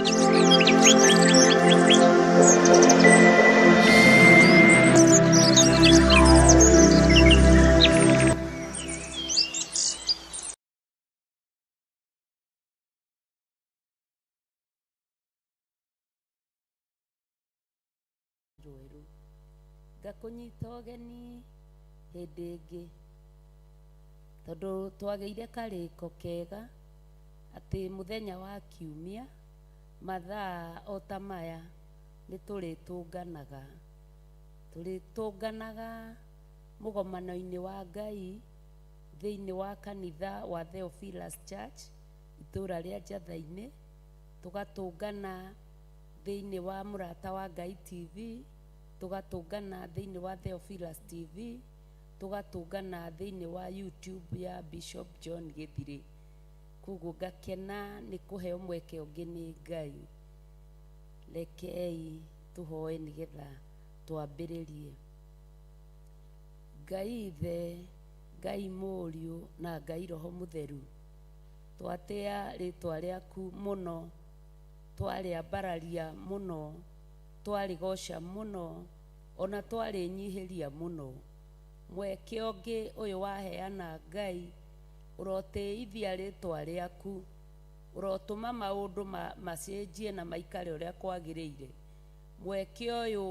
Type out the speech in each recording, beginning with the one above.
Rwerũ. Ngakũnyita ũgeni hĩndĩ ĩngĩ, tondũ twagĩire karĩko kega atĩ mũthenya wa kiumia mathaa o ta maya nĩ tũrĩtũnganaga. Tũrĩtũnganaga mũgomano-inĩ wa Ngai thĩinĩ wa kanitha wa Theophilus Church itũũra rĩa Njatha-inĩ, tũgatũngana thĩinĩ wa Mũrata wa Ngai TV, tũgatũngana thĩinĩ wa Theophilus TV, tũgatũngana thĩinĩ wa YouTube ya Bishop John Gĩthirĩ. Koguo ngakena nĩ kũheo mweke ũngĩ nĩ Ngai. Rekei tũhoe nĩgetha twambĩrĩrie. Ngai Ithe, Ngai Mũriũ na Ngai Roho Mũtheru, twatĩa rĩtwa rĩaku mũno, twarĩambararia mũno, twarĩgoca mũno, ona twarĩnyihĩria mũno. Mweke ũngĩ ũyũ waheana Ngai, ũrotĩithia rĩtwa rĩaku, ũrotũma maũndũ macenjie na maikare ũrĩa kwagĩrĩire. Mweke ũyũ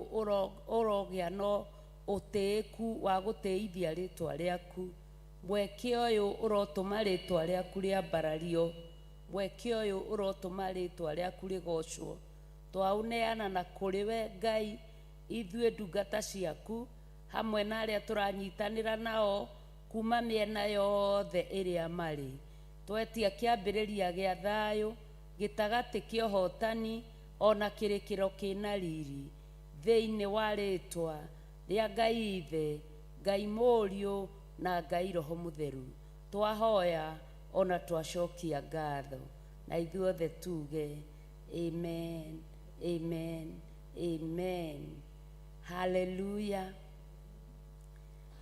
ũrogĩa na ũtĩĩku wa gũtĩithia rĩtwa rĩaku. Mweke ũyũ ũrotũma rĩtwa rĩaku rĩambarario. Mweke ũyũ ũrotũma rĩtwa rĩaku rĩgocwo. Twaũneana na kũrĩ we Ngai, ithuĩ ndungata ciaku, hamwe na arĩa tũranyitanĩra nao kuma mĩena yothe ĩrĩa marĩ. Twetia kĩambĩrĩria gĩa thayũ, gĩtagatĩ kĩa ũhotani, o na kĩrĩkĩro kĩna riri. Thĩinĩ wa rĩtwa rĩa Ngai Ithe, Ngai Mũriũ, na Ngai Roho Mũtheru, twahoya ona twacokia ngatho. Na ithuothe tuge amen, amen, amen. Haleluya.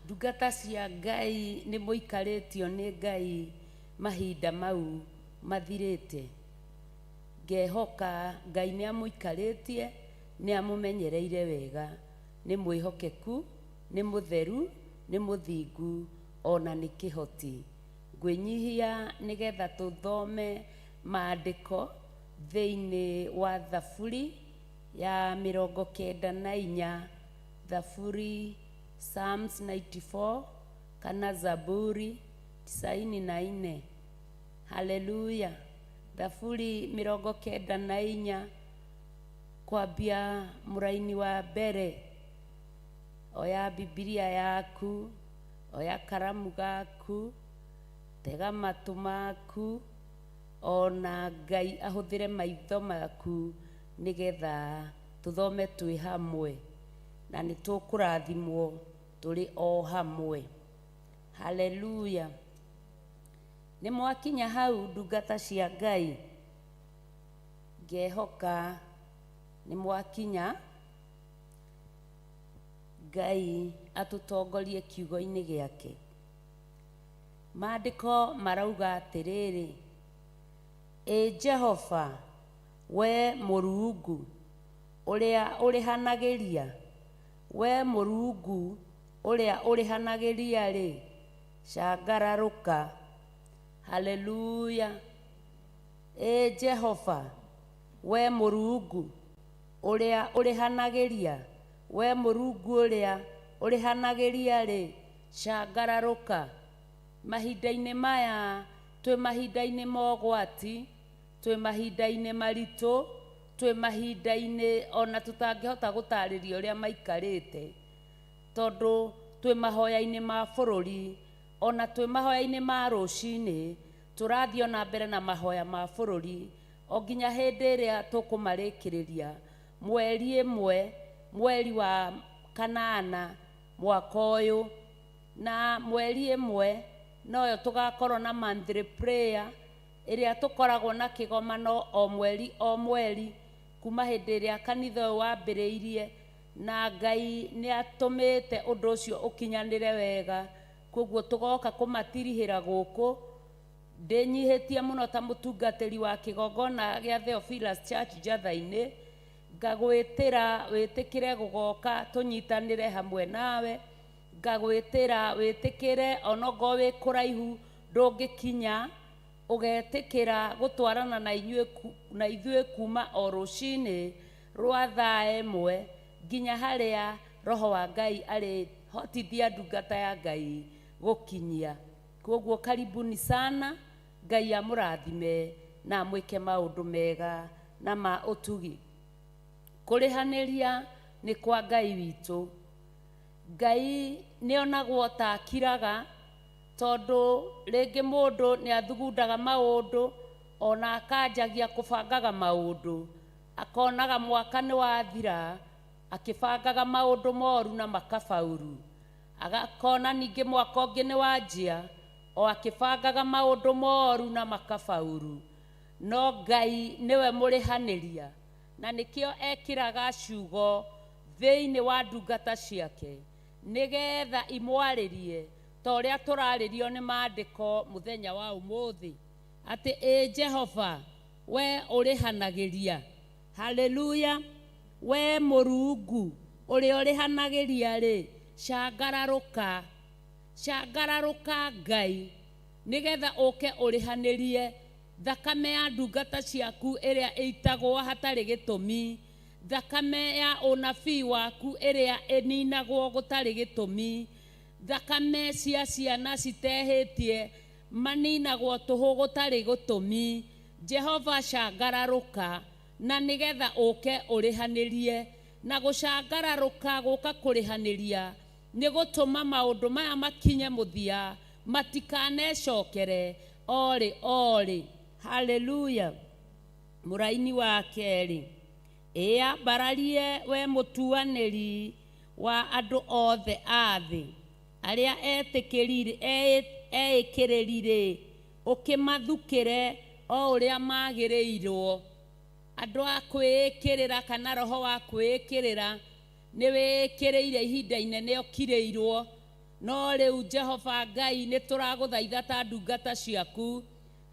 Ndungata cia Ngai nĩ mũikarĩtio nĩ Ngai mahinda mau mathirĩte. Ngehoka Ngai nĩ amũikarĩtie, nĩ amũmenyereire wega. Nĩ mwĩhokeku, nĩ mũtheru, nĩ mũthingu, ona nĩ kĩhoti. Ngwĩnyihia nĩgetha tũthome maandĩko thĩinĩ wa Thaburi ya 94, Thaburi Psalms 94 kana Zaburi 94. Haleluya. Thaburi 94 kwambia mũraini wa mbere. Oya Bibilia yaku, oya karamu gaku, tega matũ maku, ona Ngai ahũthĩre maitho maku nĩgetha tũthome twĩ hamwe, na nĩ tũkũrathimwo tũrĩ o hamwe. Haleluya. Nĩ mwakinya hau ndungata cia Ngai? Ngehoka nĩ mwakinya. Ngai atũtongorie kiugo-inĩ gĩake. Maandĩko marauga atĩrĩrĩ, Ĩ Jehova, we Mũrungu ũrĩa ũrĩhanagĩria, we Mũrungu ũrĩa ũrĩhanagĩria-rĩ, cangararũka. Haleluya. Ĩ Jehova, we Mũrungu ũrĩa ũrĩhanagĩria, we Mũrungu ũrĩa ũrĩhanagĩria-rĩ, cangararũka. Mahinda-inĩ maya twĩ mahinda-inĩ ma ũgwati, twĩ mahinda-inĩ maritũ, twĩ mahinda-inĩ ona tũtangĩhota gũtarĩria ũrĩa maikarĩte, tondũ twĩ mahoya-inĩ ma bũrũri, ona twĩ mahoya-inĩ ma rũcinĩ, tũrathiĩ ona mbere na mahoya ma bũrũri, o nginya hĩndĩ ĩrĩa tũkũmarĩkĩrĩria mweri 1, mweri wa kanana mwaka ũyũ. Na mweri 1 noyo tũgakorwo na monthly prayer ĩrĩa tũkoragwo na kĩgomano o mweri o mweri kuma hĩndĩ ĩrĩa kanitha ũyũ wambĩrĩirie, na Ngai nĩ atũmĩte ũndũ ũcio ũkinyanĩre wega. Koguo tũgoka kũmatirihĩra gũkũ Ndĩnyihĩtie mũno ta mũtungatĩri wa kĩgongona gĩa Theophilus Church Njatha-inĩ, ngagwĩtĩra wĩtĩkĩre gũgoka tũnyitanĩre hamwe nawe, ngagwĩtĩra wĩtĩkĩre onokorwo wĩ kũraihu ndũngĩkinya, ũgetĩkĩra gũtwarana na inyuĩ na ithuĩ kuma o rũcinĩ rwa thaa 1 nginya harĩa roho wa Ngai arĩhotithia ndungata ya Ngai gũkinyia. Koguo karibuni sana, Ngai amũrathime na amwĩke maũndũ mega na ma ũtugi. Kũrĩhanĩria nĩ kwa Ngai witũ. Ngai nĩonagwo ta akiraga, tondũ rĩngĩ mũndũ nĩathugundaga maũndũ ona akanjagia kũbangaga maũndũ, akonaga mwaka nĩwathira akĩbangaga maũndũ moru na makabauru, agakona ningĩ mwaka ũngĩ nĩwanjia o akĩbangaga maũndũ moru na makabauru. No Ngai nĩwe mũrĩhanĩria, na nĩkĩo ekĩraga ciugo thĩinĩ wa ndungata ciake nĩgetha imwarĩrie ta ũrĩa tũrarĩrio nĩ maandĩko mũthenya wa ũmũthĩ, atĩ ĩ Jehova we ũrĩhanagĩria. Haleluya! We Mũrungu ũrĩa ũrĩhanagĩria rĩ, cangararũka, cangararũka Ngai, nĩgetha ũke ũrĩhanĩrie thakame ya ndungata ciaku ĩrĩa ĩitagwo hatarĩ gĩtũmi, thakame ya ũnabii waku ĩrĩa ĩninagwo gũtarĩ gĩtũmi, thakame cia ciana citehĩtie maninagwo tũhũ gũtarĩ gĩtũmi. Jehova cangararũka na nĩgetha ũke ũrĩhanĩrie, na gũcangararũka gũka kũrĩhanĩria nĩ gũtũma maũndũ maya makinye mũthia, matikanecokere orĩ orĩ. Haleluya! Mũraini wa kerĩ, ĩyambararie we mũtuanĩri wa andũ othe a thĩ, arĩa eĩkĩrĩri-rĩ, ũkĩmathukĩre o ũrĩa magĩrĩirwo. Andũ a kwĩĩkĩrĩra kana roho wa kwĩĩkĩrĩra nĩ wĩĩkĩrĩire ihinda inene ũkirĩirwo, no rĩu Jehova Ngai nĩ tũragũthaitha ta ndungata ciaku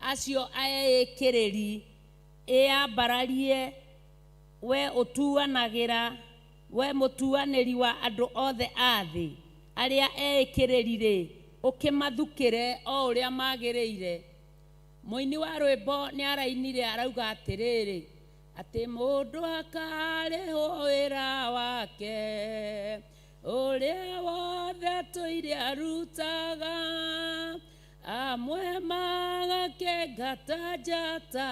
acio eĩkĩrĩri, ĩyambararie we ũtuanagĩra, we mũtuanĩri wa andũ othe a thĩ, arĩa eĩkĩrĩri-rĩ, ũkĩmathukĩre o ũrĩa magĩrĩire. Mũini wa rwĩmbo nĩ arainire arauga atĩrĩrĩ, atĩ mũndũ akarĩhwo wĩra wake ũrĩa wothe atũire arutaga, amwe magakenga ta njata,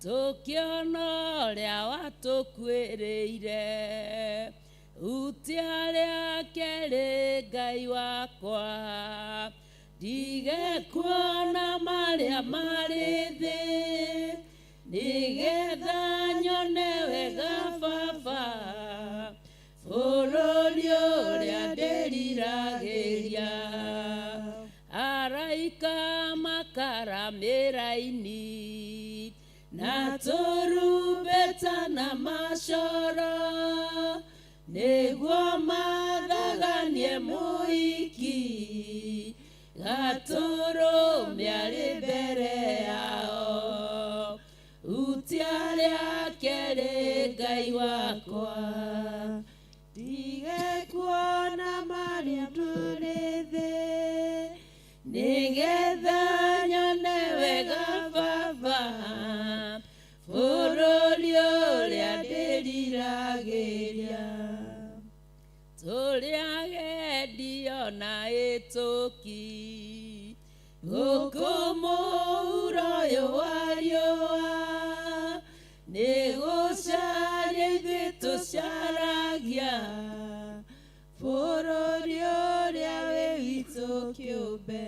tũkĩona ũrĩa watũkuĩrĩire. Hutia rĩake rĩ Ngai wakwa, ndige kuona marĩa marĩ thĩ, nĩgetha nyone wega Baba, bũrũri ũrĩa ndĩriragĩria. Araika makaramĩra-inĩ, na tũrumbeta na macoro, nĩguo mathaganie mũhiki, gatũrũme arĩ mbere yao. Hutia rĩake rĩ Ngai wakwa, ndige kuona marĩa marĩ thĩ, nĩgetha nyone wega Baba, bũrũri ũrĩa ndĩriragĩria. Tũrĩ agendi ona ĩtũki, gũkũ mũhuro ũyũ wa riũa, nĩ gũcaria ithuĩ tũcaragia, bũrũri ũrĩa wĩ witũ kĩũmbe.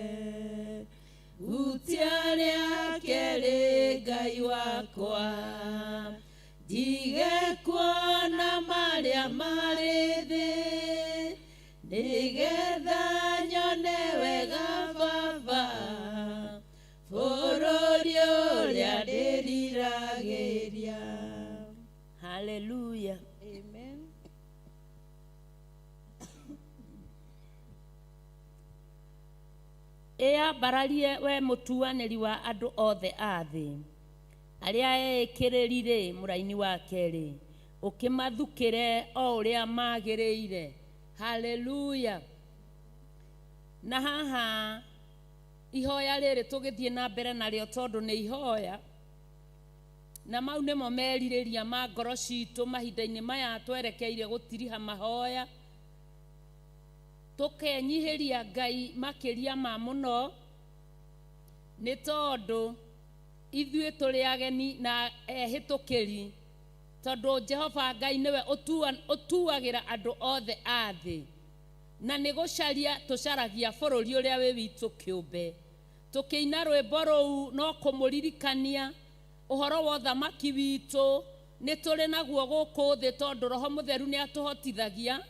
Hutia rĩake rĩ Ngai wakwa, ndige kuona marĩa marĩ thĩ, nĩgetha nyone wega Baba, bũrũri ũrĩa ndĩriragĩria. Haleluya. Amen. Wĩyambararie we mũtuanĩri wa andũ othe a thĩ, arĩa eĩkĩrĩri-rĩ, mũraini wa kerĩ, ũkĩmathukĩre o ũrĩa magĩrĩire. Haleluya. Na haha ihoya rĩrĩ tũgĩthiĩ na mbere narĩo tondũ nĩ ihoya, na mau nĩmo merirĩria ma ngoro citũ mahinda-inĩ maya twerekeire gũtiriha mahoya, tũkenyihĩria Ngai makĩria ma mũno, nĩ tondũ ithuĩ tũrĩ ageni na ehĩtũkĩri, tondũ Jehova Ngai nĩwe ũtuagĩra andũ othe a thĩ, na nĩ gũcaria tũcaragia bũrũri ũrĩa wĩ witũ kĩũmbe. Tũkĩina rwĩmbo rũu no kũmũririkania ũhoro wa ũthamaki witũ nĩ tũrĩ naguo gũkũ thĩ, tondũ Roho Mũtheru nĩ atũhotithagia.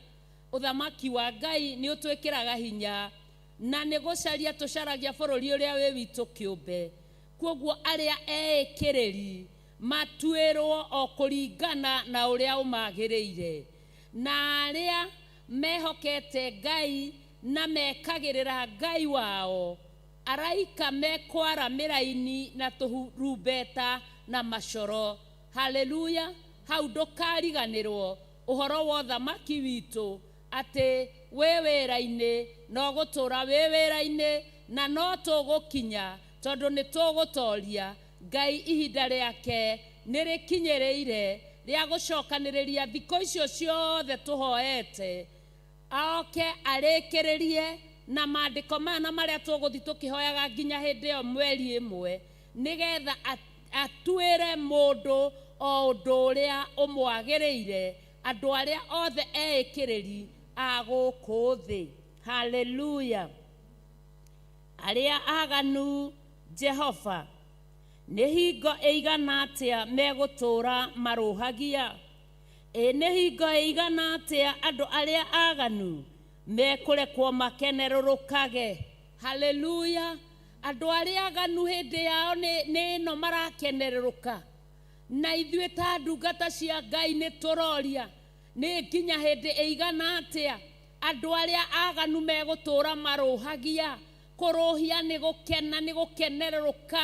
Ũthamaki wa Ngai nĩ ũtwĩkĩraga hinya, na nĩ gũcaria tũcaragia bũrũri ũrĩa wĩ witũ kĩũmbe. Kwoguo arĩa eĩkĩrĩri matuĩrwo o kũringana na ũrĩa ũmagĩrĩire, na arĩa mehokete Ngai na mekagĩrĩra Ngai wao, araika mekwara mĩraini na tũrumbeta na macoro. Haleluya. Hau ndũkariganĩrwo ũhoro wa ũthamaki witũ, atĩ wĩ wĩra-inĩ no gũtũra wĩ wĩra-inĩ, na no tũgũkinya tondũ nĩ tũgũtoria. Ngai ihinda rĩake nĩ rĩkinyĩrĩire rĩa gũcokanĩrĩria thikũ icio ciothe tũhoete, oke arĩkĩrĩrie na maandĩko maya na marĩa tũgũthiĩ tũkĩhoyaga nginya hĩndĩ ĩyo mweri ĩmwe, nĩgetha atuĩre mũndũ o ũndũ ũrĩa ũmwagĩrĩire, andũ arĩa othe eĩkĩrĩri a gũkũ thĩ. Haleluya. Arĩa aganu, Jehova, nĩ hingo ĩigana atĩa megũtũũra marũhagia? Ĩ nĩ hingo ĩigana atĩa andũ arĩa aganu mekũrekwo makenerũrũkage? Haleluya. Andũ arĩa aganu hĩndĩ yao nĩ ĩno marakenerũrũka, na ithuĩ ta ndungata cia Ngai nĩ tũroria nĩ nginya hĩndĩ ĩigana atĩa andũ arĩa aganu megũtũũra marũhagia? Kũrũhia nĩ gũkena, nĩ gũkenerũrũka,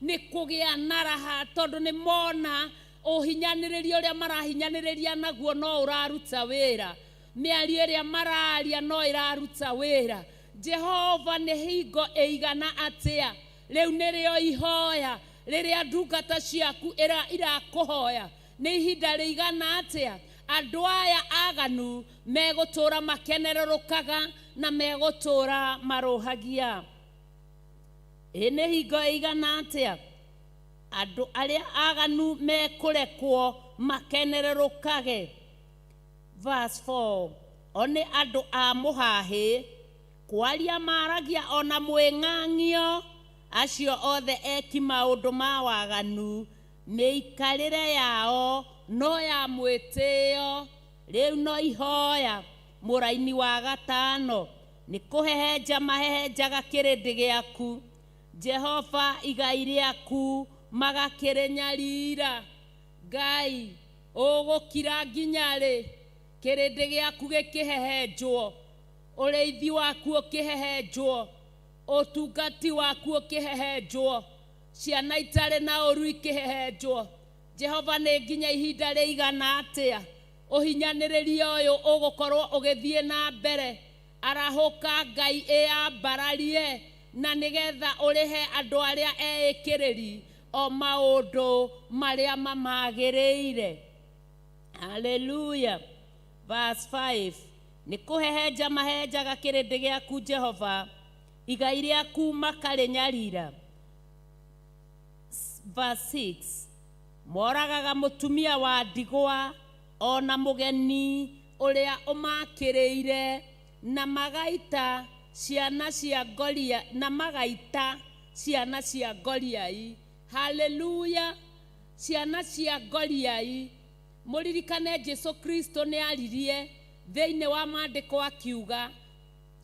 nĩ kũgĩa na raha, tondũ nĩ mona ũhinyanĩrĩria ũrĩa marahinyanĩrĩria naguo no ũraruta wĩra, mĩario ĩrĩa mararia no ĩraruta wĩra. Jehova, nĩ hingo ĩigana atĩa rĩu nĩrĩo ihoya rĩrĩa ndungata ciaku irakũhoya, nĩ ihinda rĩigana atĩa andũ aya aganu megũtũũra makenerũrũkaga na megũtũũra marũhagia? Ĩ nĩ hingo ĩigana atĩa andũ arĩa aganu mekũrekwo makenerũrũkage? Verse 4, o nĩ andũ a mũhahĩ, kwaria maragia ona mwĩng'ang'io, acio othe eki maũndũ ma waganu, mĩikarĩre yao no ya mwĩtĩo. Rĩu no ihoya mũraini wa gatano, nĩ kũhehenja mahehenjaga kĩrĩndĩ gĩaku, Jehova, igai rĩaku magakĩrĩnyarira. Ngai, ũgũkira nginya rĩ kĩrĩndĩ gĩaku gĩkĩhehenjwo, ũrĩithi waku ũkĩhehenjwo, ũtungati waku ũkĩhehenjwo, ciana itarĩ na ũru ikĩhehenjwo? Jehova, nĩ nginya ihinda rĩigana atĩa ũhinyanĩrĩria ũyũ ũgũkorwo ũgĩthiĩ na mbere? Arahũka Ngai, ĩyambararie, na nĩgetha ũrĩhe andũ arĩa eĩkĩrĩri o maũndũ marĩa mamagĩrĩire. Haleluya. Verse 5, nĩ kũhehenja mahehenjaga kĩrĩndĩ gĩaku, Jehova, igai rĩaku makarĩnyarira. Verse 6, moragaga mũtumia wa ndigwa ona mũgeni ũrĩa ũmakĩrĩire, na magaita ciana cia ngoria, na magaita ciana cia ngoriai. Haleluya. Ciana cia ngoriai. Mũririkane Jesu Kristo nĩ aririe thĩinĩ wa maandĩko akiuga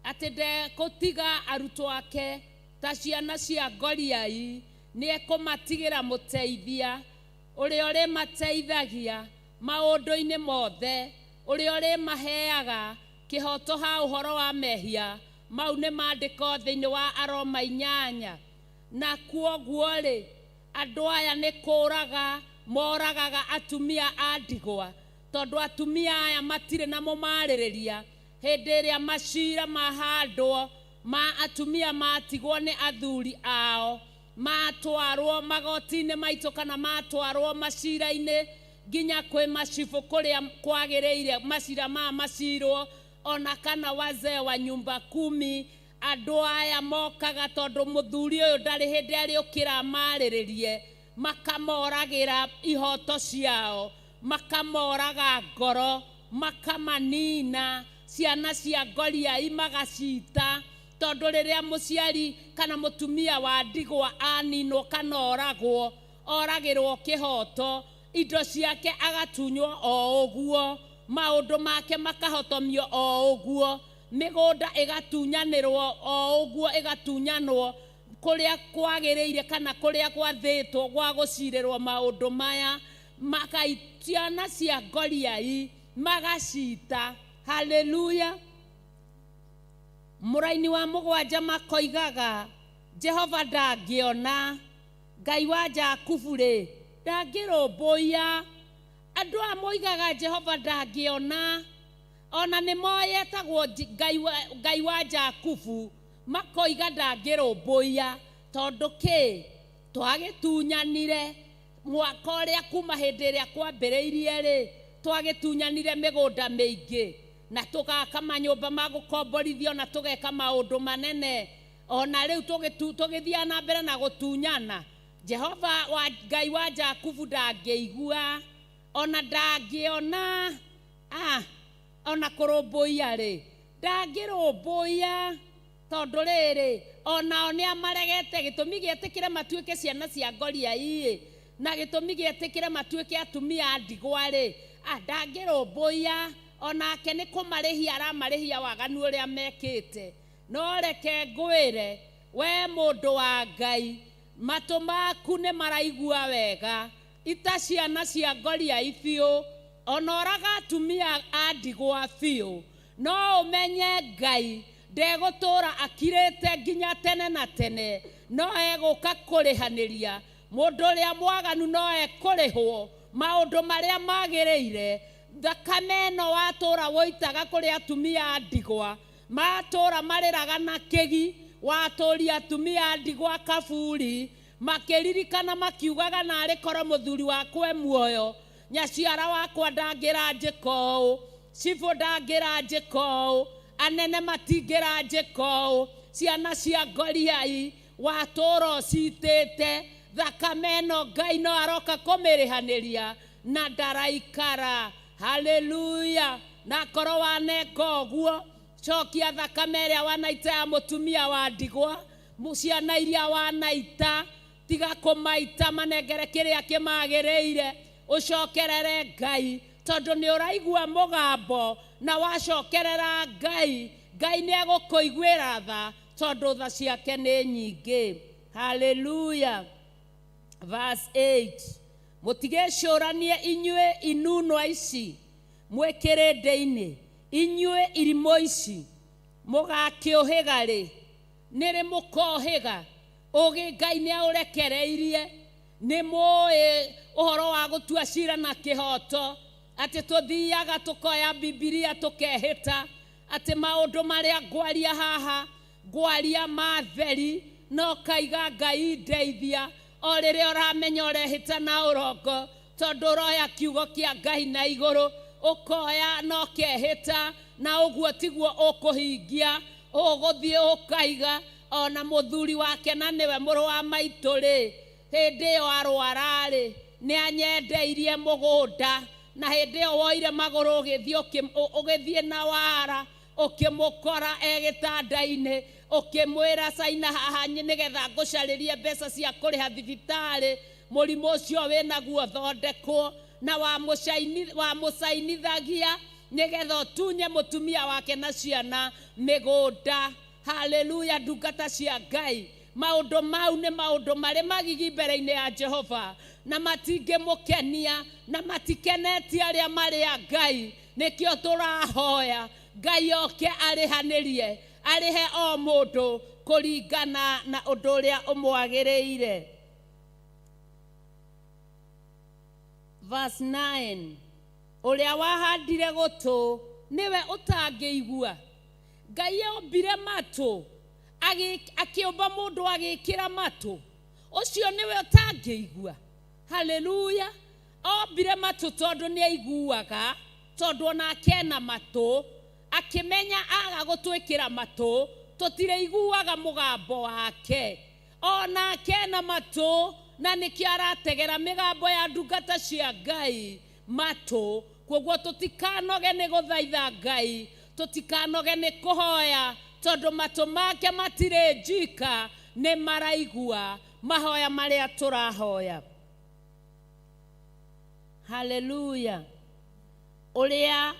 atĩ ndekũtiga arutwo ake ta ciana cia ngoriai, nĩ ekũmatigĩra mũteithia ũrĩa ũrĩmateithagia maũndũ-inĩ mothe, ũrĩa ũrĩmaheaga kĩhoto ha ũhoro wa mehia, Mau nĩ maandĩko thĩinĩ wa Aroma 8. Na kuoguo-rĩ, andũ aya nĩ kũraga moragaga atumia a ndigwa, tondũ atumia aya matirĩ na mũmarĩrĩria. Hĩndĩ ĩrĩa macira mahandwo ma atumia matigwo nĩ athuri ao, matwarwo magoti-inĩ maitũ kana matwarwo macira-inĩ nginya kwĩ macibũ kũrĩa kwagĩrĩire macira maya macirwo, ona kana wazee wa nyumba kumi, andũ aya mokaga tondũ mũthuri ũyũ ndarĩ hĩndĩ arĩũkĩra amarĩrĩrie, makamoragĩra ihoto ciao, makamoraga ngoro, makamanina, ciana cia ngoriai magacita, tondũ rĩrĩa mũciari kana mũtumia wa ndigwa aninwo kana oragwo, oragĩrwo kĩhoto, indo ciake agatunywo o ũguo, maũndũ make makahotomio o ũguo, mĩgũnda ĩgatunyanĩrwo o ũguo, ĩgatunyanwo kũrĩa kwagĩrĩire kana kũrĩa gwathĩtwo gwa gũcirĩrwo maũndũ maya, ciana cia ngoriai magacita. Haleluya. Mũraini wa 7 makoigaga Jehova ndangĩona, Ngai wa Jakubu rĩ ndangĩrũmbũiya. Andũ aya moigaga Jehova ndangĩona, ona nĩ moyetagwo Ngai wa Jakubu, makoiga ndangĩrũmbũiya, tondũ kĩ twagĩtunyanire mwaka ũrĩa kuma hĩndĩ ĩrĩa kwambĩrĩirie rĩ, twagĩtunyanire mĩgũnda mĩingĩ na tũgaka manyũmba ma gũkomborithio na tũgeka maũndũ manene, ona rĩu tũgĩthiĩ na mbere na gũtunyana. Jehova wa Ngai wa Jakubu ndangĩigua, ona ndangĩona, ona kũrũmbũiya rĩ ndangĩrũmbũiya, tondũ rĩrĩ onao nĩ amaregete. Gĩtũmi gĩetĩkĩre matuĩke ciana cia ngoriai na gĩtũmi gĩetĩkĩre matuĩke atumia a ndigwa rĩ, ndangĩrũmbũiya, onake nĩ kũmarĩhia aramarĩhia waganu ũrĩa mekĩte. No reke ngwĩre we mũndũ wa Ngai, matũ maku nĩ maraigua wega, ita ciana cia ngoriai biũ, ona ũraga atumia a ndigwa biũ, no ũmenye Ngai ndegũtũra akirĩte nginya tene na tene, no egũka kũrĩhanĩria. Mũndũ ũrĩa mwaganu no ekũrĩhwo maũndũ marĩa magĩrĩire. Thakame ĩno watũra woitaga kũrĩ atumia a ndigwa, matũra marĩraga na kĩgi, watũria atumia a ndigwa kaburi, makĩririkana makiugaga narĩ korwo mũthuri wakwa e muoyo, nyaciara wakwa ndangĩranjĩka ũũ, cibũ ndangĩranjĩka ũũ, anene matingĩranjĩka ũũ, ciana cia ngoriai watũra ũcitĩte, thakame ĩno Ngai no aroka kũmĩrĩhanĩria na ndaraikara. Haleluya. Na korwo waneka ũguo, cokia thakame ĩrĩa wanaita ya mũtumia wa ndigwa, ciana iria wanaita, tiga kũmaita, manengere kĩrĩa kĩmagĩrĩire, ũcokerere Ngai, tondũ nĩ ũraigua mũgambo, na wacokerera Ngai, Ngai nĩ egũkũiguĩra tha, tondũ tha ciake nĩ nyingĩ. Haleluya. Verse 8, mũtigecũranie inyuĩ inunwa ici mwĩ kĩrĩndĩ-inĩ, inyuĩ irimũ ici, mũgakĩũhĩga rĩ? Nĩ rĩ mũkohĩga? Ũgĩ Ngai nĩ aũrekereirie. Nĩ mũĩ ũhoro wa gũtua cira na kĩhoto, atĩ tũthiaga tũkoya Bibilia tũkehĩta atĩ maũndũ marĩa ngwaria haha ngwaria matheri, no kaiga Ngai ndeithia. O rĩrĩa ũramenya ũrehĩta na ũrongo, tondũ ũroya kiugo kĩa Ngai na igũrũ, ũkoya na ũkehĩta, na ũguo tiguo ũkũhingia. Ũgũthiĩ ũkaiga ona mũthuri wake na nĩwe mũrũ wa maitũ rĩ, hĩndĩ ĩyo arwara rĩ, nĩ anyendeirie mũgũnda, na hĩndĩ ĩyo woire magũrũ ũgĩthiĩ na wara, ũkĩmũkora e gĩtanda-inĩ, ũkĩmwĩra caina haha nĩgetha ngũcarĩrie mbeca cia kũrĩha thibitarĩ, mũrimũ ũcio wĩnaguo thondekwo, na wamũcainithagia nĩgetha ũtunye mũtumia wake na ciana mĩgũnda. Haleluya. Ndungata cia Ngai, maũndũ mau nĩ maũndũ marĩ magigi mbere-inĩ ya Jehova, na matingĩmũkenia, na matikenetie arĩa marĩ a Ngai. Nĩkĩo tũrahoya Ngai oke arĩhanĩrie Arĩhe o mũndũ kũringana na ũndũ ũrĩa ũmwagĩrĩire. Verse 9, ũrĩa wahandire gũtũ nĩwe ũtangĩigua. Ngai ombire matũ, akĩũmba mũndũ agĩkĩra matũ, ũcio nĩwe ũtangĩigua. Haleluya. Ombire matũ tondũ nĩ aiguaga, tondũ onake ena matũ, akĩmenya aga gũtwĩkĩra matũ tũtirĩiguaga mũgambo wake. Onake ena matũ, na nĩkĩo arategera mĩgambo ya ndungata cia Ngai matũ. Koguo tũtikanoge nĩ gũthaitha Ngai, tũtikanoge nĩ kũhoya, tondũ matũ make matirĩ njika, nĩ maraigua mahoya marĩa tũrahoya. Haleluya. Ũrĩa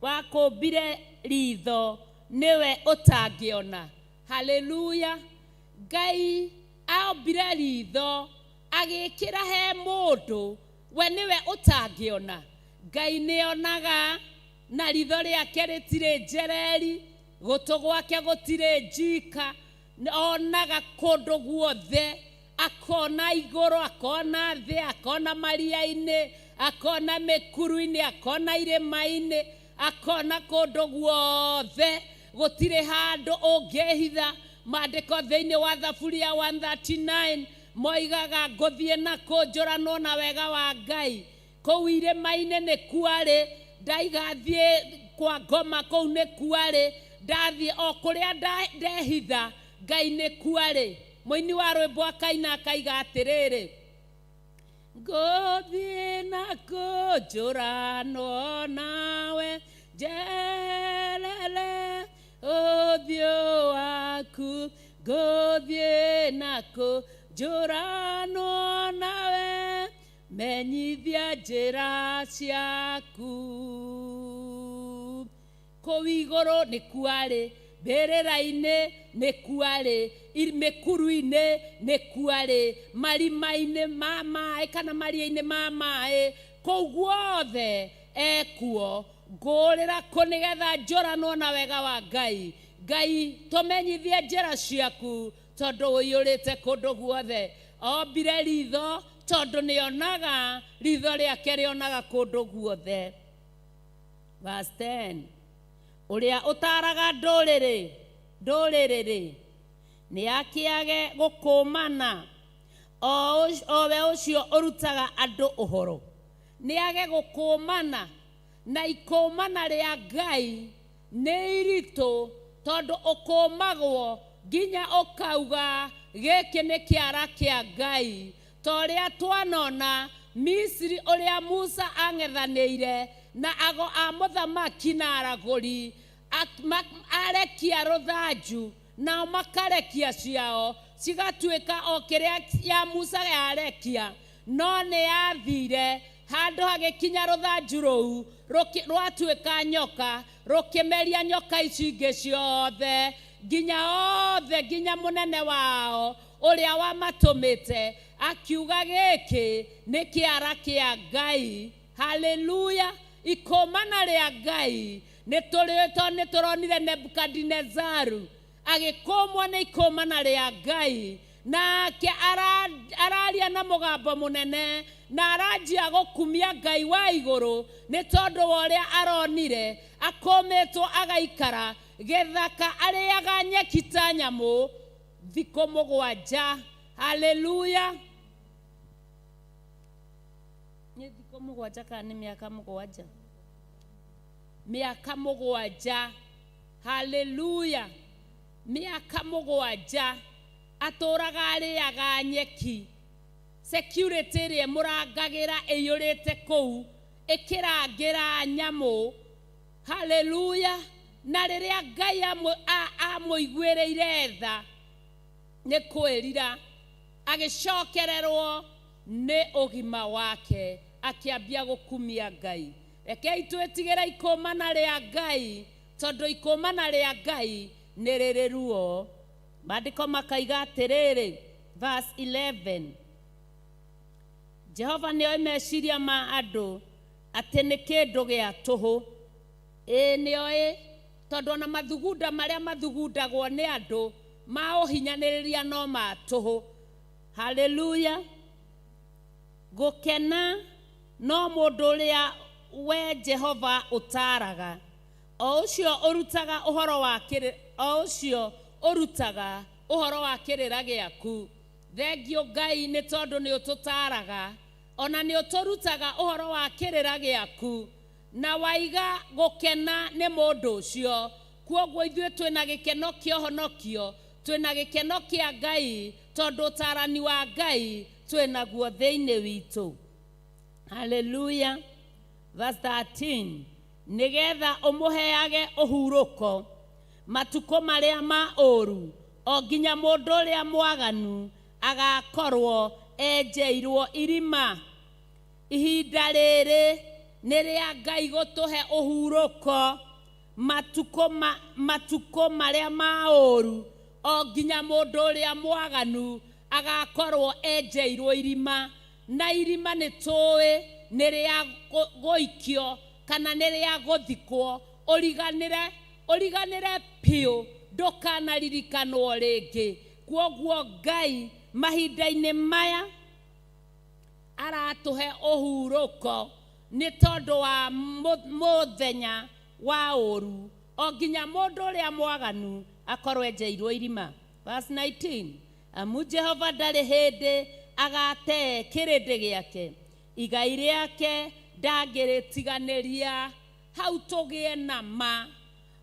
wakũmbire ritho nĩwe ũtangĩona. Haleluya. Ngai aombire ritho agĩkĩra he mũndũ, we nĩwe ũtangĩona. Ngai nĩonaga, na ritho rĩake rĩtirĩ njereri, gũtũ gwake gũtirĩ njika, onaga kũndũ guothe, akona igũrũ, akona thĩ, akona maria-inĩ, akona mĩkuru-inĩ, akona irĩma-inĩ, akona kũndũ guothe, gũtirĩ handũ ũngĩhitha. Maandĩko thĩinĩ wa Thaburi ya 139 moigaga ngũthiĩ na kũnjũranwo na wega wa Ngai. Kũu irĩma-inĩ nĩ kuarĩ, ndaigathiĩ kwa ngoma kũu nĩ kuarĩ, ndathiĩ o kũrĩa ndehitha Ngai nĩ kuarĩ. Mũini wa rwĩmbo akaina akaiga atĩrĩrĩ, ngũthiĩ na kũnjũranwo nawe njerere ũthiũ waku, ngũthiĩ na kũnjũranwo nawe menyithia njĩra ciaku. Kũu igũrũ nĩ kuarĩ, mbĩrĩra-inĩ nĩ kuarĩ, mĩkuru-inĩ nĩ kuarĩ, marima-inĩ ma maĩ kana maria-inĩ ma maĩ, kũu guothe ekuo. Ngũrĩra kũ nĩgetha njũranwo na wega wa Ngai. Ngai tũmenyithie njĩra ciaku, tondũ ũiyũrĩte kũndũ guothe. Ombire ritho tondũ nĩonaga, ritho rĩake rĩonaga kũndũ guothe. Verse 10, ũrĩa ũtaaraga ndũrĩrĩ ndũrĩrĩ nĩ akĩage gũkũmana, o we ũcio ũrutaga andũ ũhoro nĩ age gũkũmana. Na ikũmana rĩa Ngai nĩ iritũ, tondũ ũkũmagwo nginya ũkauga gĩkĩ nĩ kĩara kĩa Ngai. Ta ũrĩa twanona Misiri, ũrĩa Musa ang'ethanĩire na ago a mũthamaki na aragũri, arekia rũthanju nao makarekia ciao cigatuĩka o kĩrĩa ya Musa yarekia, no nĩ yathire handũ hagĩkinya rũthanju rũu rwatuĩka nyoka, rũkĩmeria nyoka ici ingĩ ciothe, nginya othe, nginya mũnene wao ũrĩa wamatũmĩte akiuga gĩkĩ nĩ kĩara kĩa Ngai. Haleluya. Ikũmana rĩa Ngai nĩ tũrĩ, tondũ nĩ tũronire Nebukadinezaru agĩkũmwo nĩ ikũmana rĩa Ngai, nake araria na mũgambo mũnene na aranjia gũkumia Ngai wa igũrũ nĩ tondũ wa ũrĩa aronire akũmĩtwo agaikara gĩthaka arĩaga nyeki ta nyamũ thikũ 7. Haleluya. Nĩ thikũ 7 kana nĩ mĩaka 7? Mĩaka 7. Haleluya. Mĩaka 7 atũraga arĩaga nyeki, security ĩrĩa ĩmũrangagĩra ĩiyũrĩte kũu ĩkĩrangĩra nyamũ. Haleluya. Na rĩrĩa Ngai amũiguĩrĩire tha nĩ kwĩrira, agĩcokererwo nĩ ũgima wake, akĩambia gũkumia Ngai. Rekei twĩtigĩre ikũmana rĩa Ngai, tondũ ikũmana rĩa Ngai nĩ rĩrĩ ruo. Maandĩko makaiga atĩrĩrĩ, verse 11, Jehova nĩoĩ meciria ma andũ atĩ nĩ kĩndũ gĩa tũhũ. Ĩĩ nĩoĩ, tondũ ona mathugunda marĩa mathugundagwo nĩ andũ ma ũhinyanĩrĩria no ma tũhũ. Haleluya. Gũkena no mũndũ ũrĩa we Jehova ũtaaraga, o ũcio ũrutaga ũhoro wa kĩrĩ, o ũcio ũrutaga ũhoro wa kĩrĩra gĩaku. Thengiũ Ngai nĩ tondũ nĩ ũtũtaaraga, ona nĩ ũtũrutaga ũhoro wa kĩrĩra gĩaku, na waiga gũkena nĩ mũndũ ũcio. Kwoguo ithuĩ twĩna gĩkeno kĩa ũhonokio, twĩna gĩkeno kĩa Ngai, tondũ ũtaarani wa Ngai twĩnaguo thĩinĩ witũ. Haleluya. Verse 13, nĩgetha ũmũheage ũhurũko matukũ marĩa ma ũũru, o nginya mũndũ ũrĩa mwaganu agakorwo enjeirwo irima. Ihinda rĩrĩ nĩ rĩa Ngai gũtũhe ũhurũko matukũ ma, matukũ marĩa ma ũũru, o nginya mũndũ ũrĩa mwaganu agakorwo enjeirwo irima. Na irima nĩ tũĩ nĩ rĩa gũikio kana nĩ rĩa gũthikwo, ũriganĩre ũriganĩre biũ, ndũkanaririkanwo rĩngĩ. Kwoguo Ngai mahinda-inĩ maya aratũhe ũhurũko nĩ tondũ wa mũthenya wa ũũru, o nginya mũndũ ũrĩa mwaganu akorwo enjeirwo irima. Verse 19, amu Jehova ndarĩ hĩndĩ agatee kĩrĩndĩ gĩake, igai rĩake ndangĩrĩtiganĩria. Hau tũgĩe na ma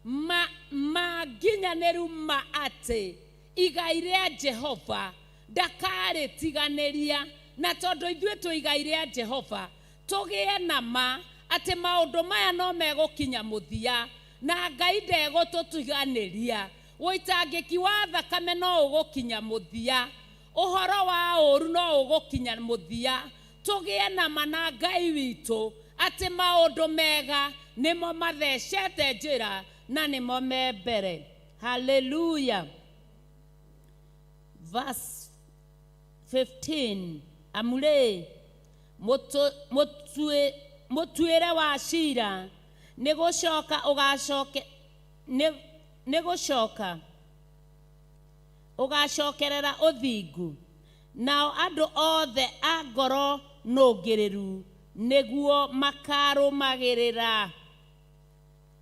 ma ma nginyanĩru ma atĩ igai rĩa Jehova ndakarĩtiganĩria. Na tondũ ithuĩ twĩ igai rĩa Jehova, tũgĩe na ma atĩ maũndũ maya no megũkinya mũthia, na Ngai ndegũtũtiganĩria. Ũitangĩki wa thakame no ũgũkinya mũthia, ũhoro wa ũũru no ũgũkinya mũthia. Tũgĩe na ma na Ngai witũ atĩ maũndũ mega nĩmo mathecete njĩra na nĩmo me mbere. Haleluya. Verse 15, amu rĩ, mũtuĩre wa cira nĩ gũcoka ũgacoke nĩ gũcoka ũgacokerera ũthingu, nao andũ othe a ngoro nũngĩrĩru nĩguo makarũmagĩrĩra.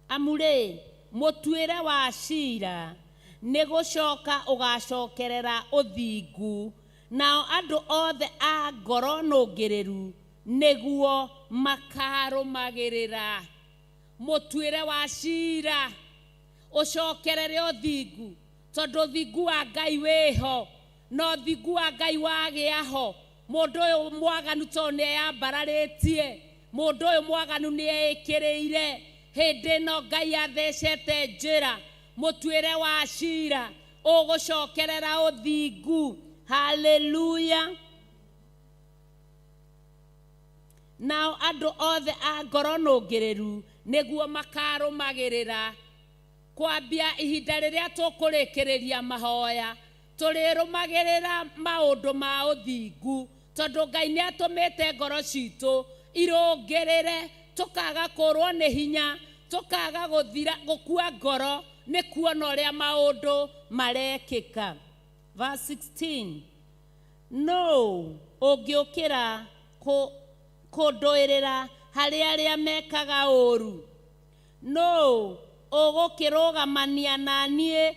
Amu rĩ, mũtuĩre wa cira nĩ gũcoka ũgacokerera ũthingu, nao andũ othe a ngoro nũngĩrĩru nĩguo makarũmagĩrĩra. Mũtuĩre wa cira ũcokerere ũthingu, tondũ ũthingu wa Ngai wĩho, na ũthingu wa Ngai wagĩa ho, mũndũ ũyũ mwaganu tondũ nĩ eyambararĩtie, mũndũ ũyũ mwaganu nĩ eĩkĩrĩire, hĩndĩ ĩno Ngai athecete njĩra, mũtuĩre wa cira ũgũcokerera ũthingu. Haleluya. Nao andũ othe a ngoro nũngĩrĩru nĩguo makarũmagĩrĩra. Kwambia ihinda rĩrĩa tũkũrĩkĩrĩria mahoya, tũrĩrũmagĩrĩra maũndũ ma ũthingu, tondũ Ngai nĩ atũmĩte ngoro citũ irũngĩrĩre, tũkaga kũrwo nĩ hinya, tũkaga gũthira gũkua ngoro nĩ kuona ũrĩa maũndũ marekĩka. Verse 16, nũ ũngĩũkĩra kũndũĩrĩra harĩ arĩa mekaga ũũru? Nũ ũgũkĩrũgamania na niĩ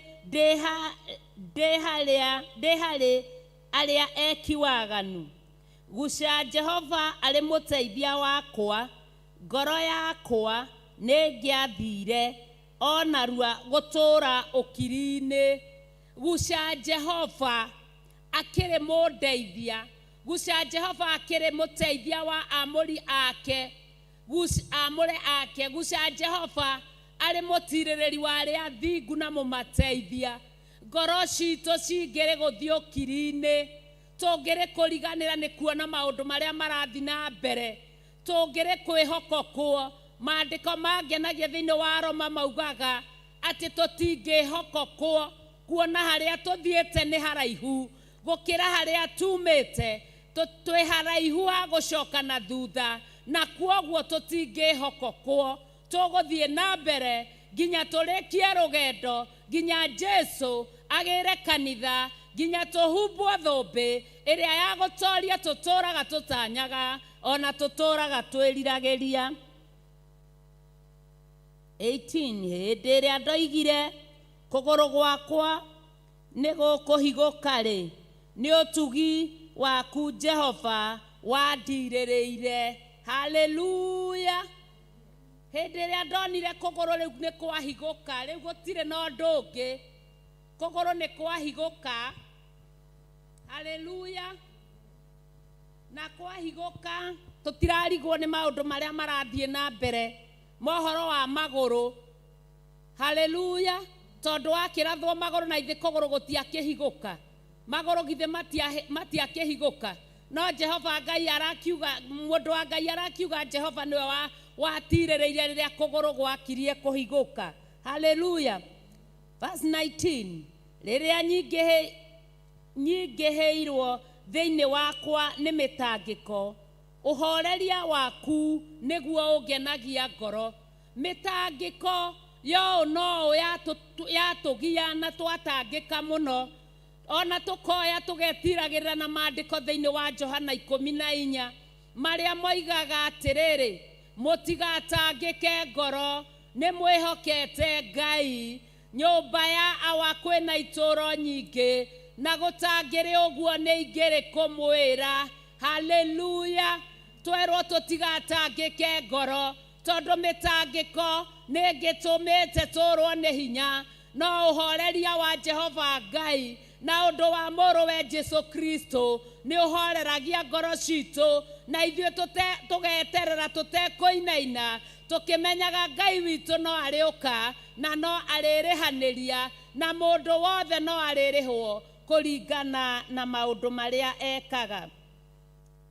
ndĩ harĩ arĩa eki waganu? Guca Jehova arĩ mũteithia wakwa, ngoro yakwa nĩngĩathire o narua gũtũũra ũkiri-inĩ. Guca Jehova akĩrĩ mũndeithia, guca Jehova akĩrĩ mũteithia wa amũri ake, amũre ake. Guca Jehova arĩ mũtirĩrĩri wa arĩa athingu na mũmateithia. Ngoro citũ cingĩrĩ gũthiĩ ũkiri-inĩ, tũngĩrĩ kũriganĩra nĩ kuona maũndũ marĩa marathiĩ na mbere, tũngĩrĩ kwĩhokokwo. Maandĩko mangenagia thĩinĩ wa Roma maugaga atĩ tũtingĩhokokwo kuona harĩa tũthiĩte nĩ haraihu gũkĩra harĩa tumĩte, twĩ haraihu ha gũcoka na thutha, na kwoguo tũtingĩhokokwo. Tũgũthiĩ na mbere nginya tũrĩkie rũgendo, nginya Jesu agĩre kanitha, nginya tũhumbwo thũmbĩ ĩrĩa ya gũtoria tũtũraga tũtanyaga ona tũtũraga twĩriragĩria. 18 Hĩndĩ ĩrĩa ndoigire kũgũrũ gwakwa nĩ gũkũhigũka-rĩ, nĩ ũtugi waku Jehova wandirĩrĩire. Haleluya. Hĩndĩ ĩrĩa ndonire kũgũrũ rĩu nĩ kwahigũka, rĩu gũtirĩ na ũndũ ũngĩ, kũgũrũ nĩ kwahigũka. Haleluya. Na kwahigũka tũtirarigwo nĩ maũndũ marĩa marathiĩ na mbere mohoro wa magũrũ. Haleluya. Tondũ wakĩrathwo magũrũ na ithe kũgũrũ gũtiakĩhigũka, magũrũ githĩ matiakĩhigũka. No Jehova Ngai arakiuga, mũndũ wa Ngai arakiuga Jehova nĩwe watirĩrĩire rĩrĩa kũgũrũ gwakirie kũhigũka. Haleluya. Verse 19 Rĩrĩa nyingĩhĩirwo thĩinĩ wakwa nĩ mĩtangĩko, ũhoreria waku nĩguo ũngenagia ngoro. Mĩtangĩko yo no yatũgia na twatangĩka mũno, ona tũkoya tũgetiragĩrĩra na maandĩko thĩinĩ wa Johana 14 marĩa moigaga atĩrĩrĩ, mũtigatangĩke ngoro, nĩ mwĩhokete Ngai. Nyũmba ya awa kwĩna itũũro nyingĩ, na gũtangĩrĩ ũguo nĩ ingĩrĩ kũmwĩra. Haleluya. Twerwo tũtigatangĩke ngoro, tondũ mĩtangĩko nĩ ĩngĩtũmĩte tũrwo nĩ hinya. No ũhoreria wa Jehova Ngai na ũndũ wa mũrũwe Jesu Kristo nĩ ũhoreragia ngoro citũ, na ithuĩ tũgeterera tũtekũinaina, tũkĩmenyaga Ngai witũ no arĩũka na no arĩrĩhanĩria, na mũndũ wothe no arĩrĩhwo kũringana na maũndũ marĩa ekaga.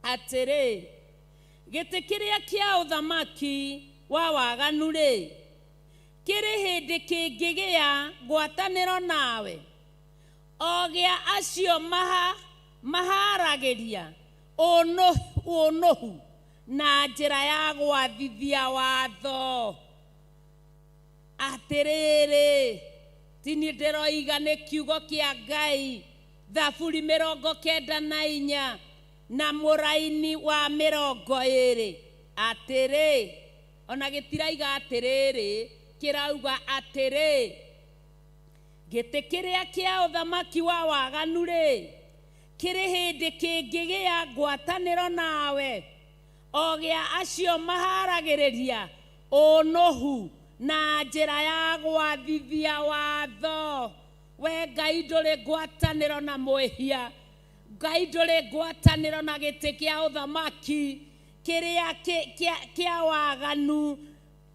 Atĩrĩ, gĩtĩ kĩrĩa kĩa ũthamaki wa waganu-rĩ, kĩrĩ hĩndĩ kĩngĩgĩa ngwatanĩro nawe, o gĩa acio maharagĩria ũnũhu na njĩra ya gwathithia watho. Atĩrĩrĩ, ti niĩ ndĩroiga, nĩ kiugo kĩa Ngai. Thaburi 94 na mũraini wa 20. Atĩrĩ, ona gĩtiraiga atĩrĩrĩ, kĩrauga atĩrĩ, gĩtĩ kĩrĩa kĩa ũthamaki wa waganu-rĩ, kĩrĩ hĩndĩ kĩngĩgĩa ngwatanĩro nawe, o gĩa acio maharagĩrĩria ũnũhu na njĩra ya gwathithia watho. We Ngai ndũrĩ ngwatanĩro na mwĩhia, Ngai ndũrĩ ngwatanĩro na gĩtĩ kĩa ũthamaki kĩrĩa kĩa waganu,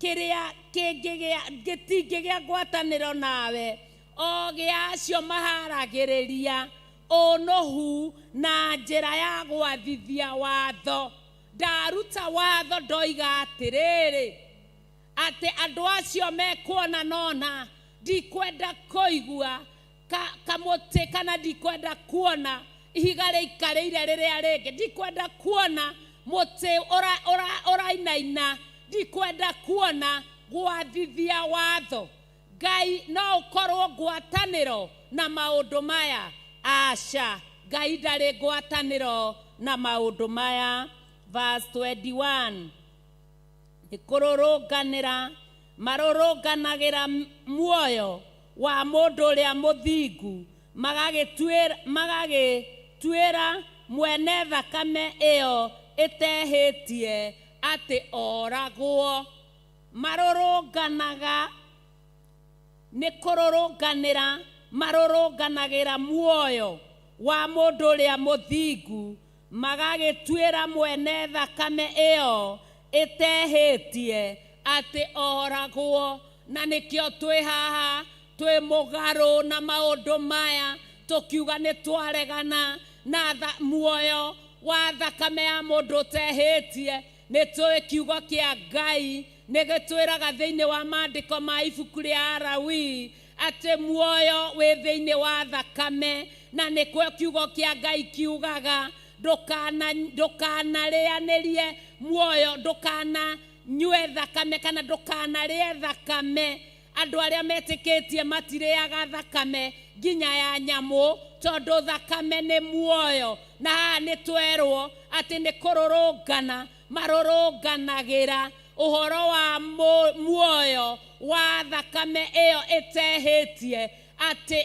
kĩrĩa kĩngĩgĩa gĩtingĩgĩa ngwatanĩro nawe, o gĩa acio maharagĩrĩria ũnũhu na njĩra ya gwathithia watho. Ndaruta watho ndoiga atĩrĩrĩ, atĩ andũ acio mekuona nona, ndikwenda kũigua kamũtĩ kana ndikwenda kuona ihiga rĩikarĩire rĩrĩa rĩngĩ, ndikwenda kuona mũtĩ ũrainaina, ndikwenda kuona gwathithia watho. Ngai no ũkorwo ngwatanĩro na maũndũ maya? Aca, Ngai ndarĩ ngwatanĩro na maũndũ maya. Verse 21 Nĩ kũrũrũnganĩra marũrũnganagĩra muoyo wa mũndũ ũrĩa mũthingu, magagĩtuĩra mwene thakame ĩyo ĩtehĩtie atĩ oragwo. Marũrũnganaga nĩ kũrũrũnganĩra marũrũnganagĩra muoyo wa mũndũ ũrĩa mũthingu, magagĩtuĩra mwene thakame ĩyo ĩtehĩtie atĩ oragwo. Na nĩkĩo twĩ haha twĩ mũgarũ na maũndũ maya, tũkiuga nĩ twaregana na muoyo wa thakame ya mũndũ ũtehĩtie. Nĩ tũĩ kiugo kĩa Ngai nĩ gĩtwĩraga thĩinĩ wa maandĩko ma ibuku rĩa Alawii atĩ muoyo wĩ thĩinĩ wa thakame, na nĩkĩo kiugo kĩa Ngai kiugaga ndũkanarĩanĩrie muoyo, Nyue thakame kana ndũkanarĩe thakame. Andũ arĩa metĩkĩtie matirĩaga thakame nginya ya nyamũ, tondũ thakame nĩ muoyo. Na haha nĩ twerwo atĩ nĩ kũrũrũngana marũrũnganagĩra ũhoro wa muoyo wa thakame ĩyo ĩtehĩtie, atĩ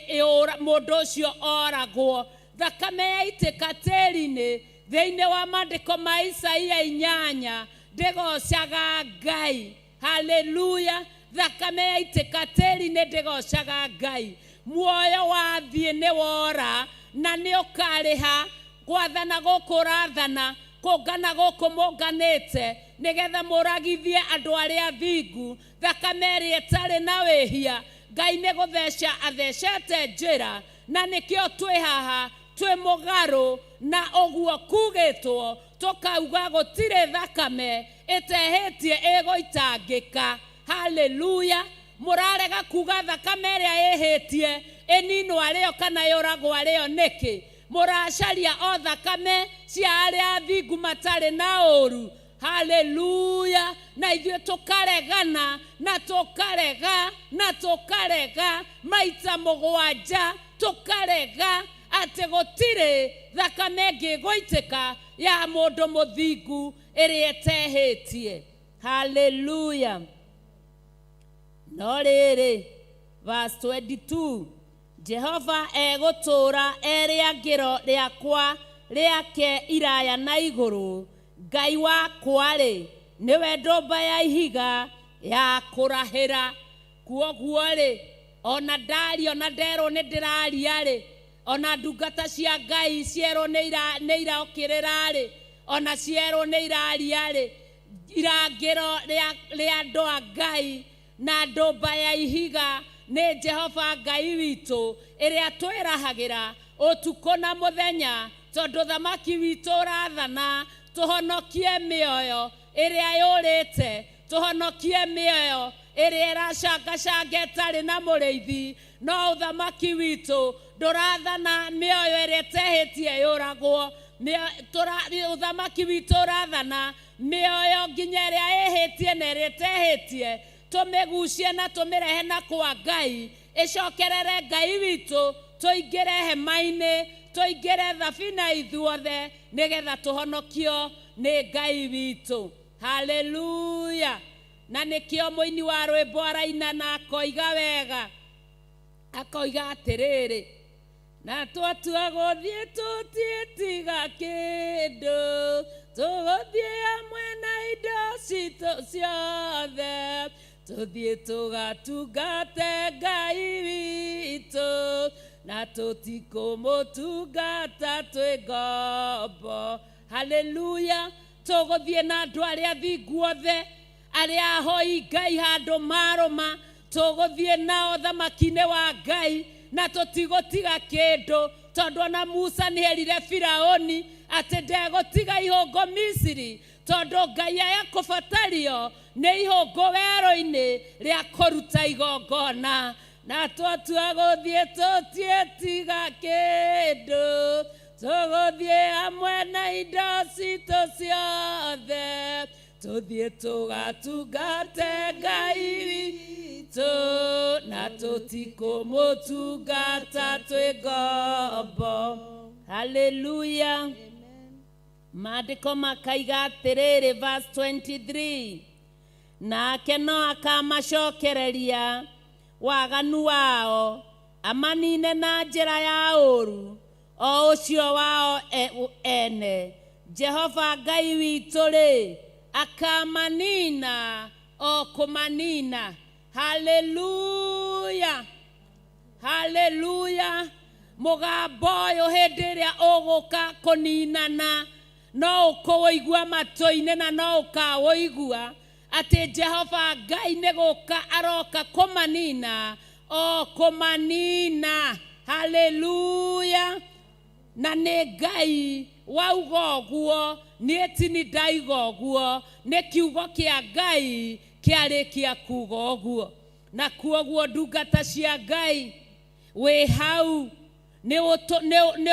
mũndũ ũcio oragwo. Thakame yaitĩka tĩri-inĩ thĩinĩ wa maandĩko ma Isaia 8 ndĩgocaga Ngai. Haleluya. Thakame yaitĩka tĩri-inĩ ndĩgocaga Ngai. Muoyo wathiĩ nĩ wora, na nĩ ũkarĩha gwathana gũkũ ũrathana, kũngana gũkũ mũnganĩte, nĩgetha mũragithie andũ arĩa athingu. Thakame ĩrĩa ĩtarĩ na wĩhia, Ngai nĩ gũtheca athecete njĩra, na nĩkĩo twĩ haha twĩ mũgarũ na ũguo kugĩtwo, tũkauga gũtirĩ thakame ĩtehĩtie ĩgũitangĩka. Haleluya. Mũrarega kuga thakame ĩrĩa ĩhĩtie ĩninwo arĩo kana yũragwo arĩo nĩkĩ? Mũracaria o thakame cia arĩa athingu matarĩ na ũru. Haleluya. Na ithuĩ tũkaregana na tũkarega na tũkarega maita 7, tũkarega atĩ gũtirĩ thakame ĩngĩ ĩgũitĩka ya mũndũ mũthingu ĩrĩa ĩtehĩtie. Haleluya. No rĩrĩ, verse 22, Jehova egũtũũra erĩangĩro rĩakwa rĩake iraya na igũrũ. Ngai wakwa-rĩ, nĩwe ndũmba ya ihiga ya kũrahĩra. Kuoguo-rĩ, ona ndaria, ona nderwo nĩ ndĩraria-rĩ, ona ndungata cia Ngai cierwo nĩ iraokĩrĩra-rĩ, ona cierwo nĩ iraria-rĩ, irangĩro rĩa andũ a Ngai na ndũmba ya ihiga nĩ Jehova Ngai witũ, ĩrĩa twĩrahagĩra ũtukũ na mũthenya, tondũ thamaki witũ ũrathana tũhonokie mĩoyo ĩrĩa yũrĩte, tũhonokie mĩoyo ĩrĩa ĩracangacanga ĩtarĩ na mũrĩithi. No ũthamaki witũ ndũrathana mĩoyo ĩrĩa ĩtehĩtie yũragwo. Ũthamaki witũ ũrathana mĩoyo nginya ĩrĩa ĩhĩtie na ĩrĩa ĩtehĩtie, tũmĩgucie na tũmĩrehe na kwa Ngai, ĩcokerere Ngai witũ, tũingĩre hema-inĩ, tũingĩre thabina ithuothe, nĩgetha tũhonokio nĩ Ngai witũ. Haleluya. Na nĩkĩo mũini wa rwĩmbo araina na akoiga wega, akoiga atĩrĩrĩ, na twatua gũthiĩ tũtiĩtiga kĩndũ, tũgũthiĩ hamwe na indo citũ ciothe, tũthiĩ tũgatungate Ngai witũ, na tũtikũmũtungata twĩ ngombo. Haleluya. Tũgũthiĩ na andũ arĩa athingu othe, arĩa ahoi Ngai handũ marũma, tũgũthiĩ nao thamaki-inĩ wa Ngai, na tũtigũtiga kĩndũ, tondũ ona Musa nĩerire Firaũni atĩ ndegũtiga ihũngũ Misiri, tondũ Ngai ekũbatario nĩ ihũngũ werũ-inĩ rĩa kũruta igongona. Na twatua gũthiĩ tũtiĩtiga kĩndũ, tũgũthiĩ hamwe na indo citũ ciothe, tũthiĩ tũgatungate Ngai witũ, na tũtikũmũtungata twĩ ngombo. Haleluya. Maandĩko makaiga atĩrĩrĩ, verse 23, nake no akamacokereria waganu wao, amanine na njĩra ya ũũru o ũcio wao ene. Jehova Ngai witũ-rĩ, akamanina o kũmanina. Haleluya. Haleluya. Mũgambo ũyũ hĩndĩ ĩrĩa ũgũka kũninana, no ũkũũigua matũ-inĩ na no ũkaũigua atĩ Jehova Ngai nĩ gũka aroka kũmanina o kũmanina. Haleluya. Na nĩ Ngai wauga ũguo, niĩ ti ni ndaiga ũguo, nĩ kiugo kĩa Ngai kĩarĩkia kuga ũguo. Na kuoguo ndungata cia Ngai wĩ hau nĩ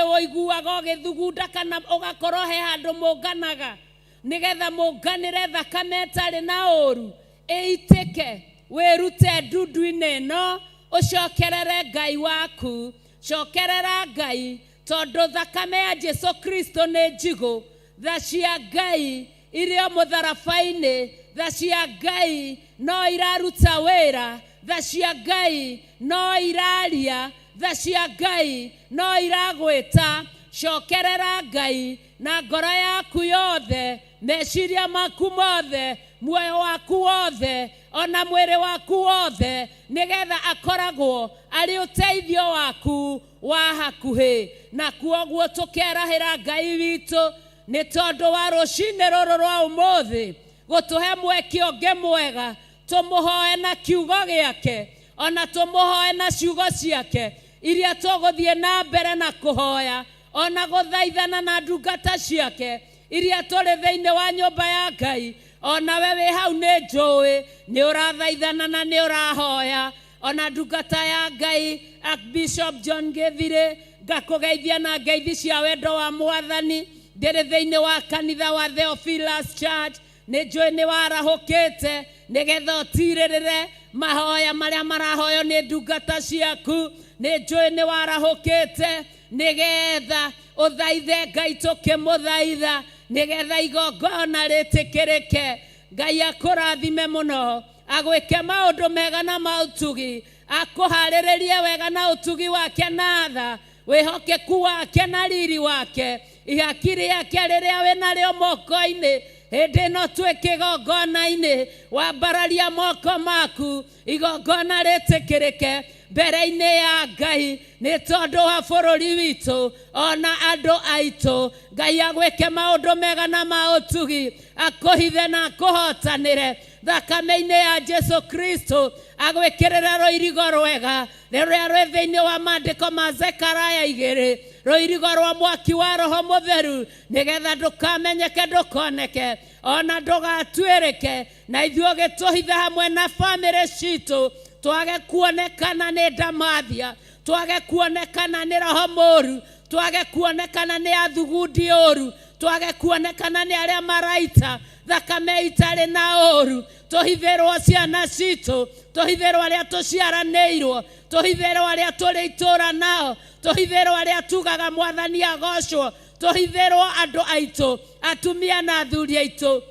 ũiguaga ũgĩthugunda kana ũgakorwo he handũ mũnganaga, Nĩgetha mũnganĩre thakame ĩtarĩ na ũũru ĩitĩke, wĩrute ndundu-inĩ ĩno, ũcokerere Ngai waku. Cokerera Ngai, tondũ thakame ya Jesu Kristo nĩ njigũ. Tha cia Ngai irĩ o mũtharaba-inĩ, tha cia Ngai no iraruta wĩra, tha cia Ngai no iraria, tha cia Ngai no iragwĩta. Cokerera Ngai na ngoro yaku yothe, meciria maku mothe, muoyo waku wothe, ona mwĩrĩ waku wothe, nĩgetha akoragwo arĩ ũteithio waku wa hakuhĩ. Na kuoguo tũkerahĩra Ngai witũ nĩ tondũ wa rũcinĩ rũrũ rwa ũmũthĩ gũtũhe mweke ũngĩ mwega, tũmũhoe na kiugo gĩake, ona tũmũhoe na ciugo ciake iria tũgũthiĩ na mbere na kũhoya, ona gũthaithana na ndungata ciake iria tũrĩ thĩinĩ wa nyũmba ya Ngai. Ona we wĩ hau nĩ njũĩ nĩ ũrathaithana na nĩ ũrahoya. Ona ndungata ya Ngai Archbishop John Gĩthirĩ, ngakũgeithia na ngeithi cia wendo wa Mwathani. Ndĩrĩ thĩinĩ wa kanitha wa Theophilus Church, nĩ njũĩ nĩ warahũkĩte nĩgetha ũtirĩrĩre mahoya marĩa marahoywo nĩ ndungata ciaku. Nĩ njũĩ nĩ warahũkĩte nĩgetha ũthaithe Ngai tũkĩmũthaitha, nĩgetha igongona rĩtĩkĩrĩke. Ngai akũrathime mũno, agwĩke maũndũ mega na ma ũtugi, akũharĩrĩrie wega na ũtugi wake na tha, wĩhokeku wake na riri wake. Ihaki rĩake rĩrĩa wĩnarĩo moko-inĩ hĩndĩ ĩno twĩ kĩgongona-inĩ, wambararia moko maku, igongona rĩtĩkĩrĩke mbere-inĩ ya Ngai nĩ tondũ wa bũrũri witũ ona andũ aitũ. Ngai agwĩke maũndũ mega na ma ũtugi, akũhithe na akũhotanĩre thakame-inĩ ya Jesu Kristo, agwĩkĩrĩre rũirigo rwega rũrĩa rwĩ thĩinĩ wa maandĩko ma Zekaraya 2, rũirigo rwa mwaki wa Roho Mũtheru, nĩgetha ndũkamenyeke, ndũkoneke, ona ndũgatuĩrĩke, na ithuĩ ũgĩtũhithe hamwe na bamĩrĩ citũ, twage kuonekana nĩ ndamathia, twage kuonekana nĩ roho mũru, twage kuonekana nĩ athugundi ũru, twage kuonekana nĩ arĩa maraita thakame itarĩ na ũru. Tũhithĩrwo ciana citũ, tũhithĩrwo arĩa tũciaranĩirwo, tũhithĩrwo arĩa tũrĩ itũra nao, tũhithĩrwo arĩa tugaga Mwathani agocwo, tũhithĩrwo andũ aitũ, atumia na athuri aitũ,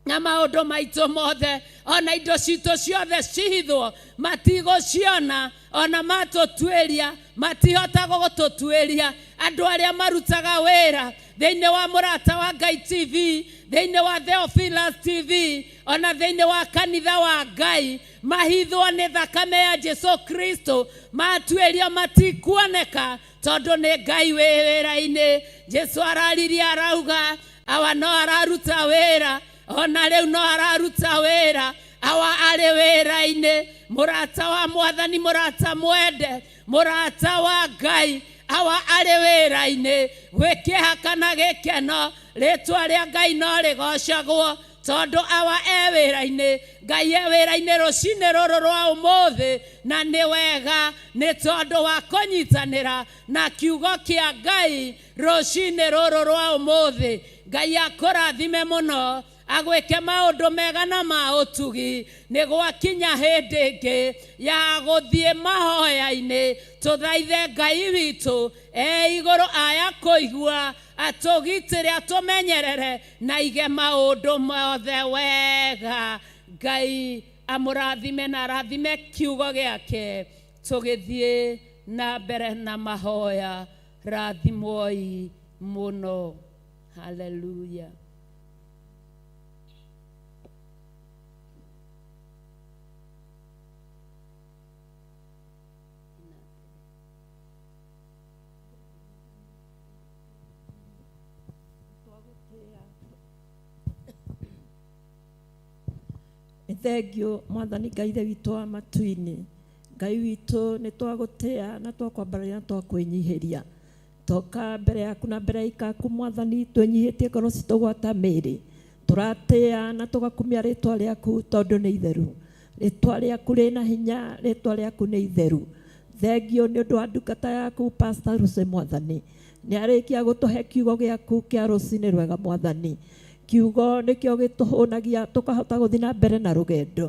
na maũndũ maitũ mothe, ona indo citũ ciothe cihithwo, matigũciona, ona matũtuĩria matihota gũtũtuĩria. Andũ arĩa marutaga wĩra thĩinĩ wa Mũrata wa Ngai TV, thĩinĩ wa Theophilus TV, ona thĩinĩ wa kanitha wa Ngai, mahithwo nĩ thakame ya Jesu Kristo, matuĩrio matikuoneka, tondũ nĩ Ngai wĩ wĩra-inĩ. Jesu araririe arauga awa no araruta wĩra, ona rĩu no araruta wĩra, awa arĩ wĩra-inĩ. Mũrata wa Mwathani, mũrata mwende, mũrata wa Ngai, awa arĩ wĩra-inĩ. Gwĩ kĩeha kana gĩkeno, rĩtwa rĩa Ngai no rĩgocagwo, tondũ awa e wĩra-inĩ. Ngai e wĩra-inĩ rũcinĩ rũrũ rwa ũmũthĩ, na nĩ wega nĩ tondũ wa kũnyitanĩra na kiugo kĩa Ngai rũcinĩ rũrũ rwa ũmũthĩ. Ngai akũrathime mũno, agwĩke maũndũ mega na ma ũtugi. Nĩ gwakinya hĩndĩ ĩngĩ ya gũthiĩ mahoya-inĩ, tũthaithe Ngai witũ e igũrũ aya kũigua, atũgitĩre, atũmenyerere, na ige maũndũ mothe wega. Ngai amũrathime na arathime kiugo gĩake. Tũgĩthiĩ na mbere na mahoya, rathimwoi mũno. Haleluya. Nĩ thengio Mwathani Ngai Ithe witũ wa matu-inĩ. Ngai witũ, nĩ twagũtĩa na twakwambararia na twakwĩnyihĩria. Toka mbere yaku na mbere ya ikaku Mwathani, twĩnyihĩtie ngoro citũ gwata mĩĩrĩ. Tũratĩa na tũgakumia rĩtwa rĩaku tondũ nĩ itheru. Rĩtwa rĩaku rĩna hinya, rĩtwa rĩaku nĩ itheru. Thengio nĩ ũndũ wa ndungata yaku Pastor Lucy Mwathani. Nĩ arĩkia gũtũhe kiugo gĩaku kĩa rũcinĩ rwega Mwathani. Kiugo nĩkĩo gĩtũhũnagia tũkahota gũthiĩ na mbere na rũgendo.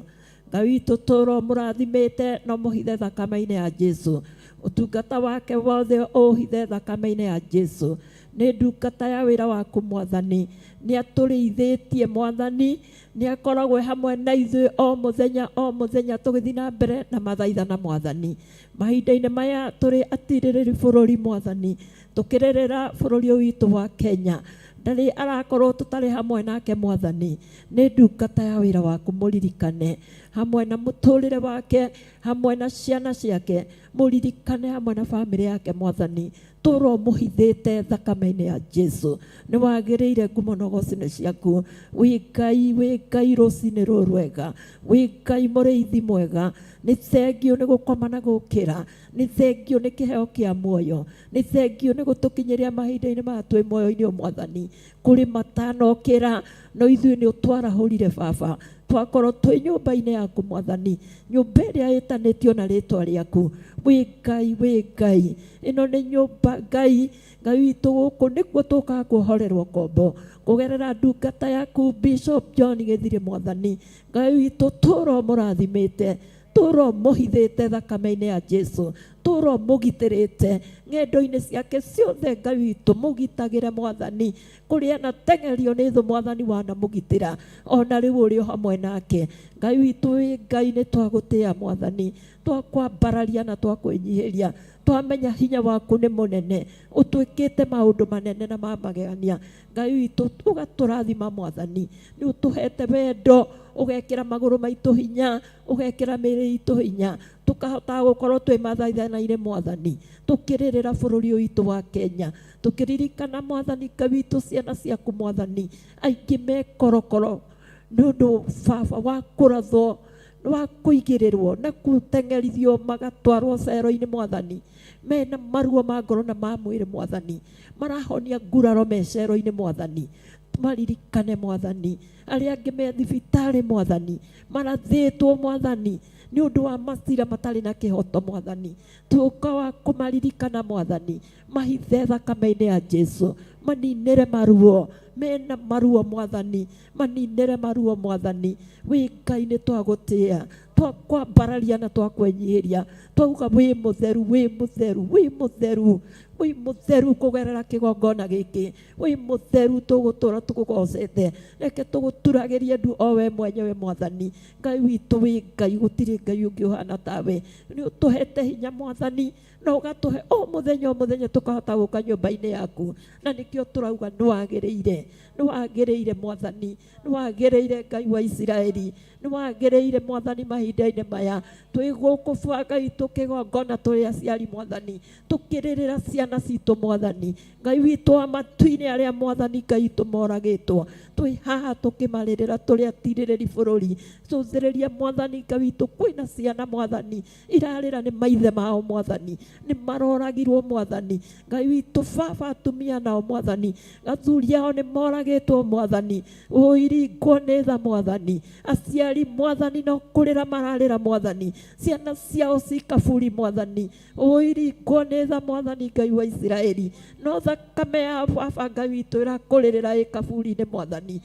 Ngai witũ tũro mũrathimĩte no mũhithe thakame-inĩ ya Jesu. Ũtungata wake wothe ũhithe thakame-inĩ ya Jesu. Nĩ ndungata ya wĩra waku Mwathani. Nĩ atũrĩithĩtie Mwathani, nĩ akoragwo hamwe na ithuĩ o mũthenya o mũthenya tũgĩthiĩ na mbere na mathaithana Mwathani. Mahinda-inĩ maya tũrĩ atirĩrĩri bũrũri Mwathani, tũkĩrĩrĩra bũrũri ũyũ witũ wa Kenya. Ndarĩ arakorwo tũtarĩ hamwe nake Mwathani. Nĩ ndungata ya wĩra waku mũririkane hamwe na mũtũrĩre wake, hamwe na ciana ciake, mũririkane hamwe na bamĩrĩ yake Mwathani. Tũrwo mũhithĩte thakame-inĩ ya Jesu. Nĩ wagĩrĩire ngumo na ũgoci nĩ ciaku. Wĩ Ngai rũcinĩ rũrũ rwega. Wĩ Ngai mũrĩithi mwega. Nĩ thengiũ nĩ gũkoma na gũkĩra. Nĩ thengiũ nĩ kĩheo kĩa muoyo. Nĩ thengiũ nĩ gũtũkinyĩria mahinda-inĩ maya twĩ muoyo-inĩ ũyũ Mwathani. Kũrĩ matanokĩra no ithuĩ nĩ ũtwarahũrire Baba. Twakorwo twĩ nyũmba-inĩ yaku Mwathani, nyũmba ĩrĩa ĩtanĩtio na rĩtwa rĩaku. Wĩ Ngai, wĩ Ngai. Ĩno nĩ nyũmba Ngai, Ngai witũ gũkũ nĩkuo tũkaga kuohorerwo ngombo kũgerera ndungata yaku Bishop John Gĩthirĩ Mwathani. Ngai witũ tũro mũrathimĩte, tũro mũhithĩte thakame-inĩ ya Jesu, tũro mũgitĩrĩte ng'endo-inĩ ciake ciothe. Ngai witũ mũgitagĩre Mwathani, kũrĩa anatengerio nĩ thũ Mwathani wanamũgitĩra ona rĩu ũrĩ o hamwe nake. Ngai witũ wĩ Ngai, nĩ twagũtĩĩa Mwathani, twakwambararia na twakwĩnyihĩria, twamenya hinya waku nĩ mũnene, ũtwĩkĩte maũndũ manene na ma magegania. Ngai witũ ũgatũrathima Mwathani, nĩ ũtũhete wendo, ũgekĩra magũrũ maitũ hinya, ũgekĩra mĩĩrĩ itũ hinya, tũkahota gũkorwo twĩ mathaithana-inĩ Mwathani, tũkĩrĩrĩra bũrũri ũyũ witũ wa Kenya, tũkĩririkana Mwathani Ngai witũ ciana ciaku Mwathani, aingĩ me korokoro nĩ ũndũ Baba wa kũrathwo, wa kũigĩrĩrwo na gũteng'erithio magatwarwo cero-inĩ Mwathani, mena maruo ma ngoro na ma mwĩrĩ Mwathani, marahonia nguraro me cero-inĩ Mwathani, maririkane Mwathani, arĩa angĩ me thibitarĩ Mwathani, marathĩtwo Mwathani nĩ ũndũ wa macira matarĩ na kĩhoto Mwathani, tuĩka wa kũmaririkana Mwathani, mahithe thakame-inĩ ya Jesu, maninĩre maruo, mena maruo Mwathani, maninĩre maruo Mwathani. Wĩ Ngai nĩ twagũtĩĩa, twakwambararia na twakwĩnyihĩria, twauga wĩ mũtheru, wĩ mũtheru, wĩ mũtheru, wĩ mũtheru kũgerera kĩgongona gĩkĩ, wĩ mũtheru tũgũtũra tũkũgocete, reke tũgũturagĩrie ndu o we mwenyewe Mwathani. Ngai witũ wĩ Ngai, gũtirĩ Ngai ũngĩ ũhana tawe. Nĩ ũtũhete hinya Mwathani, na ũgatũhe o mũthenya o mũthenya tũkahota gũka nyũmba-inĩ yaku, na nĩkĩo tũrauga nĩ wagĩrĩire, nĩ wagĩrĩire Mwathani, nĩ wagĩrĩire Ngai wa Isiraeli, nĩ wagĩrĩire Mwathani mahinda-inĩ maya twĩ gũkũ Ngai tũkĩgongona tũrĩ aciari Mwathani, tũkĩrĩrĩra ciana citũ Mwathani. Ngai witũ wa matu-inĩ arĩa Mwathani Ngai witũ moragĩtwo, twĩ haha tũkĩmarĩrĩra tũrĩ atirĩrĩri bũrũri. Cũthĩrĩria Mwathani Ngai witũ, kwĩna ciana Mwathani irarĩra nĩ maithe mao Mwathani, nĩ maroragirwo Mwathani. Ngai witũ Baba atumia nao Mwathani, athuri ao nĩ moragĩtwo Mwathani, ũiringwo nĩ tha Mwathani, aciari Mwathani no kũrĩra mararĩra Mwathani, ciana ciao ci kaburi Mwathani, ũiringwo nĩ tha Mwathani Ngai wa Isiraeli, no thakame ya Baba Ngai witũ ĩrakũrĩrĩra ĩ kaburi-inĩ Mwathani.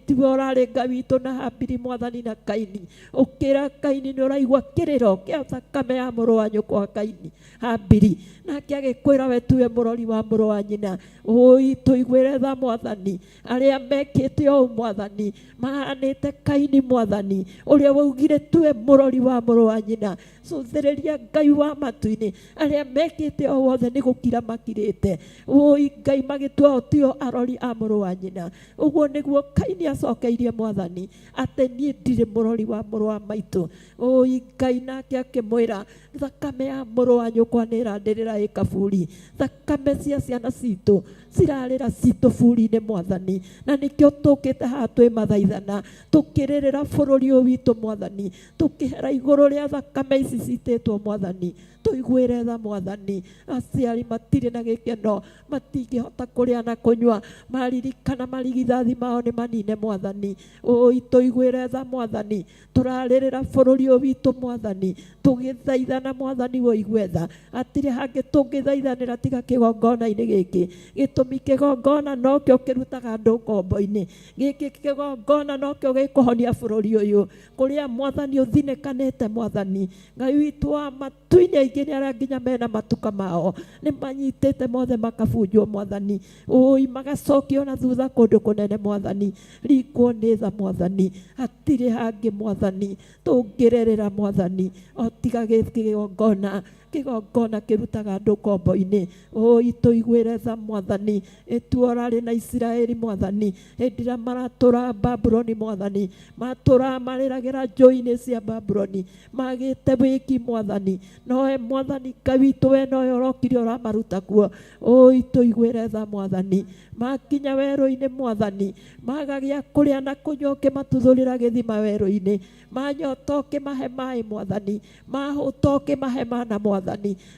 Tiwe ũrarĩ Ngai witũ na Habili Mwathani na Kaini, ũkĩra Kaini nĩ ũraigua kĩrĩro kĩa thakame ya mũrũ wa nyũkwa Kaini Habili, nake agĩkwĩra we tuwe mũrori wa mũrũ wa nyina. Ũi tũiguĩre tha Mwathani, arĩa mekĩte ũũ Mwathani, mahanĩte Kaini Mwathani, ũrĩa waugire tuwe mũrori wa mũrũ wa nyina. Cũthĩrĩria Ngai wa matu-inĩ, arĩa mekĩte o wothe nĩ gũkira makirĩte. Ũi Ngai magĩtua o tio arori a mũrũ wa nyina. Ũguo nĩguo Kaini acokeirie Mwathani, atĩ niĩ ndirĩ mũrori wa mũrũ wa maitũ. Ũi Ngai nake akĩmwĩra, thakame ya mũrũ wa nyũkwa nĩ ĩrandĩrĩra ĩ kaburi, thakame cia ciana citũ cirarĩra citũ buri-inĩ Mwathani, na nĩkĩo tũkĩte haha twĩ mathaithana tũkĩrĩrĩra bũrũri ũyũ witũ Mwathani, tũkĩhera igũrũ rĩa thakame ici citĩtwo Mwathani. Tũiguĩre tha Mwathani, aciari matirĩ na gĩkeno, matingĩhota kũrĩa na kũnyua, maririkana marigithathi mao nĩ manine Mwathani. Ũi tũiguĩre tha Mwathani, tũrarĩrĩra bũrũri ũyũ witũ Mwathani, tũgĩthaithana Mwathani ũigue tha, hatirĩ hangĩ tũngĩthaithanĩra tiga kĩgongona-inĩ gĩkĩ. Gĩtũmi kĩgongona nokĩo kĩrutaga kĩrutaga andũ ngombo-inĩ. Gĩkĩ kĩgongona nokĩo gĩkũhonia bũrũri ũyũ kũrĩa mwathani ũthinĩkanĩte. Mwathani Ngai witũ wa matu-inĩ, aingĩ nĩ arĩa nginya mena matuka mao nĩ manyitĩte mothe makabunjwo mwathani, ũi magacokio na thutha kũndũ kũnene mwathani. Ringwo nĩ tha mwathani, hatirĩ hangĩ mwathani tũngĩrerera mwathani o tiga kĩgongona. Kĩgongona kĩrutaga andũ ngombo-inĩ. Ũi tũiguĩre tha mwathani, ĩtuo ũrarĩ na Isiraeli mwathani hĩndĩ ĩrĩa maratũra Babuloni mwathani, matũra marĩragĩra njũĩ-inĩ cia Babuloni magĩte wĩki mwathani, nowe mwathani Ngai witũ we nowe ũrokire ũramaruta kuo. Ũi tũiguĩre tha mwathani, makinya werũ-inĩ mwathani maga gĩa kũrĩa na kũnyua ũkĩmatuthũrĩra gĩthima werũ-inĩ, manyota ũkĩmahe maĩ mwathani, mahũta ũkĩmahe mana mwathani.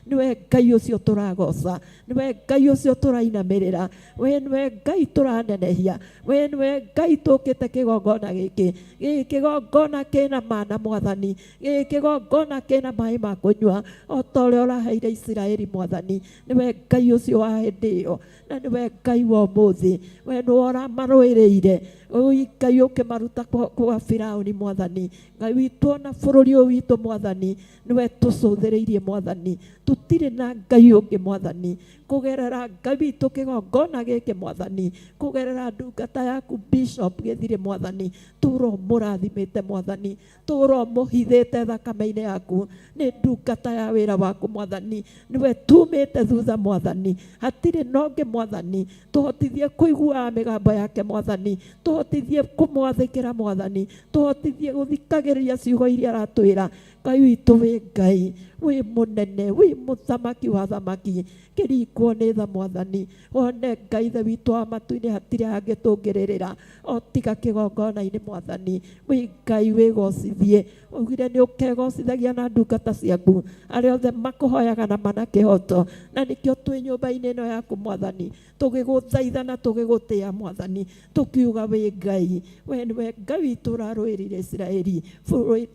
Nĩwe Ngai ũcio tũragoca, nĩwe Ngai ũcio tũrainamĩrĩra, we nĩwe Ngai tũranenehia, we nĩwe Ngai tũkĩte kĩgongona gĩkĩ. Gĩkĩ kĩgongona kĩna mana mwathani, gĩkĩ kĩgongona kĩna maĩ ma kũnyua o ta ũrĩa ũraheire Isiraeli mwathani. Nĩwe Ngai ũcio wa hĩndĩ ĩyo na nĩwe Ngai wa ũmũthĩ, we nĩwe ũramarũĩrĩire. Ũi Ngai ũkĩmaruta kwa Firaũni mwathani. Ngai witũ ona bũrũri ũyũ witũ mwathani nĩwe tũcũthĩrĩirie mwathani, tũtirĩ na Ngai ũngĩ mwathani. Kũgerera Ngai witũ kĩgongona gĩkĩ mwathani, kũgerera ndungata yaku Bishop Gĩthirĩ mwathani, tũra ũmũrathimĩte mwathani, tũra ũmũhithĩte thakame-inĩ yaku. Nĩ ndungata ya wĩra waku mwathani, nĩwe tumĩte thutha mwathani, hatirĩ na ũngĩ mwathani. Tũhotithie kũiguaga mĩgambo yake mwathani, tũhotithie kũmwathĩkĩra mwathani, tũhotithie gũthikagĩrĩria ciugo iria aratwĩra. Ngai witũ wĩ Ngai wĩ mũnene, wĩ mũthamaki wa thamaki, kĩringwo nĩ tha mwathani. Wone Ngai ithe witũ wa matu-inĩ, hatirĩ hangĩ tũngĩrĩrĩra o tiga kĩgongona-inĩ mwathani. Wĩ Ngai wĩgocithie, ugire nĩ ũkegocithagia na ndungata ciaku arĩa othe makũhoyaga na mana kĩhoto, na nĩkĩo twĩ nyũmba-inĩ ĩno yaku mwathani, tũgĩgũthaitha na tũgĩgũtĩa mwathani, tũkiuga wĩ Ngai, we nĩwe Ngai witũ ũrarũĩrĩire Isiraeli,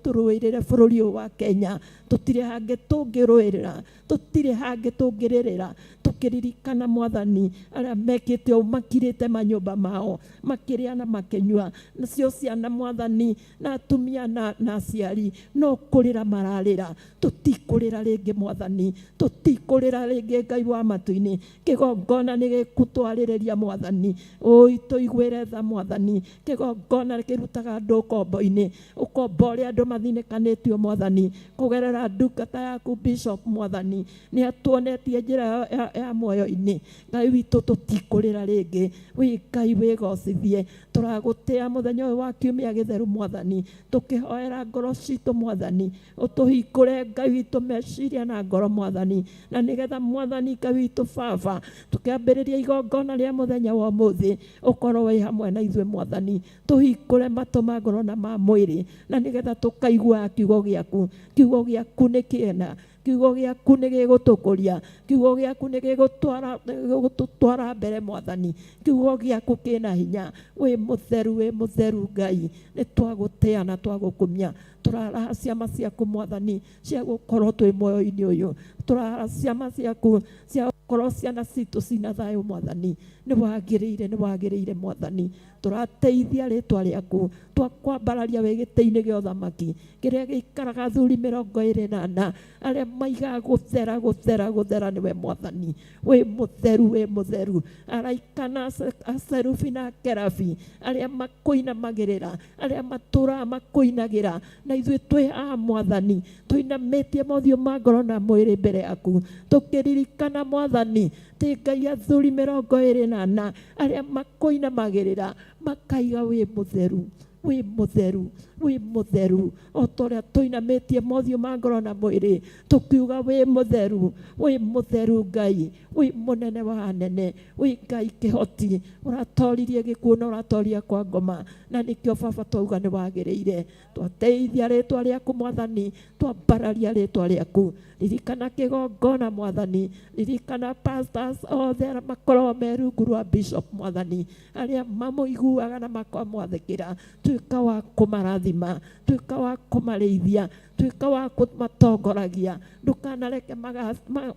tũrũĩrĩre bũrũri ũyũ wa Kenya. Tũtirĩ hangĩ tũngĩrũĩrĩra, tũtirĩ hangĩ tũngĩrĩrĩra, tũkĩririkana mwathani arĩa mekĩte ũũ makirĩte manyũmba mao makĩrĩa na makĩnyua, nacio ciana mwathani na atumia na aciari no kũrĩra mararĩra. Tũtikũrĩra rĩngĩ mwathani, tũtikũrĩra rĩngĩ Ngai wa matu-inĩ. Kĩgongona nĩ gĩkũtwarĩrĩria mwathani, ũi tũiguĩre tha mwathani. Kĩgongona kĩrutaga andũ ũkombo-inĩ, ũkombo ũrĩa andũ mathinĩkanĩtio mwathani, kũgerera ndungata yaku Bishop mwathani nĩ atuonetie njĩra ya muoyo-inĩ. Ngai witũ tũtikũrĩra rĩngĩ, wĩ Ngai wĩgocithie. Tũragũtĩa mũthenya ũyũ wa kiumia gĩtheru mwathani, tũkĩhoera ngoro citũ mwathani, ũtũhingũre Ngai witũ meciria na ngoro mwathani, na nĩgetha mwathani Ngai witũ baba tũkĩambĩrĩria igongona rĩa mũthenya wa ũmũthĩ ũkorwo wĩ hamwe na ithuĩ mwathani. Tũhingũre matũ ma ngoro na ma mwĩrĩ, na nĩgetha tũkaiguaga kiugo gĩaku. Kiugo gĩaku nĩ kĩena, kiugo gĩaku nĩ gĩgũtũkũria, kiugo gĩaku nĩ gĩgũtũtwara mbere mwathani. Kiugo gĩaku kĩna hinya, wĩ mũtheru, wĩ mũtheru Ngai. Nĩ twagũtĩa na twagũkumia, tũraraha ciama ciaku mwathani cia gũkorwo twĩ muoyo-inĩ ũyũ, tũraraha ciama ciaku cia gũkorwo ciana citũ cina thayũ mwathani. Nĩ wagĩrĩire, nĩ wagĩrĩire mwathani. Tũrateithia rĩtwa rĩaku, twakwambararia wĩ gĩtĩ-inĩ gĩa ũthamaki kĩrĩa gĩikaraga athuri 24 arĩa maigaga gũthera gũthera gũthera nĩwe mwathani. Wĩ mũtheru, wĩ mũtheru. Araika na acerubi na kerabi arĩa makũinamagĩrĩra, arĩa matũraga makũinagĩra, na ithuĩ twĩ haha mwathani tũinamĩtie mothiũ ma ngoro na mwĩrĩ mbere yaku, tũkĩririkana mwathani ti Ngai athuri 24 arĩa makũinamagĩrĩra makaiga wĩ mũtheru, wĩ mũtheru, wĩ mũtheru. O ta ũrĩa tũinamĩtie mothiũ ma ngoro na mwĩrĩ tũkiuga wĩ mũtheru, wĩ mũtheru Ngai, wĩ mũnene wa anene, wĩ Ngai kĩhoti, ũratoririe gĩkuũ na ũratoria kwa ngoma, na nĩkĩo baba twauga nĩ wagĩrĩire. Twateithia rĩtwa rĩaku mwathani, twambararia rĩtwa rĩaku. Ririkana kĩgongona Mwathani, ririkana pastors othe arĩa makoragwo me rungu rwa bishop Mwathani, arĩa mamũiguaga na makamwathĩkĩra. Tuĩka wa kũmarathima, tuĩka wa kũmarĩithia, tuĩka wa kũmatongoragia. Ndũkanareke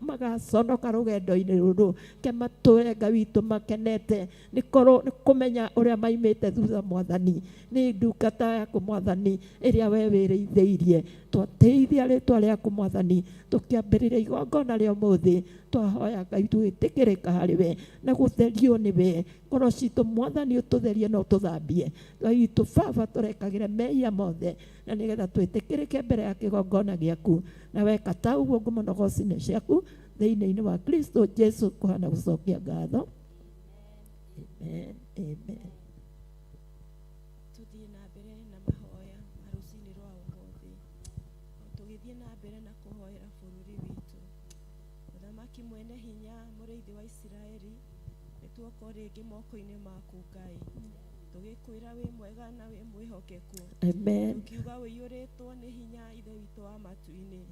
magaconoka rũgendo-inĩ rũrũ, ke matũre Ngai witũ makenete nĩ korwo nĩ kũmenya ũrĩa maimĩte thutha Mwathani. Nĩ ndungata yaku Mwathani ĩrĩa we wĩrĩithĩirie. Twatĩithia rĩtwa rĩaku Mwathani, tũkĩambĩrĩria igongona rĩa ũmũthĩ, twahoya Ngai twĩtĩkĩrĩka harĩ we na gũtherio nĩ we. Ngoro citũ Mwathani ũtũtherie na ũtũthambie. Ngai witũ Baba, tũrekagĩre mehia mothe na nĩgetha twĩtĩkĩrĩke mbere ya kĩgongona gĩaku, na weka ta ũguo ngumo na ũgoci nĩ ciaku thĩinĩ wa Kristo Jesu kũhana gũcokia ngatho. Amen, amen. Tuthiĩ na mbere na mahoya ma rũcinĩ rwa ũmũthĩ, o tũgĩthiĩ na mbere na kũhoera bũrũri witũ. Mũthamaki mwene hinya, mũrĩithi wa Isiraeli, nĩ tuoka o rĩngĩ moko-inĩ maku Ngai, tũgĩkwĩra wĩ mwega na wĩ mwĩhokeku. Amen. Tũkiuga ũiyũrĩtwo nĩ hinya Ithe witũ wa matu-inĩ.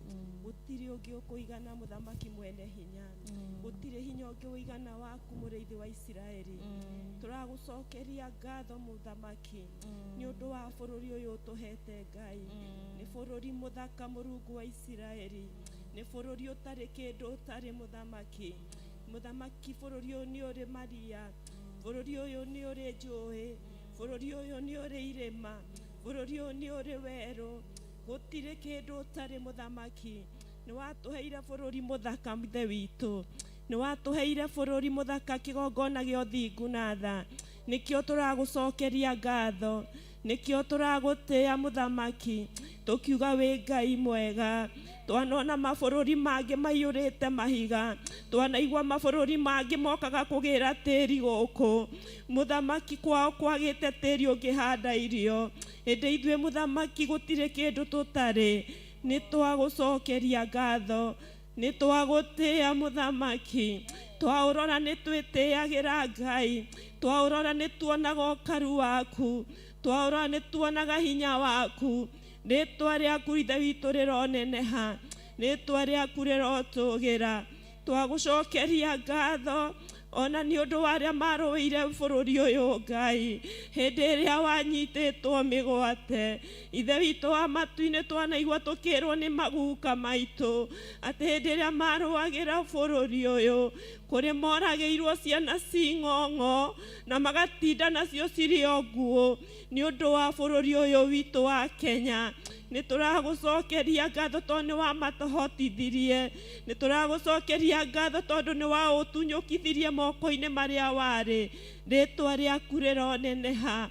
Gũtirĩ ũngĩ ũkũigana mũthamaki mwene hinya, gũtirĩ hinya ũngĩ ũigana waku mũrĩithi wa Isiraeli. Tũragũcokeria ngatho mũthamaki nĩ ũndũ wa bũrũri ũyũ ũtũhete Ngai. Nĩ bũrũri mũthaka Mũrungu wa Isiraeli, nĩ bũrũri ũtarĩ kĩndũ ũtarĩ mũthamaki. Mũthamaki, bũrũri ũyũ nĩ ũrĩ maria, bũrũri ũyũ nĩ ũrĩ njũĩ, bũrũri ũyũ nĩ ũrĩ irĩma, bũrũri ũyũ nĩ ũrĩ werũ, gũtirĩ kĩndũ ũtarĩ mũthamaki. Nĩ watũheire bũrũri mũthaka Ithe witũ, nĩ watũheire bũrũri mũthaka kĩgongona gĩa ũthingu na tha. Nĩkĩo tũragũcokeria ngatho, nĩkĩo tũragũtĩĩa mũthamaki, tũkiuga wĩ Ngai mwega. Twanona mabũrũri mangĩ maiyũrĩte mahiga, twanaigua mabũrũri mangĩ mokaga kũgĩra tĩri gũkũ. Mũthamaki, kwao kwagĩte tĩri ũngĩhanda irio, ĩndĩ ithuĩ mũthamaki gũtirĩ kĩndũ tũtarĩ. Nĩ twagũcokeria ngatho, nĩ twagũtĩĩa mũthamaki. Twaũrora nĩ twĩtĩagĩra Ngai, twaũrora nĩ tuonaga ũkaru waku, twaũrora nĩ tuonaga hinya waku. Rĩtwa rĩaku Ithe witũ rĩroneneha, rĩtwa rĩaku rĩrotũgĩra. Twagũcokeria ngatho ona nĩ ũndũ wa arĩa marũĩire bũrũri ũyũ Ngai, hĩndĩ ĩrĩa wanyitĩtwo mĩgwate. Ithe witũ wa matu-inĩ, twanaigua tũkĩrwo nĩ maguka maitũ atĩ hĩndĩ ĩrĩa marũagĩra bũrũri ũyũ, kũrĩ moragĩirwo ciana cing'ong'o na magatinda nacio cirĩ o nguũ nĩ ũndũ wa bũrũri ũyũ witũ wa Kenya. Nĩ tũragũcokeria ngatho tondũ nĩ wamatũhotithirie, nĩ tũragũcokeria ngatho tondũ nĩ waũtunyũkithirie moko-inĩ marĩa warĩ. Rĩtwa rĩaku rĩroneneha.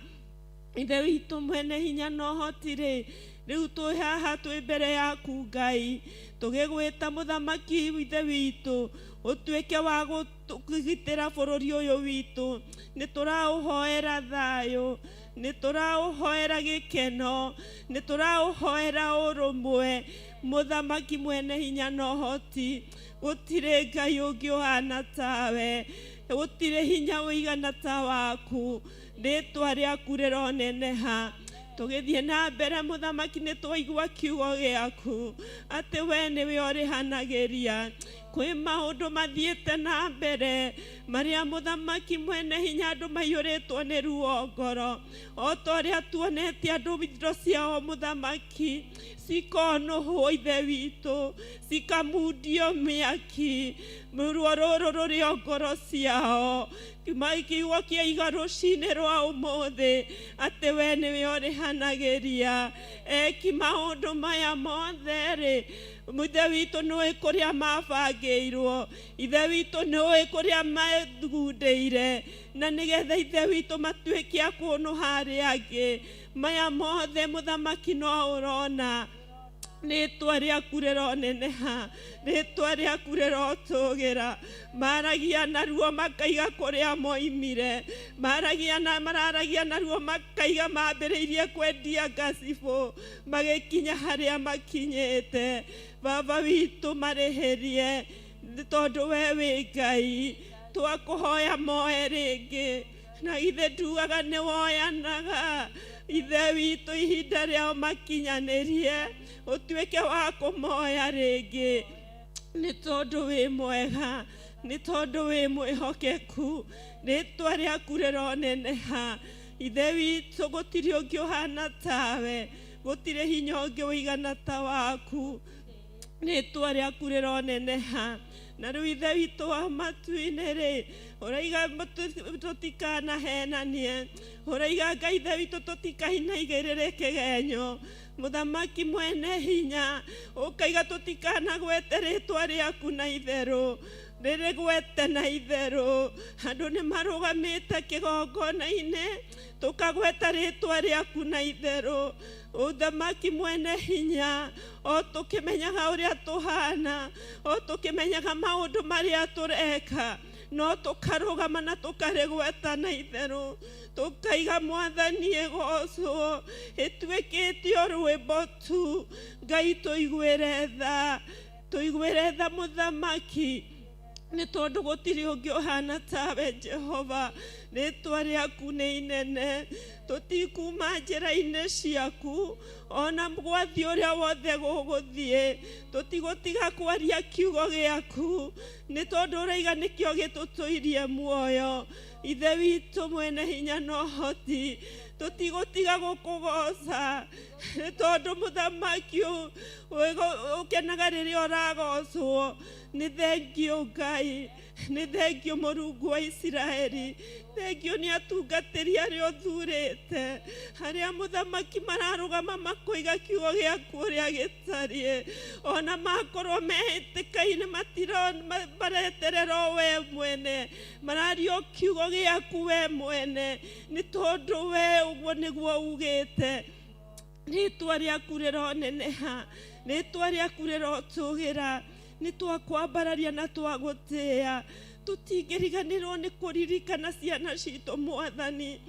Ithe witũ mwene hinya na ũhoti rĩ, rĩu twĩ haha twĩ mbere yaku Ngai, tũgĩgwĩta mũthamaki Ithe witũ, ũtuĩke wa kũgitĩra bũrũri ũyũ witũ. Nĩ tũraũhoera thayũ, nĩ tũraũhoera gĩkeno, nĩ tũraũhoera ũrũmwe. Mũthamaki mwene hinya na ũhoti, gũtirĩ Ngai ũngĩ ũhana tawe, gũtirĩ hinya ũigana ta waku. Rĩtwa rĩaku rĩroneneha. Tũgĩthiĩ na mbere mũthamaki, nĩ twaigua kiugo gĩaku atĩ we nĩwe ũrĩhanagĩria. Kwĩ maũndũ mathiĩte na mbere marĩa mũthamaki mwene hinya andũ maiyũrĩtwo nĩ ruo ngoro, o ta ũrĩa tuonete andũ indo ciao mũthamaki cikonũhwo Ithe witũ, cikamundio mĩaki, ruo rũrũ rũrĩ o ngoro ciao. Kiugo kĩaiga rũcinĩ rwa ũmũthĩ atĩ we nĩwe ũrĩhanagĩria eki maũndũ maya mothe rĩ. Ithe witũ nĩũĩ kũrĩa mabangĩirwo, Ithe witũ nĩũĩ kũrĩa mathugundĩire, na nĩgetha Ithe witũ matuĩke a kũnũha arĩa angĩ. Maya mothe mũthamaki no ũrona. Rĩtwa rĩaku rĩroneneha, rĩtwa rĩaku rĩrotũgĩra. Maragia naruo makaiga kũrĩa moimire, maragia na mararagia naruo makaiga mambĩrĩirie kwendia ngacibũ magĩkinya harĩa makinyĩte. Baba witũ marĩhĩrie, tondũ we wĩ Ngai. Twakũhoya moe rĩngĩ, na ithe ndugaga nĩ woyanaga. Ithe witũ ihinda rĩao makinyanĩrie, ũtuĩke wa kũmoya rĩngĩ. Nĩ tondũ wĩ mwega, nĩ tondũ wĩ mwĩhokeku, rĩtwa rĩaku rĩroneneha. Ithe witũ, gũtirĩ ũngĩ ũhana tawe, gũtirĩ hinya ũngĩ ũigana ta waku, rĩtwa rĩaku rĩroneneha. Na rĩu Ithe witũ wa matu-inĩ rĩ, ũraiga tũtikanahenanie, ũraiga Ngai Ithe witũ tũtikainaigĩrĩre kĩgenyo, Mũthamaki mwene hinya, ũkaiga tũtikanagwete rĩtwa rĩaku na itherũ, rĩrĩgwete na itherũ. Andũ nĩ marũgamĩte kĩgongona-inĩ, tũkagweta rĩtwa rĩaku na itherũ. Ũthamaki mwene hinya, o tũkĩmenyaga ũrĩa tũhana, o tũkĩmenyaga maũndũ marĩa tũreka, no tũkarũgama na tũkarĩgweta na itherũ, tũkaiga Mwathani ĩgocwo, ĩtuĩkĩte o rwĩmbo tu. Ngai tũiguĩre tha, tũiguĩre tha Mũthamaki, nĩ tondũ gũtirĩ ũngĩ ũhana tawe Jehova. Rĩtwa rĩaku nĩ inene, tũtikuma njĩra-inĩ ciaku, ona gwathiĩ ũrĩa wothe gũgũthiĩ, tũtigũtiga kwaria kiugo gĩaku, nĩ tondũ ũraiga nĩkĩo gĩtũtũirie muoyo. Ithe witũ mwene hinya na ũhoti, tũtigũtiga gũkũgoca, nĩ tondũ Mũthamaki ũkenaga rĩrĩa ũragocwo. Nĩ thengio Ngai, nĩ thengio Mũrungu wa Isiraeli, thengio nĩ atungatĩri arĩa ũthurĩte, arĩa Mũthamaki mararũgama makoiga kiugo gĩaku ũrĩa gĩtariĩ, ona makorwo mehĩtĩka-inĩ mareterera o we mwene, mararia o kiugo gĩaku we mwene, nĩ tondũ we ũguo nĩguo ugĩte. Rĩtwa rĩaku rĩroneneha, rĩtwa rĩaku rĩrotũgĩra, nĩ twakwambararia na twagũtĩĩa, tũtingĩriganĩrwo nĩ kũririkana ciana citũ. Mwathani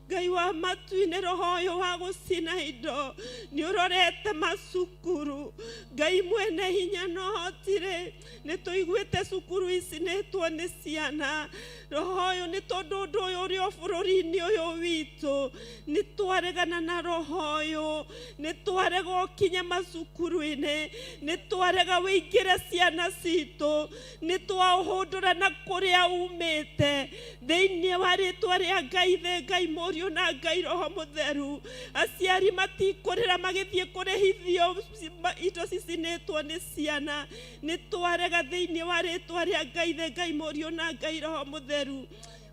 Ngai wa matu-inĩ, roho ũyũ wa gũcina indo nĩ ũrorete macukuru. Ngai mwene hinya na ũhoti-rĩ, nĩ tũiguĩte cukuru icinĩtwo nĩ ciana. Roho ũyũ, nĩ tondũ ũndũ ũyũ ũrĩ o bũrũri-inĩ ũyũ witũ, nĩ twaregana na roho ũyũ, nĩ twarega ũkinye macukuru-inĩ, nĩ twarega wĩingĩre ciana citũ, nĩ twaũhũndũra na kũrĩa umĩte, thĩinĩ wa rĩtwa rĩa Ngai Ithe, Ngai Mũriũ na Ngai Roho Mũtheru. Aciari matikũrĩra magĩthiĩ kũrĩhithio indo cicinĩtwo nĩ ciana, nĩ twarega thĩinĩ wa rĩtwa rĩa Ngai Ithe, Ngai Mũriũ na Ngai Roho Mũtheru.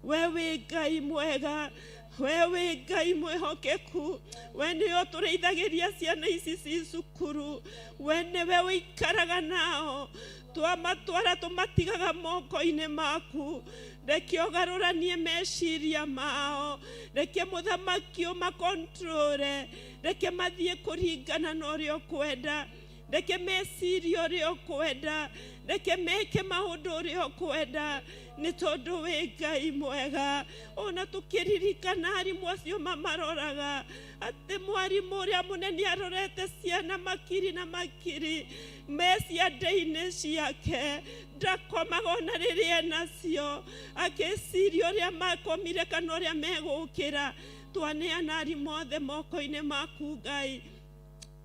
We wĩ Ngai mwega, we wĩ Ngai mwĩhokeku, we nĩwe ũtũrĩithagĩria ciana ici ci cukuru, we nĩwe ũikaraga nao, twamatwara tũmatigaga moko-inĩ maku. Reke ũgarũranie meciria mao, reke Mũthamaki ũmakontrore, reke mathiĩ kũringana na ũrĩa ũkwenda, reke mecirie ũrĩa ũkwenda, reke meke maũndũ ũrĩa ũkwenda, nĩ tondũ wĩ Ngai mwega. Ona tũkĩririkana arimũ acio mamaroraga, atĩ mwarimũ ũrĩa mũnene arorete ciana makiri na makiri me ciande-inĩ ciake, ndakomaga ona rĩrĩa enacio, akĩciria ũrĩa makomire kana ũrĩa megũkĩra. Twaneana arimũ othe moko-inĩ maku Ngai,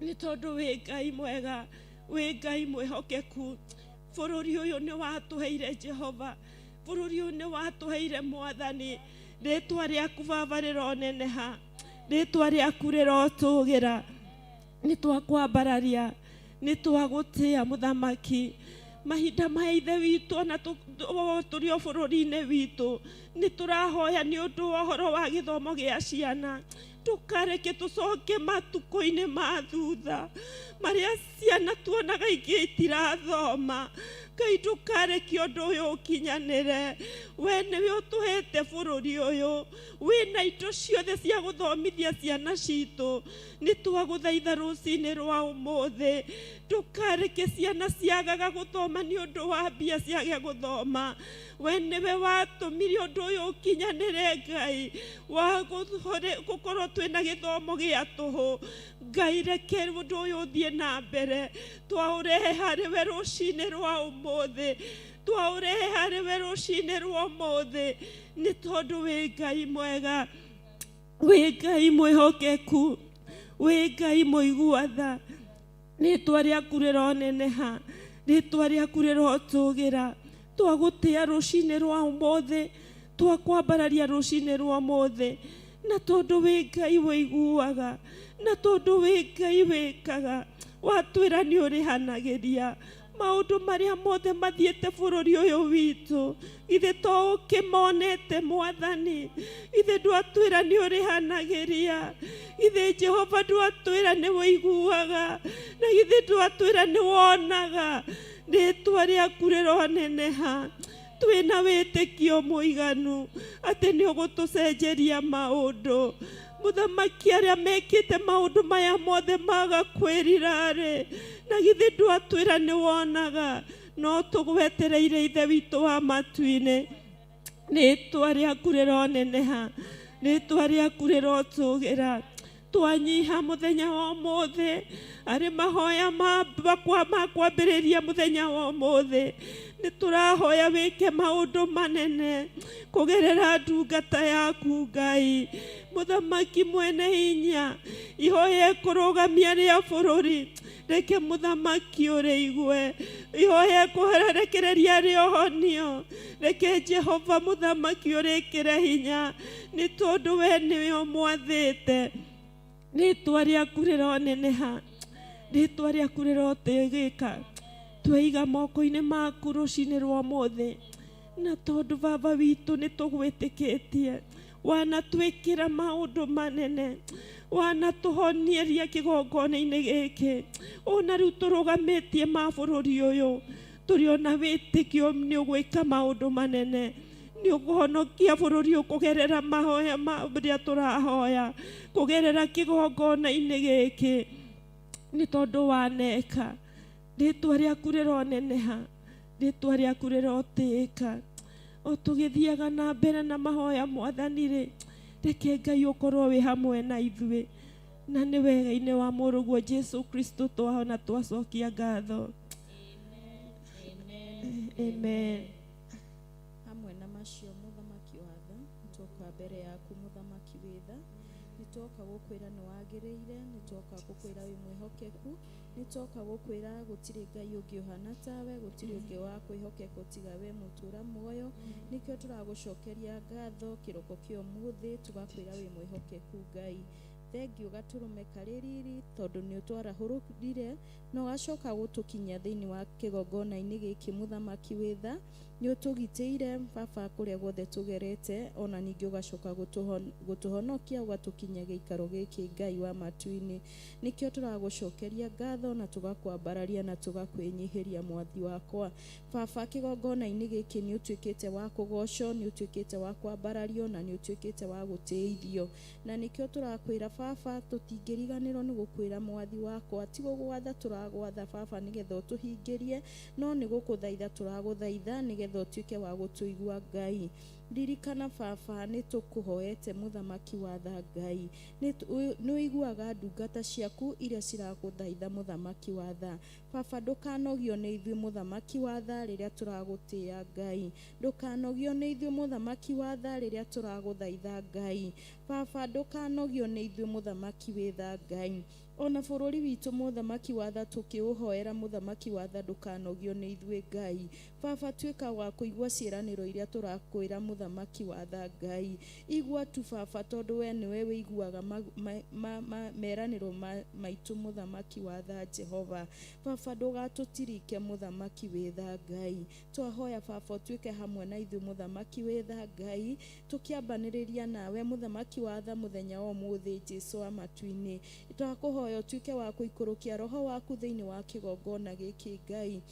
nĩ tondũ wĩ Ngai mwega, wĩ Ngai mwĩhokeku. Bũrũri ũyũ nĩ watũheire Jehova, bũrũri ũyũ nĩ watũheire Mwathani. Rĩtwa rĩaku Baba rĩroneneha, rĩtwa rĩaku rĩrotũgĩra, nĩ twakwambararia, nĩ twagũtĩa Mũthamaki. Mahinda maya Ithe witũ, ona tũrĩ o bũrũri-inĩ witũ, nĩ tũrahoya nĩ ũndũ wa ũhoro wa gĩthomo gĩa ciana. Ndũkareke tũcoke matukũ-inĩ ma thutha marĩa ciana tuonaga ingĩ itirathoma. Ngai ndũkareke ũndũ ũyũ ũkinyanĩre. We nĩwe ũtũhete bũrũri ũyũ, wĩna indo ciothe cia gũthomithia ciana citũ. Nĩ twagũthaitha rũcinĩ rwa ũmũthĩ, ndũkareke ciana ciagaga gũthoma nĩ ũndũ wa mbia ciage gũthoma. We nĩwe watũmire ũndũ ũyũ ũkinyanĩre Ngai, wa gũkorwo twĩna gĩthomo gĩa tũhũ. Ngai reke ũndũ ũyũ ũthiĩ na mbere, twaũrehe harĩ we rũcinĩ rwa ũmũthĩ, twaũrehe harĩ we rũcinĩ rwa ũmũthĩ, nĩ tondũ wĩ Ngai mwega, wĩ Ngai mwĩhokeku, wĩ Ngai mũigua tha. Rĩtwa rĩaku rĩroneneha, Rĩtwa rĩaku rĩrotũgĩra. Twagũtĩa rũcinĩ rwa ũmũthĩ, twakwambararia rũcinĩ rwa ũmũthĩ, na tondũ wĩ Ngai wĩiguaga, na tondũ wĩ Ngai wĩkaga, watwĩra nĩ ũrĩhanagĩria maũndũ marĩa mothe mathiĩte bũrũri ũyũ witũ. Githĩ to ũkĩmonete Mwathani? Githĩ ndwatwĩra nĩ ũrĩhanagĩria? Githĩ Jehova ndwatwĩra nĩ wĩiguaga? Na githĩ ndwatwĩra nĩ wonaga? Rĩtwa rĩaku rĩroneneha. Twĩna wĩtĩkio mũiganu atĩ nĩ ũgũtũcenjeria maũndũ. Mũthamaki, arĩa mekĩte maũndũ maya mothe maga kwĩrira-rĩ, na githĩ ndwatwĩra nĩ wonaga? No tũgwetereire Ithe witũ wa matu-inĩ. Rĩtwa rĩaku rĩroneneha, rĩtwa rĩaku rĩrotũgĩra. Twanyiha mũthenya wa ũmũthĩ, arĩ mahoya makwa ma kwambĩrĩria mũthenya wa ũmũthĩ, nĩ tũrahoya wĩke maũndũ manene kũgerera ndungata yaku Ngai. Mũthamaki mwene hinya, ihoya kũrũgamia rĩa bũrũri, reke mũthamaki ũrĩigue. Ihoya kũrekereria rĩa ũhonio, reke Jehova mũthamaki ũrĩkĩre hinya, nĩ tondũ we nĩwe ũmwathĩte. Rĩtwa rĩaku rĩroneneha, rĩtwa rĩaku rĩrotĩgĩka. Tweiga moko-inĩ maku rũcinĩ rwa ũmũthĩ, na tondũ Baba witũ nĩ tũgwĩtĩkĩtie, wanatwĩkĩra maũndũ manene, wanatũhonieria kĩgongona-inĩ gĩkĩ, ona rĩu tũrũgamĩtie ma bũrũri ũyũ, tũrĩ ona wĩtĩkio nĩ ũgwĩka maũndũ manene, nĩ ũkũhonokia bũrũri ũyũ kũgerera mahoya marĩa tũrahoya, kũgerera kĩgongona-inĩ gĩkĩ, nĩ tondũ waneka. Rĩtwa rĩaku rĩroneneha, rĩtwa rĩaku rĩrotĩĩka. O tũgĩthiaga na mbere na mahoya Mwathani rĩ, reke Ngai ũkorwo wĩ hamwe na ithuĩ, na nĩ wega-inĩ wa mũrũguo Jesu Kristo twahona twacokia ngatho. Amen. Hamwe na macio mũthamaki wa tha, nĩtwoka mbere yaku mũthamaki wĩ tha, nĩtwoka gũkwĩra nĩ wagĩrĩire, nĩtwoka gũkwĩra wĩ mwĩhokeku, nĩtwoka gũkwĩra gũtirĩ Ngai ũngĩ ũhana tawe, gũtirĩ ũngĩ wa kwĩhokeka tiga we mũtũra muoyo. Nĩkĩo tũragũcokeria ngatho kĩroko kĩa ũmũthĩ, tũgakwĩra wĩ mwĩhokeku Ngai. Thengiũ gatũrũme karĩ riri tondũ nĩ ũtwarahũrire na ũgacoka gũtũkinyia thĩinĩ wa kĩgongona-inĩ gĩkĩ mũthamaki wĩ tha. Nĩ ũtũgitĩire Baba kũrĩa guothe tũgerete, ona ningĩ ũgacoka gũtũhonokia ũgatũkinyia gĩikaro gĩkĩ Ngai wa matu-inĩ. Nĩkĩo tũragũcokeria ngatho na tũgakwambararia na tũgakwĩnyihĩria mwathi wakwa. Baba, kĩgongona-inĩ gĩkĩ nĩ ũtuĩkĩte wa kũgocwo, nĩ ũtuĩkĩte wa kwambarario na nĩ ũtuĩkĩte wa gũtĩithio. Na nĩkĩo tũrakwĩra Baba, tũtingĩriganĩrwo nĩ gũkwĩra mwathi wakwa, ti gũgwatha tũragwatha Baba nĩgetha ũtũhingĩrie, no nĩ gũkũthaitha tũragũthaitha nĩgetha ũtuĩke wa gũtũigua Ngai. Ririkana Baba, nĩ tũkũhoete mũthamaki wa tha Ngai, nĩ ũiguaga ndungata ciaku iria ciragũthaitha mũthamaki wa tha. Baba, ndũkanogio nĩ ithuĩ mũthamaki wa tha rĩrĩa tũragũtĩĩa Ngai, ndũkanogio nĩ ithuĩ mũthamaki wa tha rĩrĩa tũragũthaitha Ngai. Baba, ndũkanogio nĩ ithuĩ mũthamaki wĩ tha Ngai. Ona bũrũri witũ mũthamaki wa tha tũkĩũhoera mũthamaki wa tha, ndũkanogio nĩ ithuĩ Ngai. Baba, tuĩka wa kũigua ciĩranĩro iria tũrakwĩra mũthamaki wa tha Ngai. Igua tu Baba, tondũ we nĩwe wĩiguaga meranĩro maitũ mũthamaki wa tha Jehova. Baba, ndũgatũtirike mũthamaki wĩ tha Ngai. Twahoya Baba ũtuĩke hamwe na ithuĩ mũthamaki wĩ tha Ngai, tũkĩambanĩrĩria nawe mũthamaki wa tha mũthenya wa ũmũthĩ Jesu wa matu-inĩ. Twakũhoya ũtuĩke wa kũikũrũkia roho waku thĩinĩ wa kĩgongona gĩkĩ Ngai.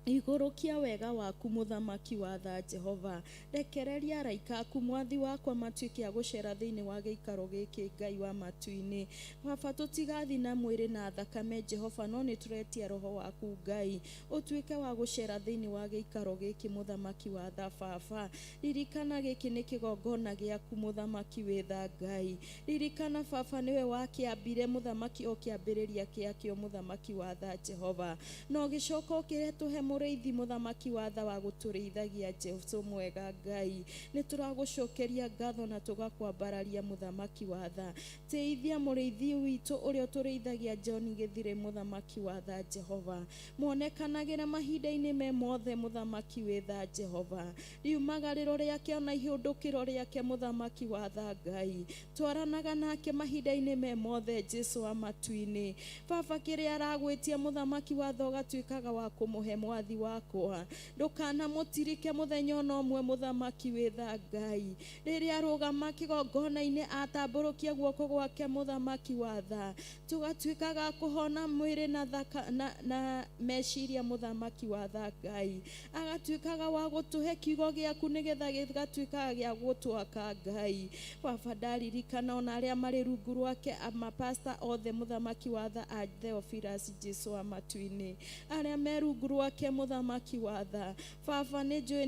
Igũrũkia wega waku mũthamaki wa tha Jehova. Rekereria araika aku mwathi wakwa matuĩke a gũcera thĩinĩ wa gĩikaro gĩkĩ Ngai wa matu-inĩ. Baba, tũtigathi na mwĩrĩ na thakame Jehova, no nĩ tũretia roho waku Ngai ũtuĩke wa gũcera thĩinĩ wa gĩikaro gĩkĩ mũthamaki wa tha Baba. Ririkana gĩkĩ nĩ kĩgongona gĩaku mũthamaki wĩ tha Ngai. Ririkana Baba, nĩwe wakĩambire mũthamaki o kĩambĩrĩria kĩakĩo mũthamaki wa tha Jehova, na ũgĩcoka ũkĩretũhe Mũrĩithi mũthamaki wa tha wa gũtũrĩithagia Jesu mwega Ngai. Nĩ tũragũcokeria ngatho na tũgakwambararia mũthamaki wa tha. Teithia mũrĩithi witũ ũrĩa ũtũrĩithagia John Gĩthire mũthamaki wa tha Jehova. Muonekanagĩra mahinda-inĩ me mothe mũthamaki wĩ tha Jehova. Riumagarĩro rĩake ona ihũndũkĩro rĩake mũthamaki wa tha Ngai. Twaranaga nake mahinda-inĩ me mothe Jesu wa matu-inĩ. Baba kĩrĩa aragwĩtia mũthamaki wa tha ũgatuĩkaga wa kũmũhe mwathi wakwa. Ndũkanamũtirike mũthenya ona ũmwe mũthamaki wĩ tha Ngai. Rĩrĩa arũgama kĩgongona-inĩ atambũrũkia guoko gwake mũthamaki wa tha, tũgatuĩkaga kũhona mwĩrĩ na thaka, na meciria mũthamaki wa tha Ngai. Agatuĩkaga wa gũtũhe kiugo gĩaku nĩgetha gĩgatuĩkaga gĩa gũtwaka Ngai. Baba ndaririkana ona arĩa marĩ rungu rwake mapasta othe mũthamaki wa tha a Theophilus Jesu wa matu-inĩ, arĩa me rungu rwake mũthamaki wa tha. Baba nĩ njũĩ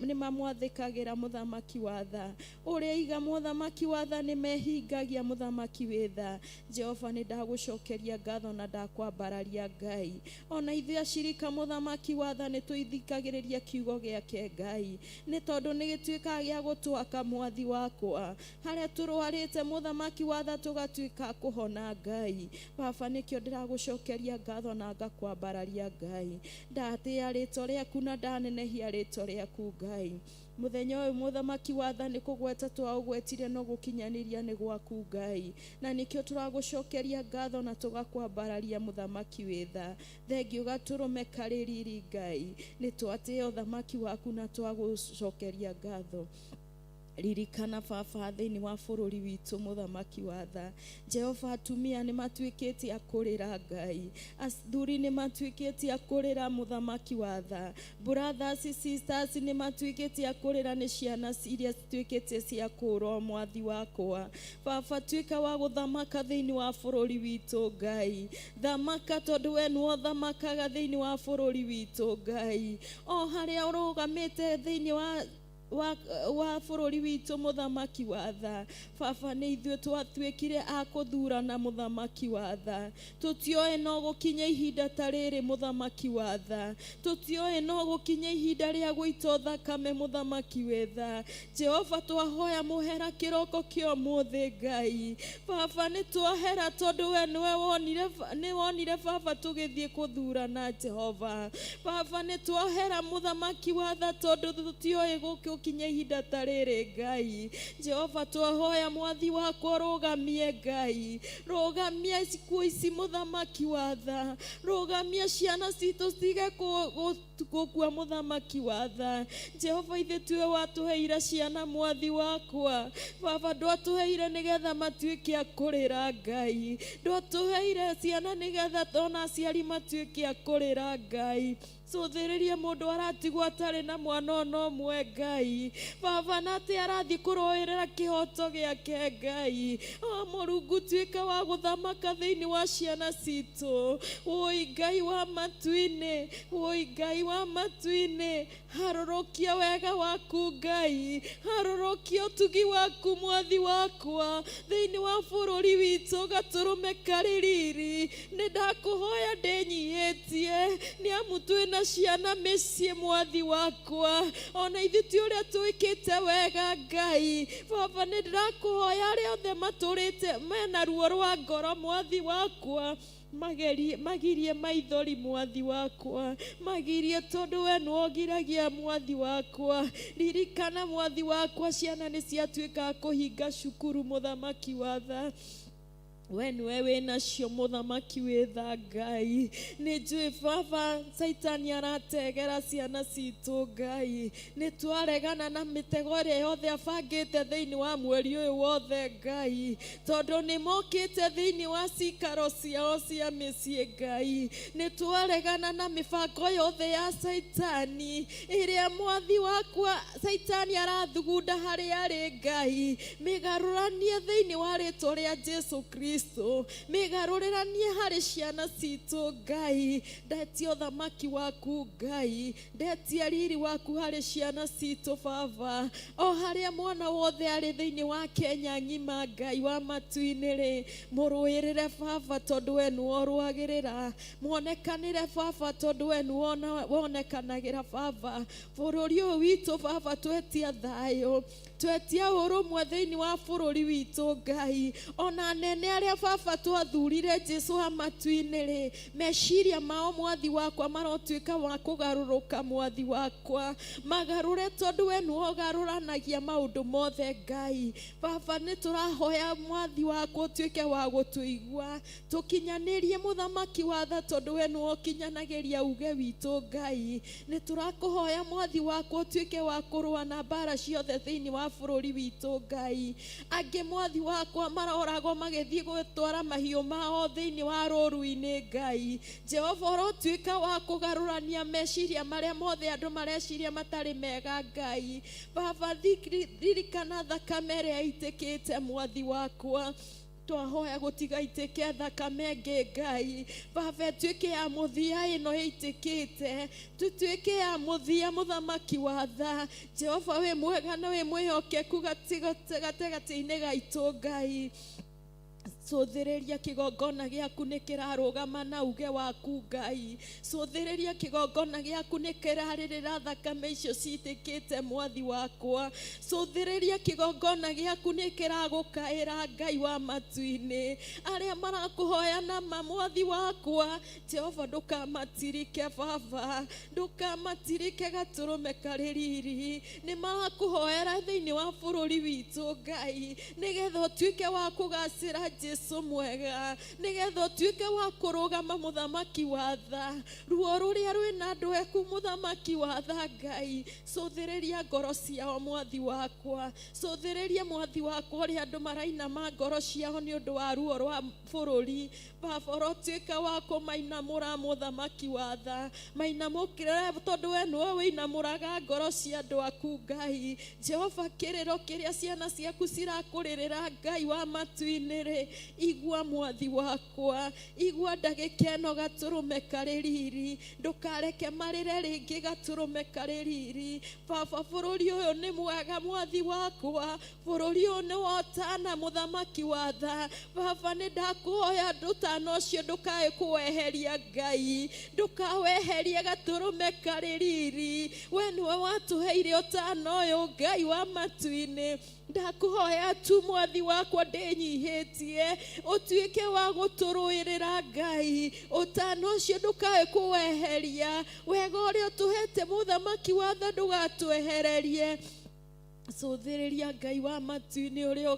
nĩ mamwathĩkagĩra mũthamaki wa tha. Ũrĩa iga mũthamaki wa tha nĩ mehingagia mũthamaki wĩ tha. Jehova nĩ ndagũcokeria ngatho na ndakwambararia Ngai. Ona ithuĩ acirika mũthamaki wa tha nĩ tũithikagĩrĩria kiugo gĩake Ngai, nĩ tondũ nĩ gĩtuĩkaga gĩa gũtwaka mwathi wakwa. Harĩa tũrwarĩte mũthamaki wa tha tũgatuĩka kũhona Ngai. Baba nĩkĩo ndĩragũcokeria ngatho na ngakwambararia Ngai. Ndatĩĩa rĩtwa rĩaku na ndanenehia rĩtwa rĩaku Ngai. Mũthenya ũyũ mũthamaki wa tha nĩ kũgweta twaũgwetire no gũkinyanĩria nĩ gwaku Ngai, na nĩkĩo tũragũcokeria ngatho na tũgakwambararia mũthamaki wĩ tha. Thengiũ gatũrũme karĩ riri Ngai, nĩ twatĩĩa ũthamaki waku na twagũcokeria ngatho. Ririkana baba thĩinĩ wa bũrũri witũ mũthamaki wa tha. Jehova atumia nĩ matuĩkĩte a kũrĩra Ngai, athuri nĩ matuĩkĩte a kũrĩra mũthamaki wa tha, brothers sisters nĩ matuĩkĩte a kũrĩra nĩ ciana iria cituĩkĩte cia kũũrwo mwathi wakwa. Baba tuĩka wa gũthamaka thĩinĩ wa bũrũri witũ Ngai. Thamaka tondũ we nĩwe ũthamakaga thĩinĩ wa bũrũri witũ Ngai. O harĩa ũrũgamĩte thĩinĩ wa bũrũri witũ mũthamaki wa tha. Baba nĩ ithuĩ twatuĩkire a kũthurana mũthamaki wa tha. Tũtioĩ no gũkinya ihinda ta rĩrĩ mũthamaki wa tha. Tũtioĩ no gũkinya ihinda rĩa gũitwo thakame mũthamaki wĩ tha. Jehova twahoya mũhera kĩroko kĩa ũmũthĩ Ngai. Baba nĩ twahera tondũ we nĩwe wonire, nĩ wonire baba tũgĩthiĩ kũthurana Jehova. Baba nĩ twahera mũthamaki wa tha tondũ tũtioĩ gũkinya ihinda ta rĩrĩ Ngai. Jehova twahoya mwathi wakwa rũgamie Ngai, rũgamia ikuũ ici mũthamaki wa tha, rũgamia ciana citũ citige gũkua mũthamaki wa tha. Jehova ithuĩ tiwe watũheire ciana mwathi wakwa. Baba ndwatũheire nĩgetha matuĩke a kũrĩra Ngai, ndwatũheire ciana nĩgetha ona aciari matuĩke a kũrĩra Ngai. Cũthĩrĩrie mũndũ aratigwo atarĩ na mwana ona ũmwe Ngai. Baba na atĩ arathiĩ kũrũĩrĩra kĩhoto gĩake Ngai. O Mũrungu tuĩka wa gũthamaka thĩinĩ wa ciana citũ. Wũi Ngai wa matu-inĩ, wũi Ngai wa matu-inĩ, harũrũkia wega waku Ngai, harũrũkia ũtugi waku mwathi wakwa thĩinĩ wa bũrũri witũ gatũrũme karĩ riri. Nĩ ndakũhoya ndĩnyihĩtie, nĩ amu twĩna ciana mĩciĩ mwathi wakwa, ona ithuĩ ti ũrĩa twĩkĩte wega Ngai. Baba nĩ ndĩrakũhoya arĩa othe matũrĩte mena ruo rwa ngoro mwathi wakwa, magirie maithori mwathi wakwa, magirie tondũ we nĩwe ũgiragia mwathi wakwa. Ririkana mwathi wakwa, ciana nĩ ciatuĩka kũhinga cukuru mũthamaki wa tha. We nĩwe wĩnacio mũthamaki wĩ tha Ngai. Nĩ njũĩ baba Caitani arategera ciana citũ Ngai. Nĩ twaregana na mĩtego ĩrĩa yothe abangĩte thĩinĩ wa mweri ũyũ wothe Ngai, tondũ nĩ mokĩte thĩinĩ wa cikaro ciao cia mĩciĩ Ngai. Nĩ twaregana na mĩbango yothe ya Caitani ĩrĩa mwathi wakwa Caitani arathugunda harĩa arĩ Ngai. Mĩgarũranie thĩinĩ wa rĩtwa rĩa Jesu Kristo. Kristo. Mĩgarũrĩranie harĩ ciana citũ Ngai. Ndetia ũthamaki waku Ngai, ndetia riri waku harĩ ciana citũ Baba. O harĩa mwana wothe arĩ thĩinĩ wa Kenya ng'ima Ngai wa matu-inĩ rĩ, mũrũĩrĩre Baba tondũ we nĩwe ũrũagĩrĩra. Muonekanĩre Baba tondũ we nĩwe wonekanagĩra Baba. Bũrũri ũyũ witũ Baba twetia thayũ, twetia ũrũmwe thĩinĩ wa bũrũri witũ Ngai. Ona anene arĩa Baba twathurire Jesu wa matu-inĩ rĩ, meciria mao mwathi wakwa marotuĩka wa kũgarũrũka mwathi wakwa. Magarũre tondũ we nĩwe ũgarũranagia maũndũ mothe Ngai. Baba nĩ tũrahoya mwathi wakwa ũtuĩke wa gũtũigua, tũkinyanĩrie mũthamaki wa tha tondũ we nĩwe ũkinyanagĩria uge witũ Ngai. Nĩ tũrakũhoya mwathi wakwa ũtuĩke wa kũrũa na mbara ciothe thĩinĩ wa bũrũri witũ Ngai. Angĩ mwathi wakwa maroragwo magĩthiĩ gũtwara mahiũ mao thĩinĩ wa rũru-inĩ Ngai. Jehova ũrotuĩka wa kũgarũrania meciria marĩa mothe andũ mareciria matarĩ mega Ngai. Baba ririkana thakame ĩrĩa ĩitĩkĩte mwathi wakwa. Twahoya gũtigaitĩke thakame ĩngĩ Ngai. Baba ĩtuĩke ya mũthia ĩno ĩitĩkĩte, tũtuĩke ya mũthia mũthamaki wa tha. Jehova wĩ mwega na wĩ mwĩhokeku gatagatĩ-inĩ gaitũ Ngai. Cũthĩrĩria kĩgongona gĩaku nĩ kĩrarũgama na uge waku Ngai. Cũthĩrĩria kĩgongona gĩaku nĩ kĩrarĩrĩra thakame icio citĩkĩte mwathi wakwa. Cũthĩrĩria kĩgongona gĩaku nĩ kĩragũkaĩra Ngai wa matu-inĩ. Arĩa marakũhoya na ma mwathi wakwa, Jehova ndũkamatirike Baba, ndũkamatirike gatũrũme karĩ riri. Nĩ marakũhoera thĩinĩ wa bũrũri witũ Ngai, nĩgetha ũtuĩke wa kũgacĩra Jesu mwega, nĩgetha ũtuĩke wa kũrũgama mũthamaki wa tha. Ruo rũrĩa rwĩna andũ aku mũthamaki wa tha Ngai, cũthĩrĩria ngoro ciao mwathi wakwa. Cũthĩrĩria mwathi wakwa ũrĩa andũ marainama ngoro ciao nĩ ũndũ wa ruo rwa bũrũri. Baba ũrotuĩka wa kũmainamũra mũthamaki wa tha. Mainamũkĩre tondũ we nĩwe wĩinamũraga ngoro cia andũ aku Ngai. Jehova kĩrĩro kĩrĩa ciana ciaku cirakũrĩrĩra Ngai wa matu-inĩ rĩ, igua mwathi wakwa, igua ndagĩka ĩno gatũrũme karĩ riri. Ndũkareke marĩre rĩngĩ gatũrũme karĩ riri. Baba bũrũri ũyũ nĩ mwega mwathi wakwa, bũrũri ũyũ nĩ wotana mũthamaki wa tha. Baba nĩ ndakũhoya ndũtana ũcio ndũkae kũweheria Ngai, ndũkaweherie gatũrũme karĩ riri. We nĩwe watũheire ũtana ũyũ Ngai wa matu-inĩ. Ndakũhoya tu mwathi wakwa ndĩnyihĩtie, ũtuĩke wa gũtũrũĩrĩra Ngai. Ũtana ũcio ndũkae kũweheria, wega ũrĩa ũtũhete mũthamaki wa tha ndũgatwehererie. Cũthĩrĩria Ngai wa matu-inĩ ũrĩa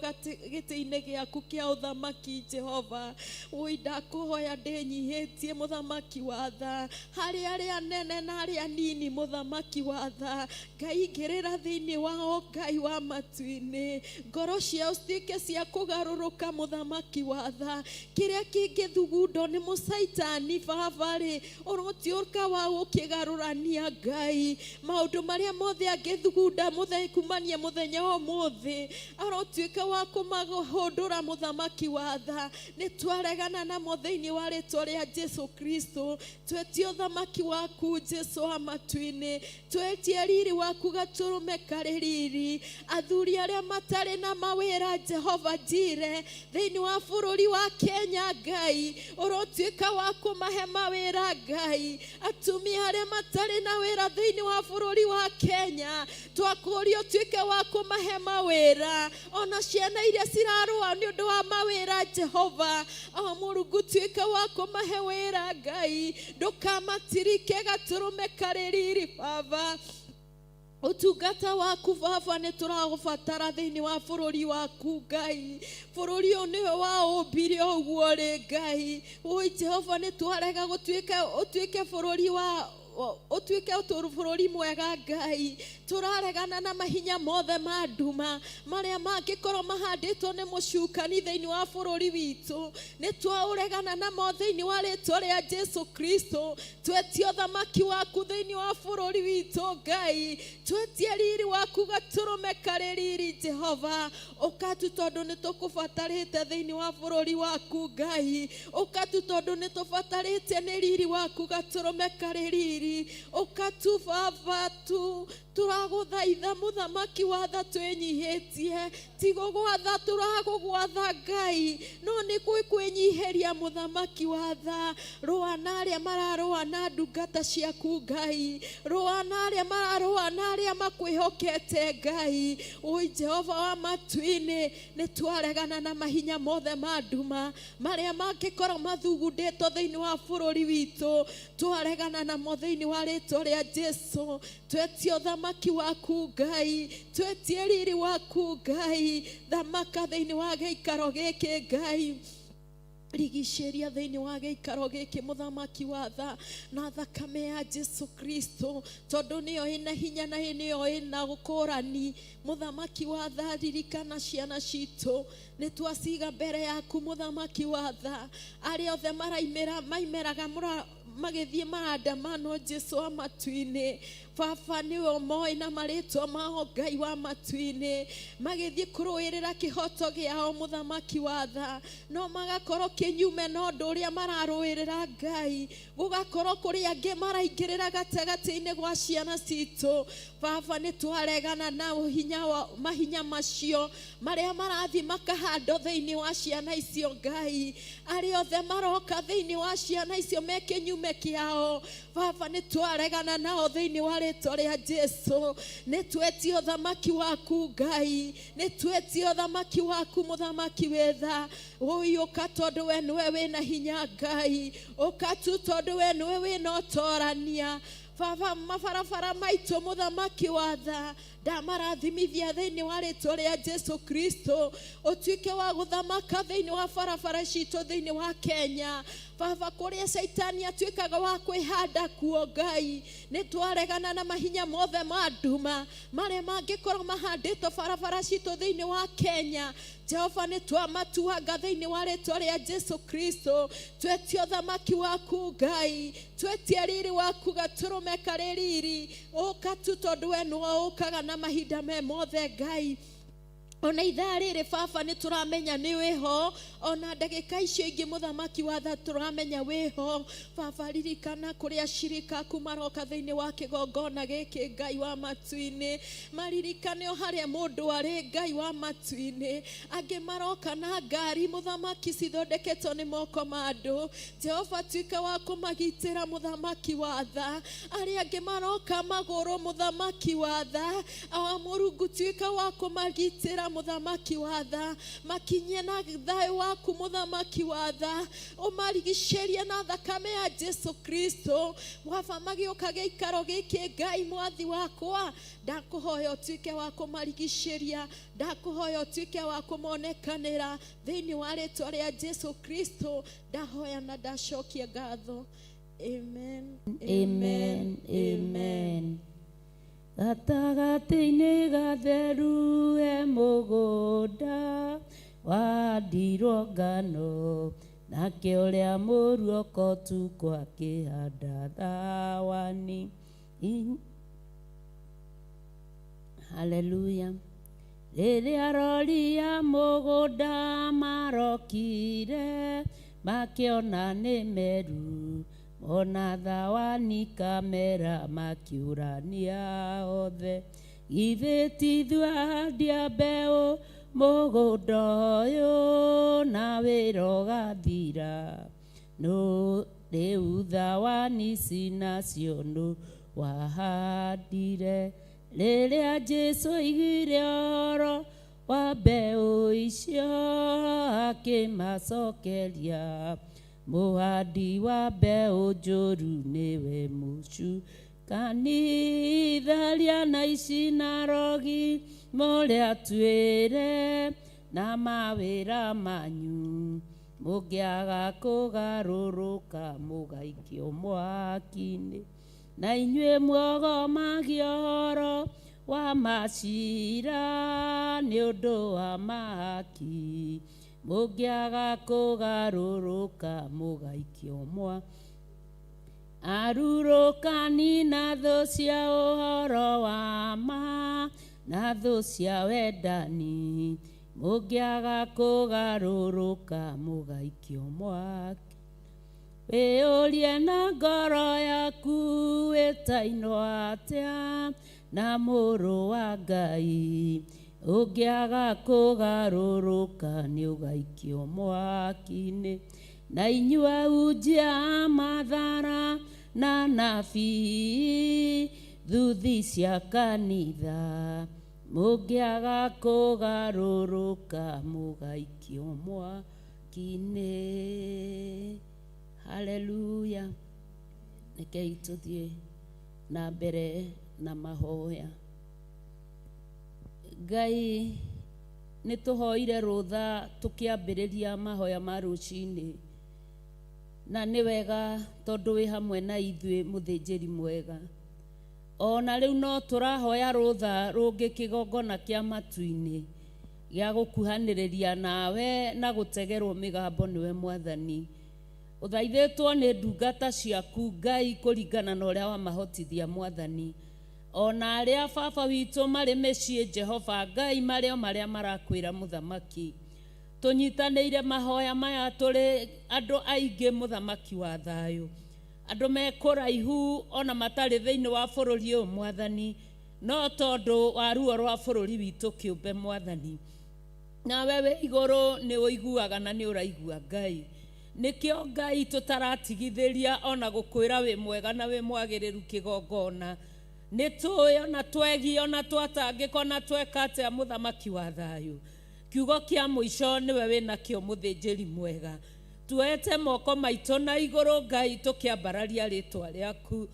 gĩtĩ-inĩ gĩaku kĩa ũthamaki Jehova. Woi ndakũhoya ndĩnyihĩtie mũthamaki wa tha, harĩ arĩa anene na arĩa anini mũthamaki wa tha. Ngai ingĩrĩra thĩinĩ wao Ngai wa matu-inĩ, ngoro ciao cituĩke cia kũgarũrũka mũthamaki wa tha. Kĩrĩa kĩngĩthugundwo nĩ mũcaitani Baba rĩ, ũrotuĩka wa gũkĩgarũrania Ngai. Maũndũ marĩa mothe angĩthugunda kumania mũthenya wa ũmũthĩ, arotuĩka wa kũmahũndũra mũthamaki wa tha. Nĩ twaregana namo thĩinĩ wa rĩtwa rĩa Jesu Kristo. Twetie ũthamaki waku Jesu wa matu-inĩ, twetie riri waku gatũrũme karĩ riri. Athuri arĩa matarĩ na mawĩra Jehova Jire thĩinĩ wa bũrũri wa Kenya Ngai, ũrotuĩka wa kũmahe mawĩra Ngai. Atumia arĩa matarĩ na wĩra thĩinĩ wa bũrũri wa Kenya, twakũria ũtuĩke wa kũmahe mawĩra. Ona ciana iria cirarũa nĩ ũndũ wa mawĩra Jehova, o Mũrungu tuĩke wa kũmahe wĩra Ngai. Ndũkamatirike gatũrũme karĩ riri Baba. Ũtungata waku Baba nĩ tũraũbatara thĩinĩ wa bũrũri waku Ngai. Bũrũri ũyũ nĩwe waũmbire ũguo rĩ Ngai. Woi Jehova nĩ twarega gũtuĩka ũtuĩke bũrũri wa Ũtuĩke bũrũri mwega Ngai. Tũraregana na mahinya mothe ma nduma marĩa mangĩkorwo mahandĩtwo nĩ mũcukani thĩinĩ wa bũrũri witũ. Nĩ twaũregana namo thĩinĩ wa rĩtwa rĩa Jesu Kristo. Twetie ũthamaki waku thĩinĩ wa bũrũri witũ Ngai. Twetie riri waku gatũrũme karĩ riri Jehova. Ũka tu tondũ nĩ tũkũbatarĩte thĩinĩ wa bũrũri waku Ngai. Ũka tu tondũ nĩ tũbatarĩte nĩ riri waku gatũrũme karĩ riri. Ũka tu Baba tu tũragũthaitha mũthamaki wa tha twĩnyihĩtie. Ti gũgwatha tũragũgwatha Ngai, no nĩ kwĩnyihĩria mũthamaki wa tha. Rũa na arĩa mararũa na ndungata ciaku Ngai. Rũa na arĩa mararũa na arĩa makwĩhokete Ngai. Ũi Jehova wa matu-inĩ, nĩ twaregana na mahinya mothe ma nduma marĩa mangĩkorwo mathugundĩtwo thĩinĩ wa bũrũri witũ. Twaregana namo thĩinĩ wa rĩtwa rĩa Jesu. Twetie ũthamaki waku Ngai. Twetie riri waku Ngai. Thamaka thĩinĩ wa gĩikaro gĩkĩ Ngai. Rigicĩria thĩinĩ wa gĩikaro gĩkĩ mũthamaki wa tha na thakame ya Jesu Kristo, tondũ nĩyo ĩna hinya na nĩyo ĩna ũkũrani. Mũthamaki wa tha, ririkana ciana citũ, nĩ twaciga mbere yaku mũthamaki wa tha. Arĩa othe maraimĩra maimĩraga magĩthiĩ maandamano Jesu wa matu-inĩ, Baba nĩwe ũmoĩ na marĩtwa mao Ngai wa matu-inĩ, magĩthiĩ kũrũĩrĩra kĩhoto kĩao mũthamaki wa tha, no magakorwo kĩnyume na ũndũ ũrĩa mararũĩrĩra Ngai, gũgakorwo kũrĩ angĩ maraingĩrĩra gatagatĩ-inĩ gwa ciana citũ. Baba nĩ twaregana na ũhinya wa mahinya macio marĩa marathiĩ makahandwo thĩinĩ wa ciana icio Ngai. Arĩa othe maroka thĩinĩ wa ciana icio me kĩnyume kĩao, Baba nĩ twaregana nao thĩinĩ wa rĩtwa rĩa Jesu. Nĩ twetie ũthamaki waku Ngai. Nĩ twetie ũthamaki waku mũthamaki wĩ tha. Ũi ũka tondũ we nĩwe wĩna hinya Ngai. Ũka tu tondũ we nĩwe wĩna ũtorania. Baba mabarabara maitũ mũthamaki wa tha, ndamarathimithia thĩinĩ wa rĩtwa rĩa Jesu Kristo. Ũtuĩke wa gũthamaka thĩinĩ wa barabara citũ thĩinĩ wa Kenya. Baba kũrĩa caitani atuĩkaga wa kwĩhanda kuo Ngai, nĩ twaregana na mahinya mothe ma nduma marĩa mangĩkorwo mahandĩtwo barabara citũ thĩinĩ wa Kenya. Jehova nĩ twamatuanga thĩinĩ wa rĩtwa rĩa Jesu Kristo. Twetie ũthamaki waku Ngai. Twetie riri waku gatũrũme karĩ riri. Ũka tu tondũ we nĩwe ũkaga na mahinda me mothe Ngai. Ona ithaa rĩrĩ Baba nĩ tũramenya nĩ wĩho, ona ndagĩka icio ingĩ mũthamaki wa tha tũramenya wĩho. Baba ririkana kũrĩa acirika aku maroka thĩinĩ wa kĩgongona gĩkĩ Ngai wa matu-inĩ. Maririkane o harĩa mũndũ arĩ Ngai wa matu-inĩ. Angĩ maroka na ngari mũthamaki cithondeketwo nĩ moko ma andũ. Jehova tuĩka wa kũmagitĩra mũthamaki wa tha. Arĩa angĩ maroka magũrũ mũthamaki wa tha. Awa Mũrungu tuĩka wa kũmagitĩra mũthamaki wa tha. Makinyie na thayũ waku mũthamaki wa tha. Ũmarigicĩrie na thakame ya Jesu Kristo. Baba magĩũka gĩikaro gĩkĩ Ngai mwathi wakwa, ndakũhoya ũtuĩke wa kũmarigicĩria, ndakũhoya ũtuĩke wa kũmonekanĩra thĩinĩ wa rĩtwa rĩa Jesu Kristo. Ndahoya na ndacokia ngatho. Amen. Amen. Amen. Gatagatĩ-inĩ gatheru he mũgũnda wahandirwo ngano, nake ũrĩa mũru oka ũtukũ akĩhanda thawani. Haleluya. Rĩrĩa arori a mũgũnda marokire makĩona nĩ meru, mona thawani kamera makiũrania othe, githĩ ti ithuĩ ahandi a mbeũ mũgũnda ũyũ na wĩra ũgathira? Nũ rĩu thawani ici nacio nũ wahandire? Rĩrĩa Jesu aiguire ũhoro wa mbeũ icio akĩmacokeria, mũhandi wa mbeũ njũru nĩwe mũcukani. Tharia na ici na rogi mũrĩa twĩre na mawĩra manyu, mũngĩaga kũgarũrũka mũgaikio mwaki-inĩ. Na inyuĩ mwogomagia ũhoro wa macira nĩ ũndũ wa mahaki, mũngĩaga kũgarũrũka mũgaikio mwa. Arurũkani na thũ cia ũhoro wa ma na thũ cia wendani, mũngĩaga kũgarũrũka mũgaikio mwaki. Wĩyũrie na ngoro yaku wĩtainwo atĩa na mũrũ wa Ngai, ũngĩaga kũgarũrũka nĩ ũgaikio mwaki-inĩ. Na inyuĩ ahunjia a mathara na nabii thuthi cia kanitha, mũngĩaga kũgarũrũka mũgaikio mwaki-inĩ. Haleluya. Rekei tũthiĩ na mbere na mahoya. Ngai, nĩ tũhoire rũtha tũkĩambĩrĩria mahoya ma rũcinĩ, na nĩ wega tondũ wĩ hamwe na ithuĩ mũthĩnjĩri mwega. Ona rĩu no tũrahoya rũtha rũngĩ kĩgongona kĩa matu-inĩ gĩa gũkuhanĩrĩria nawe na gũtegerwo mĩgambo nĩwe Mwathani. Ũthaithĩtwo nĩ ndungata ciaku Ngai kũringana na ũrĩa wamahotithia Mwathani. Ona arĩa baba witũ marĩ mĩciĩ Jehova Ngai marĩ o marĩa marakwĩra mũthamaki. Tũnyitanĩire mahoya maya tũrĩ andũ aingĩ mũthamaki wa thayũ. Andũ me kũraihu ona matarĩ thĩinĩ wa bũrũri ũyũ Mwathani, no tondũ wa ruo rwa bũrũri witũ kĩũmbe Mwathani. Nawe wĩ igũrũ nĩ ũiguaga na nĩ ũraigua Ngai. Nĩkĩo Ngai tũtaratigithĩria ona gũkwĩra wĩ mwega na wĩ mwagĩrĩru kĩgongona. Nĩ tũĩ ona twegio ona twatangĩka ona tweka atĩa mũthamaki wa thayũ. Kiugo kĩa mũico nĩwe wĩnakĩo mũthĩnjĩri mwega. Tuoete moko maitũ na igũrũ Ngai tũkĩambararia rĩtwa rĩaku.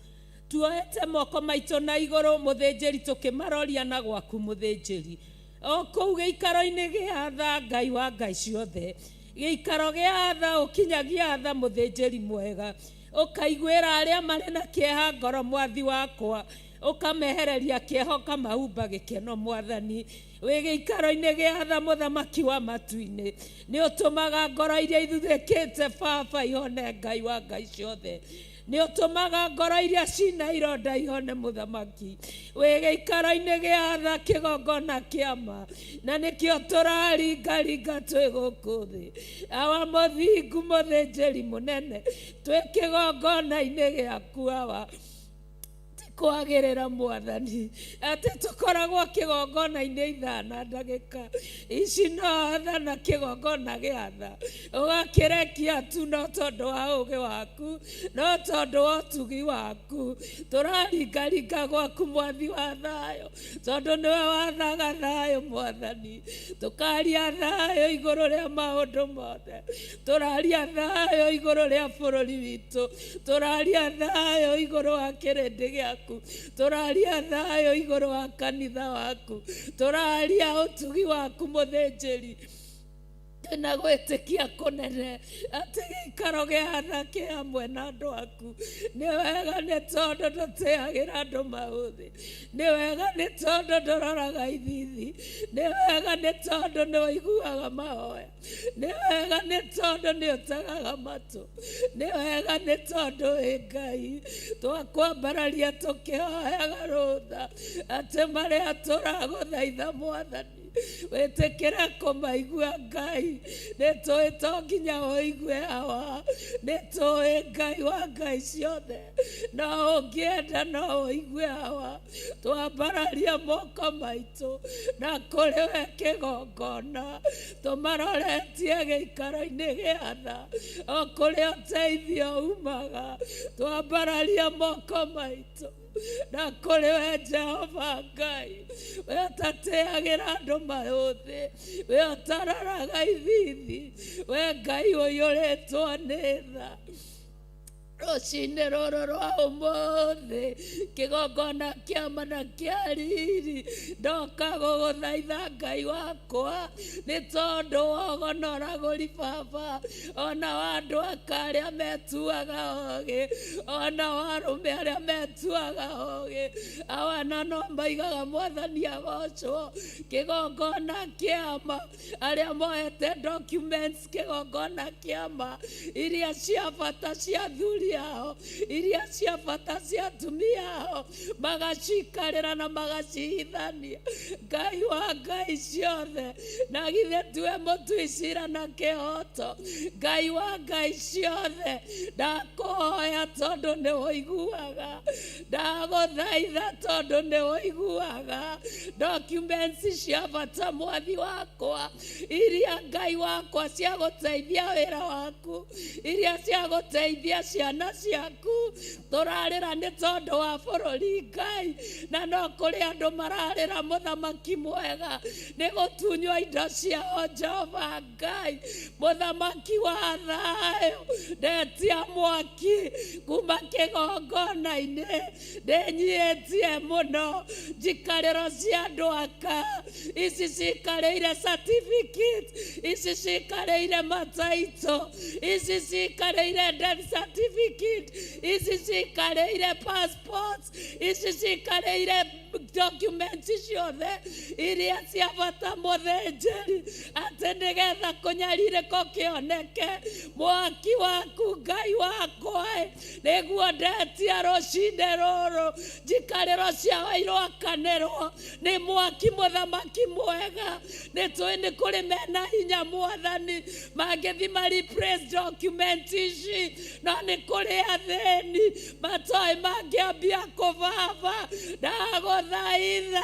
Tuoete moko maitũ na igũrũ mũthĩnjĩri tũkĩmaroria na gwaku mũthĩnjĩri. O kũu gĩikaro-inĩ gĩa tha Ngai wa Ngai ciothe. Gĩikaro gĩa tha ũkinyagia tha mũthĩnjĩri mwega. Ũkaiguĩra arĩa marĩ na kĩeha ngoro mwathi wakwa. Ũkamehereria kĩeha ũkamahumba gĩkeno Mwathani. Wĩ gĩikaro-inĩ gĩa tha mũthamaki wa matu-inĩ. Nĩ ũtũmaga ngoro iria ithuthĩkĩte baba ihone Ngai wa Ngai ciothe. Nĩ ũtũmaga ngoro iria cina ironda ihone mũthamaki. Wĩ gĩikaro-inĩ gĩa tha kĩgongona kĩama. Na nĩkĩo tũraringaringa twĩ gũkũ thĩ. Awa mũthingu mũthĩnjĩri mũnene twĩ kĩgongona-inĩ gĩaku awa. Kwagĩrĩra Mwathani atĩ tũkoragwo kĩgongona-inĩ ithaa na ndagĩka ici no tha na kĩgongona gĩa tha ũgakĩrekia tu no tondũ wa ũũgĩ waku no tondũ wa ũtugi waku tũraringaringa gwaku mwathi wa thayũ tondũ nĩwe wathaga thayũ Mwathani. Tũkaria thayũ igũrũ rĩa maũndũ mothe, tũraria thayũ igũrũ rĩa bũrũri witũ, tũraria thayũ igũrũ wa kĩrĩndĩ gĩaku, tũraria thayũ igũrũ wa kanitha waku, tũraria ũtugi waku mũthĩnjĩri. Twĩna gwĩtĩkia kũnene atĩ gĩikaro gĩa tha kĩ hamwe na andũ aku. Nĩ wega nĩ tondũ ndũteagĩra andũ maũthĩ, nĩ wega nĩ tondũ ndũroraga ithithi, nĩ wega nĩ tondũ nĩ ũiguaga mahoya, nĩ wega nĩ tondũ nĩ ũtegaga matũ, nĩ wega nĩ tondũ wĩ Ngai. Twakwambararia tũkĩhoyaga rũtha atĩ marĩa tũragũthaitha Mwathani wĩtĩkĩre kũmaigua Ngai. Nĩ tũĩ to nginya ũigue awa, nĩ tũĩ Ngai wa Ngai ciothe, no ũngĩenda no ũigue awa. Twambararia moko maitũ na kũrĩ we kĩgongona tũmaroretie gĩikaro-inĩ gĩa tha o kũrĩa ũteithio umaga. Twambararia moko maitũ na kũrĩ we Jehova Ngai, we ũtateagĩra andũ maũthĩ, we ũtaroraga ithithi, we Ngai ũiyũrĩtwo nĩ tha. Rũcinĩ rũrũ rwa ũmũthĩ, kĩgongona kĩama na kĩa riri, ndoka gũgũthaitha Ngai wakwa, nĩ tondũ wa ũgonoragũri baba, ona wa andũ aka arĩa metuaga ũgĩ, ona wa arũme arĩa metuaga ũgĩ, awana no maigaga Mwathani agocwo. Kĩgongona kĩama, arĩa moete documents kĩgongona kĩama, iria cia bata cia athuri ao, iria cia bata cia atumia ao, magacikarĩra na magacihithania. Ngai wa ngai ciothe, na githĩ tiwe mũtui cira na kĩhoto? Ngai wa ngai ciothe, ndakũhoya tondũ nĩ ũiguaga, ndagũthaitha tondũ nĩ ũiguaga. Documents cia bata mwathi wakwa, iria Ngai wakwa cia gũteithia wĩra waku, iria cia gũteithia ciana ciaku, tũrarĩra nĩ tondũ wa bũrũri Ngai, na no kũrĩ andũ mararĩra mũthamaki mwega nĩ gũtunywo indo ciao. Jehova Ngai, mũthamaki wa thayũ, ndetia mwaki kuma kĩgongona-inĩ, ndĩnyiĩtie mũno njikarĩro cia andũ aka ici cikarĩire certificate, ici cikarĩire mataito, ici cikarĩire death certificate, ici cikarĩire passports, ici cikarĩire documents ciothe iria cia bata mũthĩnjĩri, atĩ nĩgetha kũnyarirĩko kĩoneke. Mwaki waku Ngai wakwa nĩguo ndetia rũcinĩ rũrũ, njikarĩro ciao iroakanĩrwo nĩ mwaki. Mũthamaki mwega, nĩ tũĩ nĩ kũrĩ mena hinya Mwathani mangĩthi ma replace document ici, no nĩ kũrĩ athĩni matoĩ mangĩambia kũbaba. Ndagũthaitha,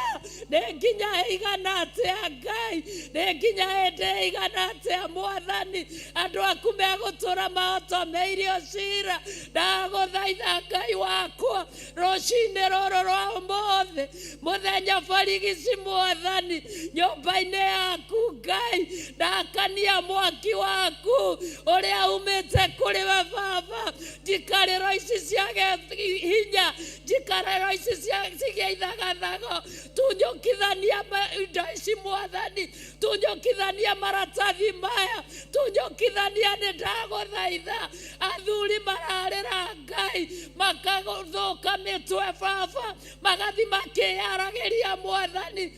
nĩ nginya ĩigana atĩa Ngai, nĩ nginya hĩndĩ ĩigana atĩa Mwathani andũ aku megũtũra mahotomeirio cira? Ndagũthaitha Ngai wakwa, rũcinĩ rũrũ rwa ũmũthĩ, mũthenya barigici Mwathani, nyũmba-inĩ yaku Ngai, ndakania mwaki waku ũrĩa umĩte kũrĩ we baba, njikarĩro ici ciage hinya, njikarĩro ici cigĩe ithagathago. Tunyũkithania indo ici Mwathani, tunyũkithania maratathi maya, tunyũkithania, nĩ ndagũthaitha. Athuri mararĩra Ngai makathũka mĩtwe baba, magathi makĩyaragĩria Mwathani,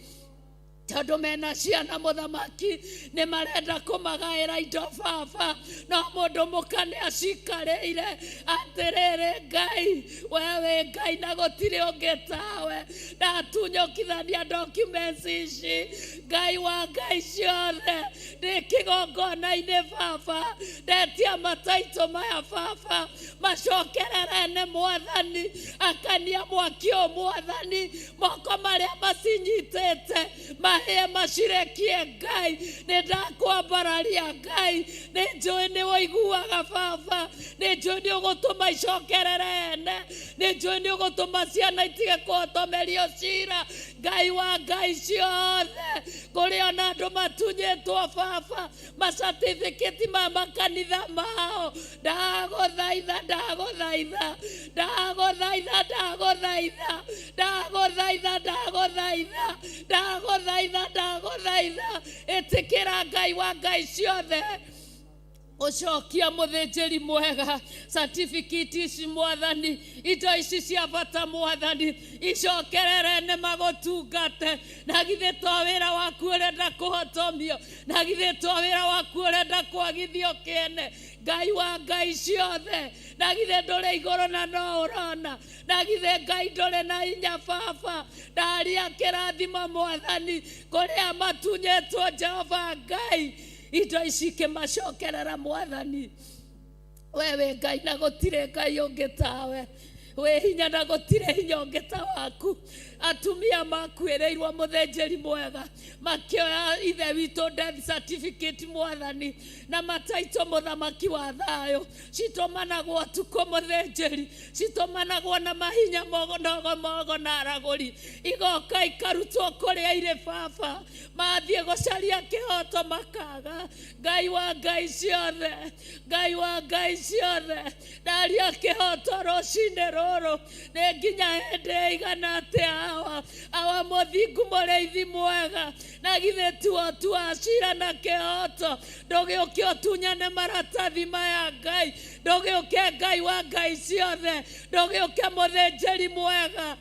tondũ mena ciana mũthamaki nĩ marenda kũmagaĩra indo baba, no mũndũ mũka nĩ acikarĩire. Atĩrĩrĩ Ngai, we wĩ Ngai na gũtirĩ ũngĩ tawe. Ndatunyũkithania documents ici, Ngai wa ngai ciothe, ndĩ kĩgongona-inĩ baba, ndetia mataitũ maya baba macokerere Mwathani. Akania mwaki ũyũ Mwathani, moko marĩa macinyitĩte mahĩe macirekie. Ngai, nĩ ndakwambararia Ngai, nĩ njũĩ nĩ ũiguaga baba, nĩ njũĩ nĩ ũgũtũma icokerere ene, nĩ njũĩ nĩ ũgũtũma ciana itige kũhotomerio cira. Ngai wa ngai ciothe, kũrĩ ona andũ matunyĩtwo baba macertificate ma makanitha mao, ndagũthaitha, ndagũthaitha, ndagũthaitha, ndagũthaitha, ndagũthaitha, ndagũthaitha, ndagũthaitha, ndagũthaitha, ĩtĩkĩra Ngai wa ngai ciothe ũcokia mũthĩnjĩri mwega certificate ici Mwathani, indo ici cia bata Mwathani, icokerere nĩ magũtungate. Na githĩ to wĩra waku ũrenda kũhotomio? Na githĩ to wĩra waku ũrenda kwagithio kĩene? Ngai wa ngai ciothe, na githĩ ndũrĩ igũrũ na no ũrona? Na githĩ Ngai ndũrĩ na hinya baba? Ndaria kĩrathimo Mwathani kũrĩa matunyĩtwo. Jehova Ngai, indo ici ikĩmacokerera Mwathani. We wĩ Ngai na gũtirĩ Ngai ũngĩ tawe, wĩ hinya na gũtirĩ hinya ũngĩ ta waku. Atumia makuĩrĩirwo mũthĩnjĩri mwega makĩoya ithe witũ death certificate mwathani na mataitũ mũthamaki wa thayũ citũmanagwo ũtukũ mũthĩnjĩri citũmanagwo na mahinya mogonogo mogo na aragũri igoka ikarutwo kũrĩa irĩ baba mathiĩ gũcaria kĩhoto makaga. Ngai wa Ngai ciothe, Ngai wa Ngai ciothe, ndaria kĩhoto rũcinĩ rũrũ nĩ nginya hĩndĩ ĩigana atĩa awa awa mũthingu mũrĩithi mwega na githĩ tuo tua cira na kĩhoto ndũgĩũke ũtunyane maratathi maya Ngai ndũgĩũke Ngai wa Ngai ciothe ndũgĩũke mũthĩnjĩri mwega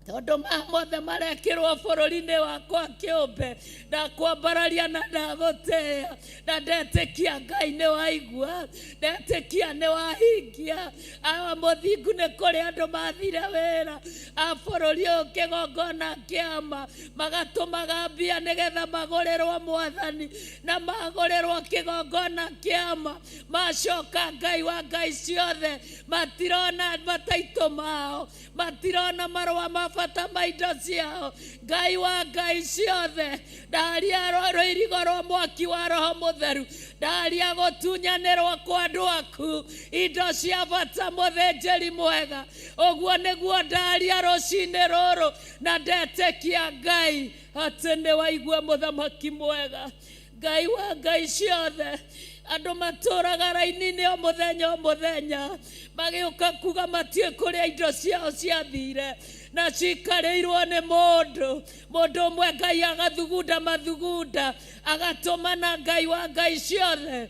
tondũ maya mothe marekĩrwo bũrũri-inĩ wakwa kĩũmbe ndakwambararia na ndagũtĩĩa na ndetĩkia Ngai nĩ waigua ndetĩkia nĩ wahingia. Awa mũthingu nĩ kũrĩ andũ mathire wĩra a bũrũri ũyũ kĩgongona kĩama magatũmaga mbia nĩgetha magũrĩrwo mwathani na magũrĩrwo kĩgongona kĩama macoka Ngai wa Ngai ciothe matirona mataitũ mao matirona marũa ma bata ma indo ciao. Ngai wa Ngai ciothe ndaria rũirigo rwa mwaki wa Roho Mũtheru ndaria gũtunyanĩrwo kwa andũ aku indo cia bata mũthĩnjĩri mwega ũguo nĩguo ndaria rũcinĩ rũrũ na ndetĩkia Ngai atĩ nĩ waigua mũthamaki mwega. Ngai wa Ngai ciothe andũ matũraga raini-inĩ o mũthenya o mũthenya magĩũka kuga matiũĩ kũrĩa indo ciao ciathire na cikarĩirwo nĩ mũndũ mũndũ ũmwe Ngai agathugunda mathugunda agatũmana Ngai wa Ngai ciothe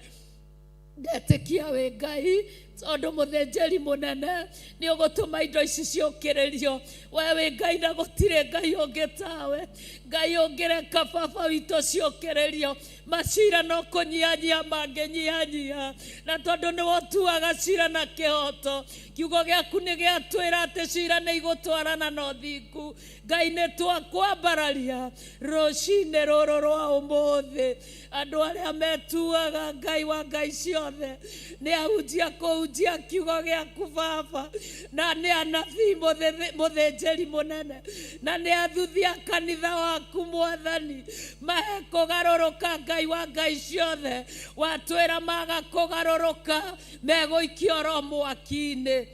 ndetĩkia wĩ Ngai tondũ mũthĩnjĩri mũnene nĩ ũgũtũma indo ici ciũkĩrĩrio we wĩ Ngai na gũtirĩ Ngai ũngĩ tawe Ngai ũngĩreka baba witũ ciũkĩrĩrio macira no kũnyianyia mangĩnyianyia na tondũ nĩwe ũtuaga cira na kĩhoto kiugo gĩaku nĩ gĩatwĩra atĩ cira nĩ igũtwarana na ũthingu. Ngai nĩ twakwambararia rũcinĩ rũrũ rwa ũmũthĩ andũ arĩa metuaga Ngai wa Ngai ciothe nĩ ahunjia kũhunjia kiugo gĩaku baba na nĩ anabii mũthĩnjĩri mũnene na nĩ athuthia kanitha waku mwathani mahe kũgarũrũka Ngai wa Ngai ciothe watwĩra maga kũgarũrũka megũikio oro mwaki-inĩ.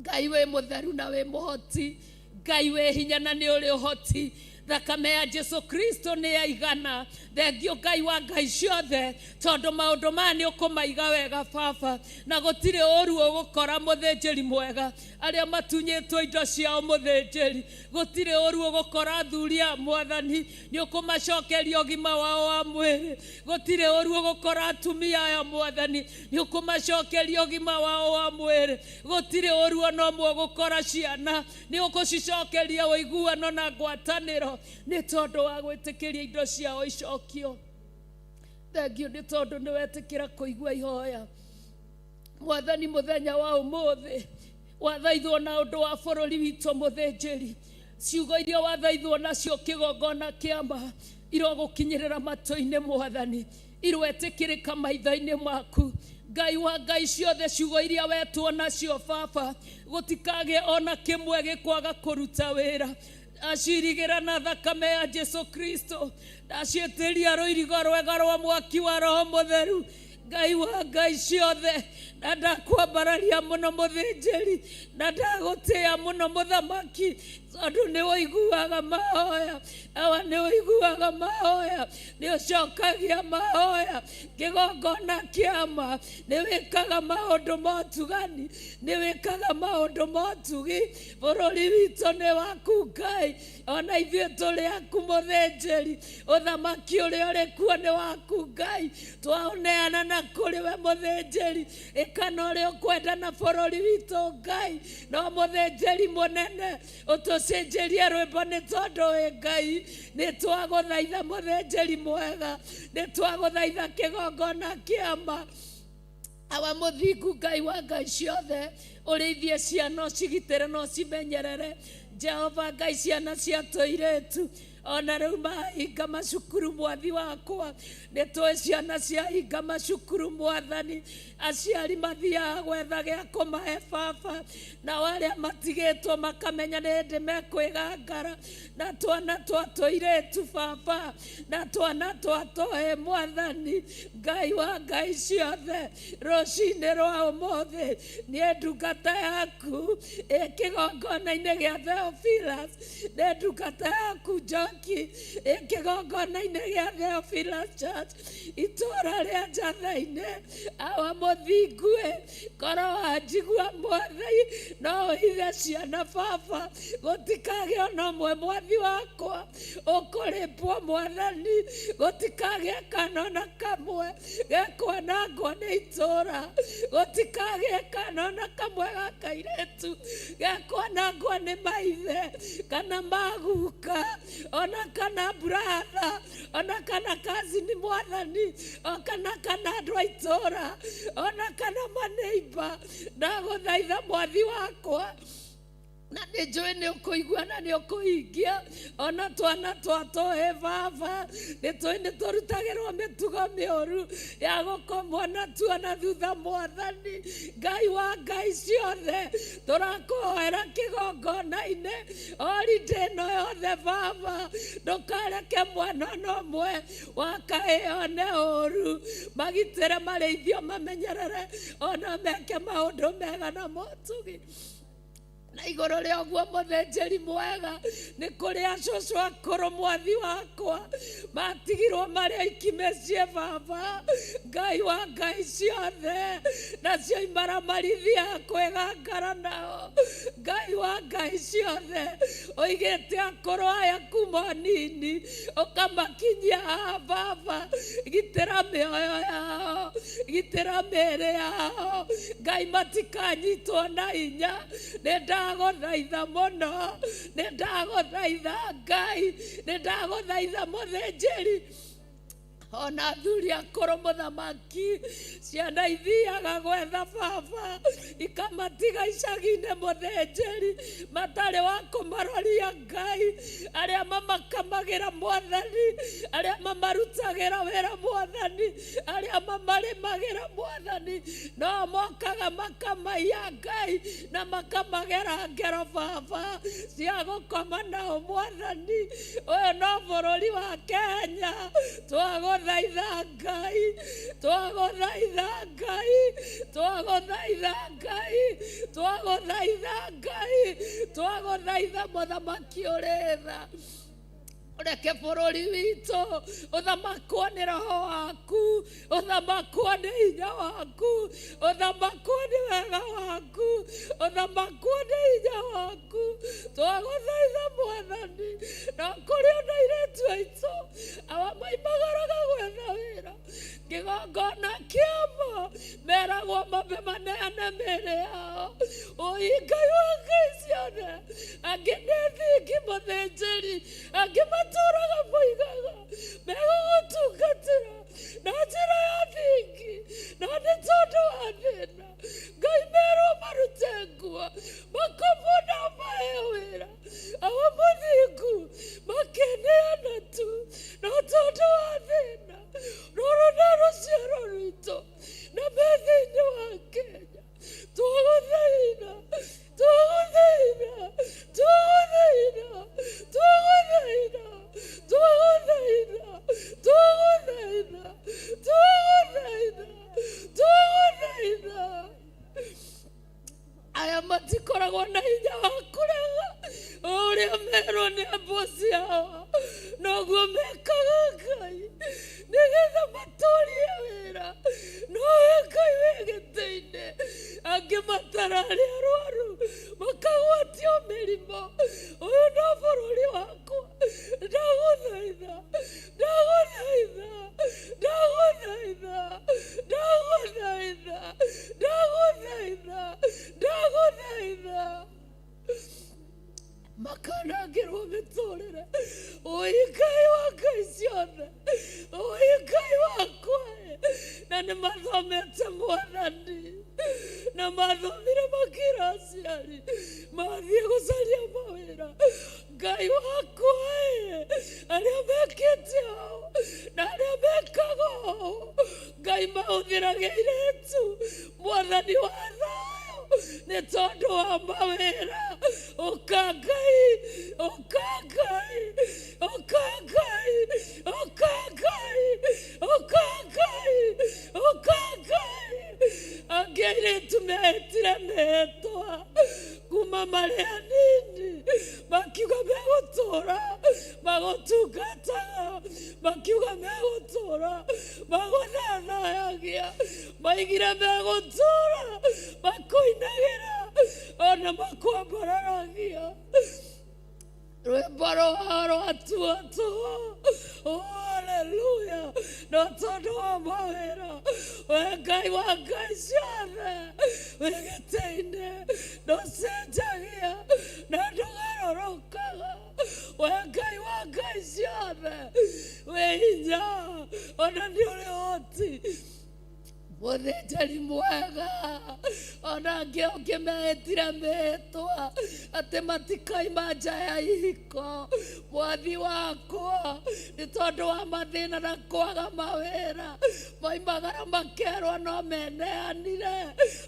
Ngai wĩ mũtheru na wĩ mũhoti Ngai wĩ hinya na nĩ ũrĩ ũhoti thakame ya Jesu Kristo nĩ yaigana. Thengio Ngai wa Ngai ciothe tondũ maũndũ maya nĩ ũkũmaiga wega baba na gũtirĩ ũru ũgũkora mũthĩnjĩri mwega arĩa matunyĩtwo indo ciao mũthĩnjĩri gũtirĩ ũru ũgũkora athuri a mwathani nĩ ũkũmacokeria ũgima wao wa mwĩrĩ gũtirĩ ũru ũgũkora atumia aya mwathani nĩ ũkũmacokeria ũgima wao wa mwĩrĩ gũtirĩ ũru ona ũmwe ũgũkora ciana nĩ ũkũcicokeria ũiguano na ngwatanĩro nĩ tondũ wa gwĩtĩkĩria indo ciao icokio. Thengio nĩ tondũ nĩ wetĩkĩra kũigua ihoya mwathani mũthenya wa ũmũthĩ wathaithwo na ũndũ wa bũrũri witũ mũthĩnjĩri ciugo iria wathaithwo nacio kĩgongona kĩama irogũkinyĩrĩra matũ-inĩ mwathani irwetĩkĩrĩka maitho-inĩ maku. Ngai wa Ngai ciothe ciugo iria wetwo nacio baba gũtikagĩe ona kĩmwe gĩkwaga kũruta wĩra acirigĩra na thakame ya Jesu Kristo ndaciĩtĩria rũirigo rwega rwa mwaki wa Roho Mũtheru Ngai wa Ngai ciothe na ndakwambararia mũno mũthĩnjĩri na ndagũtĩĩa mũno mũthamaki tondũ nĩ ũiguaga mahoya awa nĩ ũiguaga mahoya nĩ ũcokagia mahoya kĩgongona kĩama nĩ wĩkaga maũndũ ma ũtugani nĩ wĩkaga maũndũ ma ũtugi bũrũri witũ nĩ waku Ngai ona ithuĩ tũrĩ aku mũthĩnjĩri ũthamaki ũrĩa ũrĩ kuo nĩ waku Ngai twaũneana na kũrĩ we mũthĩnjĩri ĩka na ũrĩa ũkwenda na bũrũri witũ Ngai no mũthĩnjĩri mũnene ũtũcenjerie rwĩmbo nĩ tondũ wĩ Ngai nĩ twagũthaitha mũthĩnjĩri mwega nĩ twagũthaitha kĩgongona kĩama awa mũthingu Ngai wa Ngai ciothe ũrĩithie ciana ũcigitĩre na ũcimenyerere Jehova Ngai ciana cia tũirĩtu Ona rĩu mahinga macukuru mwathi wakwa, nĩ tũĩ ciana ciahinga macukuru mwathani, aciari mathiaga gwetha gĩa kũmahe baba, nao arĩa matigĩtwo makamenya nĩ hĩndĩ mekwĩgangara na twana twa tũirĩtu baba, na twana twa tũhĩ mwathani. Ngai wa ngai ciothe, rũcinĩ rwa ũmũthĩ niĩ ndungata yaku ĩ kĩgongona-inĩ gĩa Theophilus, nĩ ndungata yaku Njoki ĩ kĩgongona-inĩ gĩa Theophilus Church itũũra rĩa Njatha-inĩ. Awa mũthingu-ĩ, korwo wanjigua mwathani, no ũhithe ciana baba, gũtikagĩe ona ũmwe mwathi wakwa ũkũrĩpwo mwathani, gũtikagĩe kana ona kamwe gekwanangwo nĩ itũũra, gũtikagĩe kana ona kamwe ga kairĩtu gekwanangwo nĩ maithe kana maguka, ona kana brother, ona kana cousin mwathani, ona kana andũ a itũũra, ona kana maneiba. Ndagũthaitha mwathi wakwa, na nĩ njũĩ nĩ ũkũigua na nĩ ũkũhingia. Ona twana twa tũhĩ baba, nĩ tũĩ nĩ tũrutagĩrwo mĩtugo mĩũru ya gũkomwo natuo na thutha mwathani. Ngai wa ngai ciothe, tũrakũhoera kĩgongona-inĩ holiday ĩno yothe baba, ndũkareke mwana ona ũmwe wa kahĩĩ one ũru, magitĩre, marĩithio, mamenyerere, ona meke maũndũ mega na motugi. Na igũrũ rĩa ũguo mũthĩnjĩri mwega, nĩ kũrĩ acũcũ akũrũ mwathi wakwa matigirwo marĩ aiki mĩciĩ baba. Ngai wa ngai ciothe, nacio imaramari kwĩgangara nao. Ngai wa ngai ciothe, ũigĩte akũrũ aya kuma nini ũkamakinyia haha baba, gitĩra mĩoyo yao, gitĩra mĩĩrĩ yao. Ngai matikanyitwo na hinya. Nĩ ndagũthaitha mũno, nĩ ndagũthaitha Ngai, nĩ ndagũthaitha mũthĩnjĩri, ona athuri akũrũ mũthamaki, ciana ithiaga gwetha baba ikamatiga icagi-inĩ mũthĩnjĩri, matarĩ wa kũmaroria. Ngai, arĩa mamakamagĩra mwathani, arĩa mamarutagĩra wĩra mwathani, arĩa mamarĩmagĩra mwathani, no mokaga makamaiya Ngai na makamagera ngero baba cia gũkoma nao mwathani. Ũyũ no bũrũri wa Kenya. Twagũthaitha Ngai, twagũthaitha Ngai, twagũthaitha Ngai, twagũthaitha Ngai, twagũthaitha mũthamaki ũrĩ tha, ũreke bũrũri witũ ũthamakwo nĩ roho waku, ũthamakwo nĩ hinya waku, ũthamakwo nĩ wega waku, ũthamakwo nĩ hinya waku. Twagũthaitha mwathani. Na kũrĩ ona airĩtu aitũ awa maimagaraga gwetha wĩra, kĩgongona kĩamo meragwo mambe maneane mĩĩrĩ yao. Ũi Ngai wa ngai ciothe, angĩ nĩ thingi mũthĩnjĩri, angĩ matũraga moigaga megũgũtungatĩra na njĩra ya thingi, no nĩ tondũ wa thĩna Ngai merwo marute nguo makomwo na maheo wĩra. Awa mũthingu makeneana tu, no tondũ wa thĩna rũrũ na rũciaro rwitũ na me thĩinĩ wa Kenya. Twagũthaitha, twagũthaitha, twagũthaitha, twagũthaitha, twagũthaitha, twagũthaitha, twagũthaitha, twagũthaitha. Aya matikoragwo na hinya wa kũrega ũrĩa merwo nĩ ambosi ao, noguo mekaga Ngai nĩgetha matũrie wĩra. Nowe Ngai wĩ gĩtĩ-inĩ, angĩ matararĩ arwaru makagwatio mĩrimũ. Ũyũ no bũrũri wakwa. Ndagũthaitha, ndagũthaitha, ndagũthaitha, ndagũthaitha, ndagũthaitha, ndagũthaitha. Makanangĩrwo mĩtũrĩre. Ũi Ngai wa ngai ciothe, ũi Ngai wakwa, na nĩ mathomete mwathani, na mathomire makĩra aciari mathiĩ gũcaria mawĩra. Ngai wakwa, Metĩkĩtie ũũ na arĩa mekaga ũũ, Ngai mahũthĩraga airĩtu, mwathani wa thayũ, nĩ tondũ wa mawĩra. Ũka Ngai, ũka Ngai, ũka Ngai, ũka Ngai, ũka Ngai, ũka Ngai. Angĩ airĩtu mehĩtire mĩhĩtwa kuma marĩ anini, makiuga megũtũra magũtungataga, makiuga megũtũra magũthathayagia, maigire megũtũra makũinagĩra ona makwambararagia. Rwĩmbo rwao rwatua tũhũ. Oh, haleluya! No tondũ wa mawĩra, we Ngai wa ngai ciothe, wĩ gĩtĩ-inĩ, ndũcenjagia na ndũgarũrũkaga. We Ngai wa ngai ciothe, wĩ hinya ona nĩ ũrĩ ũhoti, mũthĩnjĩri mwega. Ona angĩ ũngĩ mehĩtire mĩhĩtwa atĩ matikaima nja ya ihiko, mwathi wakwa, nĩ tondũ wa mathĩna na kwaga mawĩra, moimagara makerwo no meneanire,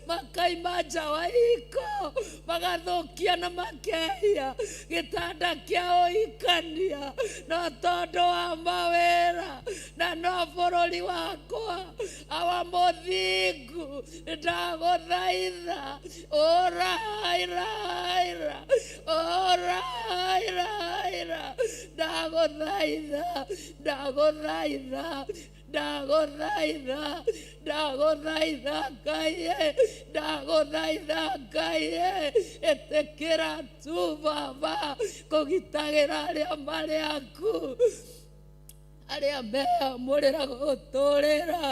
makaima nja wa ihiko, magathũkia na makehia gĩtanda kĩa ũhikania, no tondũ wa mawĩra na no bũrũri wakwa. Awa mũthingu, ndagũthaitha, ũrairaira, ũrairaira, ndagũthaitha, ndagũthaitha, ndagũthaitha, ndagũthaitha Ngai, ndagũthaitha Ngai, ĩtĩkĩra tu Baba kũgitagĩra arĩa marĩ aku, arĩa meamũrĩra gũgũtũrĩra.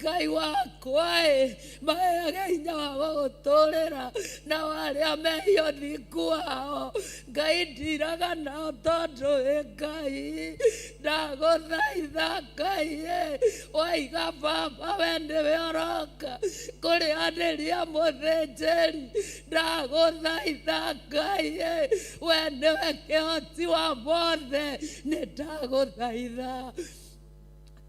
Ngai wakwa ĩ, maheage hinya wa gũgũtũrĩra, nao arĩa mehia ũthingu wao, Ngai ndiraga nao tondũ wĩ Ngai. Ndagũthaitha Ngai ĩ, waiga Baba we nĩwe ũroka kũrĩanĩria mũthĩnjĩri. Ndagũthaitha Ngai ĩ, we nĩwe kĩhoti wa mothe, nĩ ndagũthaitha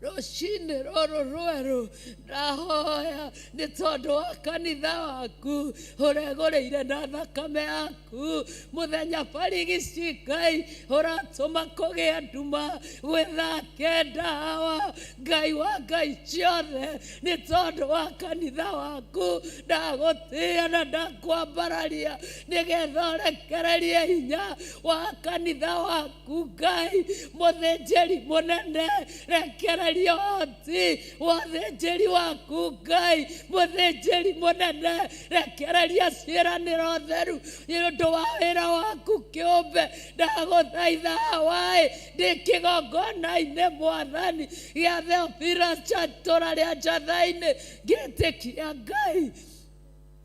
rũcinĩ rũrũ rwerũ, ndahoya nĩ tondũ wa kanitha waku ũregũrĩire na thakame yaku. Mũthenya barigici Ngai ũratũma kũgĩa nduma gwĩ thaa kenda, wa Ngai wa ngai ciothe, nĩ tondũ wa kanitha waku, ndagũtĩĩa na ndakwambararia nĩgetha ũrekererie hinya wa kanitha waku. Ngai mũthĩnjĩri mũnene, rekereria ũhoti wa ũthĩnjĩri waku. Ngai mũthĩnjĩri mũnene, rekereria ciĩranĩro theru nĩ ũndũ wa wĩra waku kĩũmbe. Ndagũthaitha hawaĩ ndĩ kĩgongona-inĩ, mwathani, gĩa Theophilus cha itũra rĩa Njatha-inĩ, ngĩtĩkia Ngai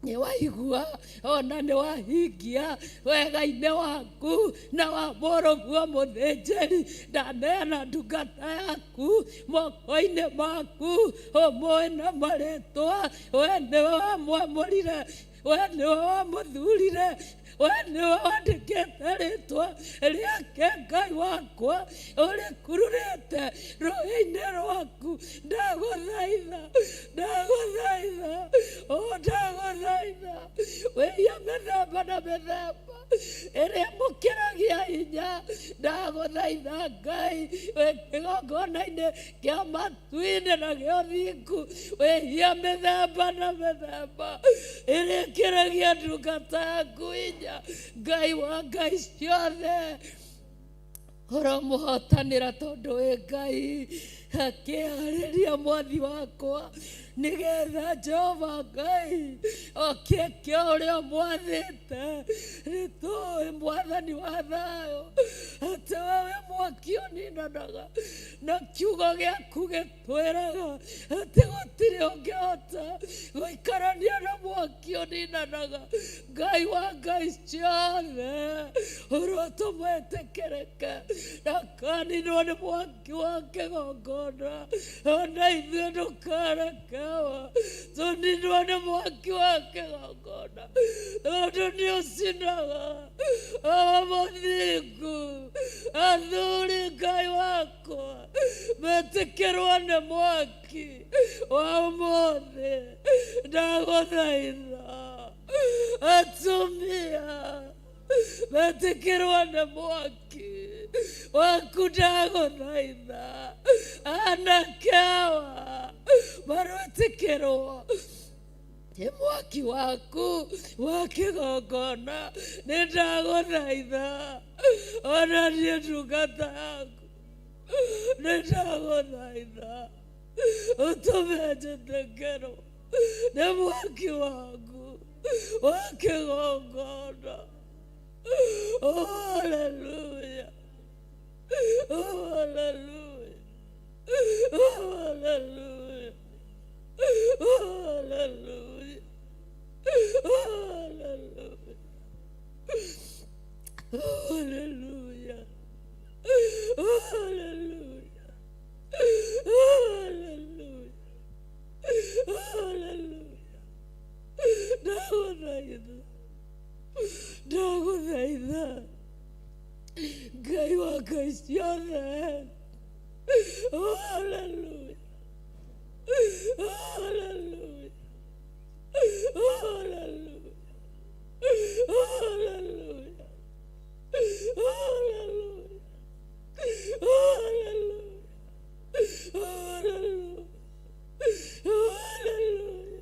nĩ waigua ona nĩ wahingia wega-inĩ waku na wa mũrũguo mũthĩnjĩri. Ndaneana ndungata yaku moko-inĩ maku, ũmũĩ na marĩtwa. We nĩwe wamwamũrire, we nĩwe wamũthurire, we nĩwe wandĩkĩte rĩtwa rĩake. Ngai wakwa, ũrĩkururĩte rũĩ-inĩ rwaku. Ndagũthaitha, ndagũthaitha, o ndagũthaitha, wĩia mĩthemba na mĩthemba ĩrĩa mũkĩragia hinya. Ndagũthaitha Ngai, wĩ kĩgongona-inĩ kĩa matu-inĩ na gĩa ũthingu, wĩhia mĩthemba na mĩthemba ĩrĩa ĩkĩragia ndungata yaku hinya. Ngai wa ngai ciothe, ũromũhotanĩra tondũ wĩ Ngai. Akĩarĩria mwathi wakwa nĩgetha Jehova Ngai okĩke ũrĩa mwathĩte. Nĩ tũĩ mwathani wa thayũ atĩ we wĩ mwaki ũninanaga, na kiugo gĩaku gĩtwĩraga atĩ gũtirĩ ũngĩhota gũikarania na mwaki ũninanaga. Ngai wa ngai ciothe, ũrotũma ĩtĩkĩrĩke na kaninwo nĩ mwaki wa kĩgongona. Kĩgongona ona ithuĩ ndũkarekewa tũninwo nĩ mwaki wa kĩgongona tondũ nĩ ũcinaga awa mũthingu athuri Ngai wakwa metĩkĩrwo nĩ mwaki wa ũmũthĩ ndagũthaitha atumia metĩkĩrwo nĩ mwaki waku ndagũthaitha anake awa marwĩtĩkĩrwo nĩ mwaki waku wa kĩgongona nĩ ndagũthaitha ona niĩ ndungata yaku nĩ ndagũthaitha ũtũme njĩtĩkĩrwo nĩ mwaki waku wa kĩgongona. Oh, hallelujah. Oh, hallelujah. Oh, hallelujah. Oh, hallelujah. Oh, hallelujah. Oh, hallelujah. Oh, hallelujah. Oh, hallelujah. Oh, hallelujah. Ndagũthaitha ndagũthaitha Ngai wa ngai ciothe. Oh, hallelujah. Oh, hallelujah. Oh, hallelujah. Oh, hallelujah. Oh, hallelujah. Oh, hallelujah. Oh, hallelujah. Oh, hallelujah. Oh, hallelujah. Hallelujah.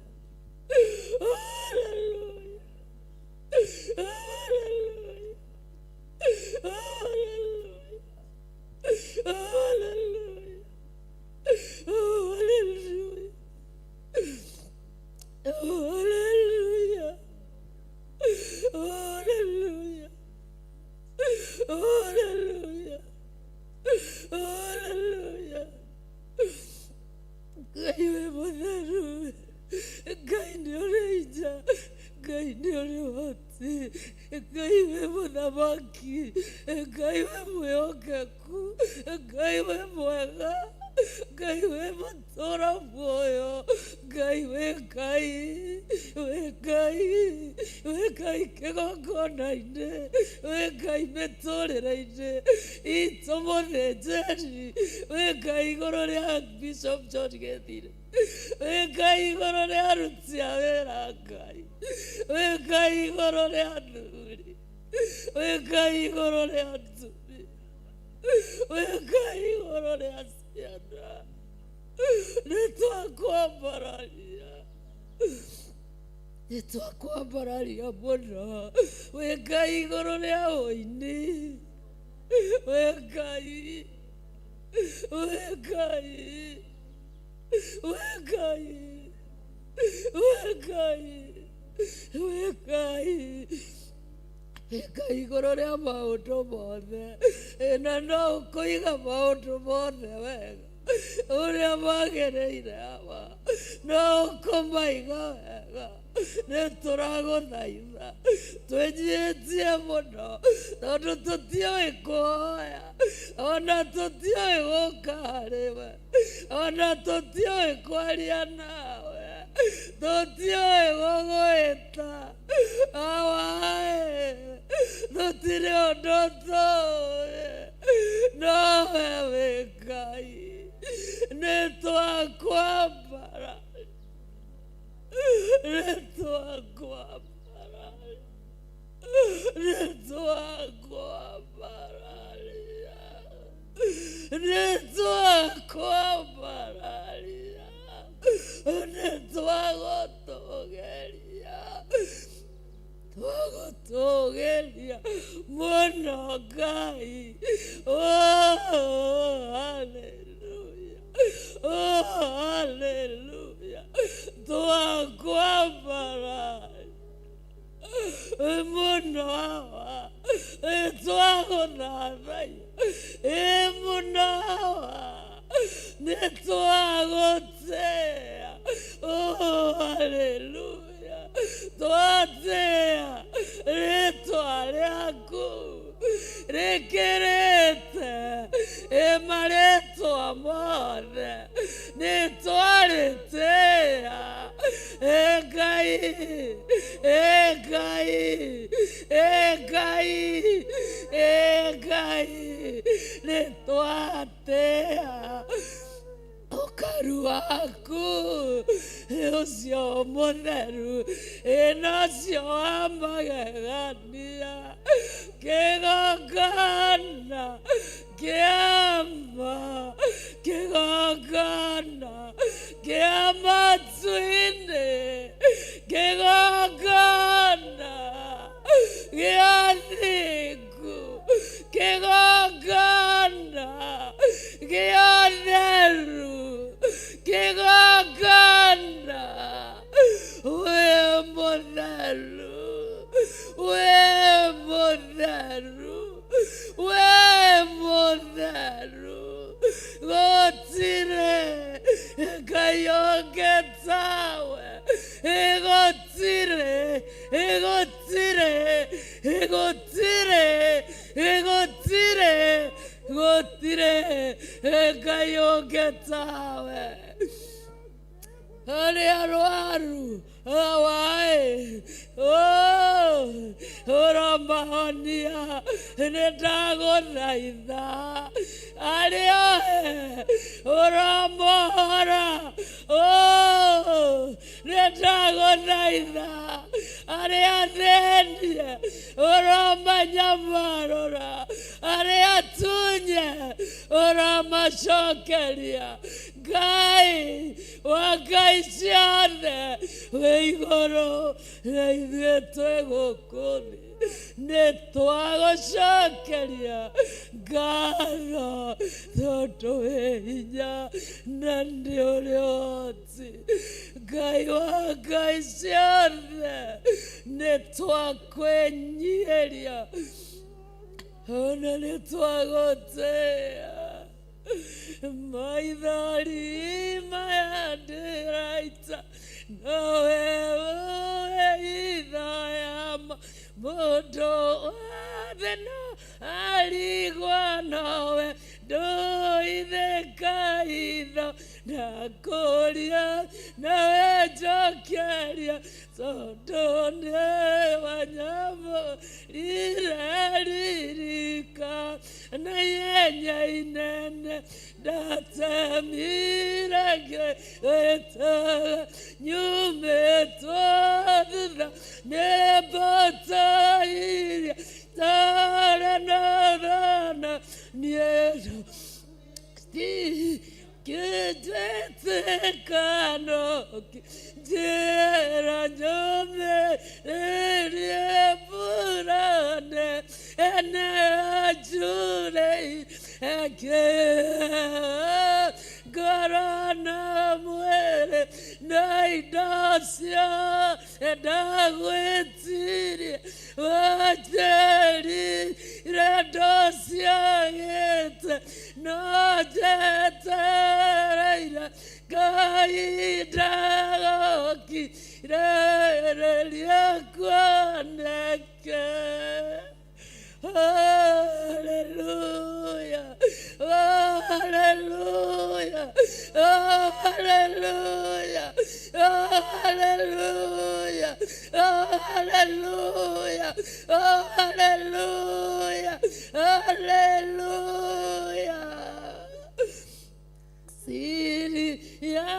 Hallelujah. Hallelujah. Hallelujah. Hallelujah. Hallelujah. Hallelujah. Hallelujah. Ngai wĩ mũtheru, Ngai nĩ ũrĩ hinya, Ngai nĩ ũrĩ ũhoti, Ngai wĩ mũthamaki, Ngai wĩ mwĩhokeku, Ngai wĩ mwega, Ngai wĩ mũtũra muoyo, Ngai wĩ Ngai, wĩ Ngai, wĩ Ngai kĩgongona-inĩ, wĩ Ngai mĩtũrĩre-inĩ itũ mũthĩnjĩri, wĩ Ngai igũrũ rĩa Bishop John Gĩthire, wĩ Ngai igũrũ rĩa aruti a wĩra Ngai, wĩ Ngai igũrũ rĩa athuri, wĩ Ngai igũrũ rĩa atumia, wĩ Ngai igũrũ rĩa ciana. Nĩ twakwambararia, nĩ twakwambararia mũno, wĩ Ngai igũrũ rĩa ũini, wĩ Ngai, wĩ Ngai, wĩ Ngai, wĩ Ngai, wĩ Ngai, wĩ Ngai igũrũ rĩa maũndũ mothe, na no ũkũiga maũndũ mothe wega ũrĩa magĩrĩire awa, no ũkũmaiga wega. Nĩ tũragũthaitha twĩnyihĩtie mũno tondũ tũtiũĩ kũhoya ona tũtiũĩ gũka harĩ we ona tũtiũĩ kwaria nawe tũtiũĩ gũgwĩta awaĩ tũtirĩ ũndũ tũĩ nowe wĩ Ngai nĩ twakwambara nĩ twakwambara nĩ twakwambararia nĩ twakwambararia nĩ twagũtũgĩria twagũtũgĩria mũno Ngai. Oh, hallelujah. Oh, hallelujah. Twakwambara mũno awa twagũthathaiya ĩ mũno awa nĩ twagũtĩa. Oh, hallelujah. Twatĩa rĩtwa rĩaku rĩkĩrĩte ĩ marĩtwa mothe. Ciothe nĩ twarĩtĩa. Ĩ Ngai, ĩ Ngai, ĩ Ngai, ĩ Ngai, nĩ twatĩa ũkaru waku ũcio mũtheru, ĩno ũcio wa magegania, kĩgongona kĩama, kĩgongona kĩa matu-inĩ, kĩgongona gĩa thingu, kĩgongona gĩa ũtheru, kĩgongona. Wĩ mũtheru, wĩ mũtheru, wĩ mũtheru, gũtirĩ Ngai ũngĩ tawe, gũtirĩ, gũtirĩ, gũtirĩ, gũtirĩ, gũtirĩ Ngai ũngĩ tawe. Arĩa arwaru awaĩ ũromahonia, nĩ ndagũthaitha. Arĩa ohe ũromohora, nĩ ndagũthaitha. Arĩa athĩnie ũromanyamarũra, arĩa atunye ũromacokeria. Ngai wa ngai ciothe wĩ igũrũ na ithuĩ twĩ gũkũ thĩ, nĩ twagũcokeria ngatho tondũ wĩ hinya na nĩ ũrĩ ũhoti. Ngai wa ngai ciothe, nĩ twakwĩnyihĩria ona nĩ twagũtĩa. Maithori maya ndĩraita nowe ũĩ itho yamo, mũndũ wothe no arigwa nowe ndũithĩka itho, ndakũria nawe njokeria, tondũ nĩ wanyamũrire ririka na ihenya inene, ndatemire ngĩĩtaga nyumĩtwo thutha nĩ mbũtũ iria itarĩ na thana niĩ kĩnjĩtĩkano njĩra nyũmĩrĩrie mbura ene anjurĩire ngoro na mwĩrĩ na indo ciothe ndagwĩtirie, wanjĩrire ndũciagĩte no njetereire Ngai ndagũkirĩrĩria kuoneke. Hallelujah, hallelujah, hallelujah, hallelujah, hallelujah, hallelujah, hallelujah. Siri ya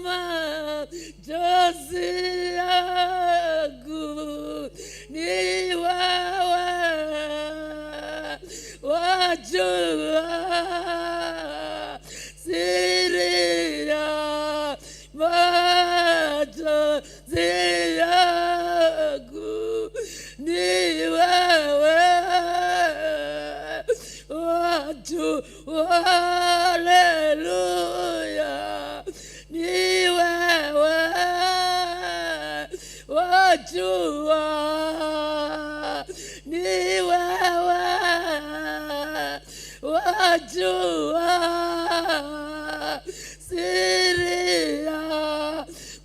machozi yangu ni wewe wajua, siri ya machozi yangu ni wewe wajua. Haleluya, ni wewe wajua, ni wewe wajua, siri ya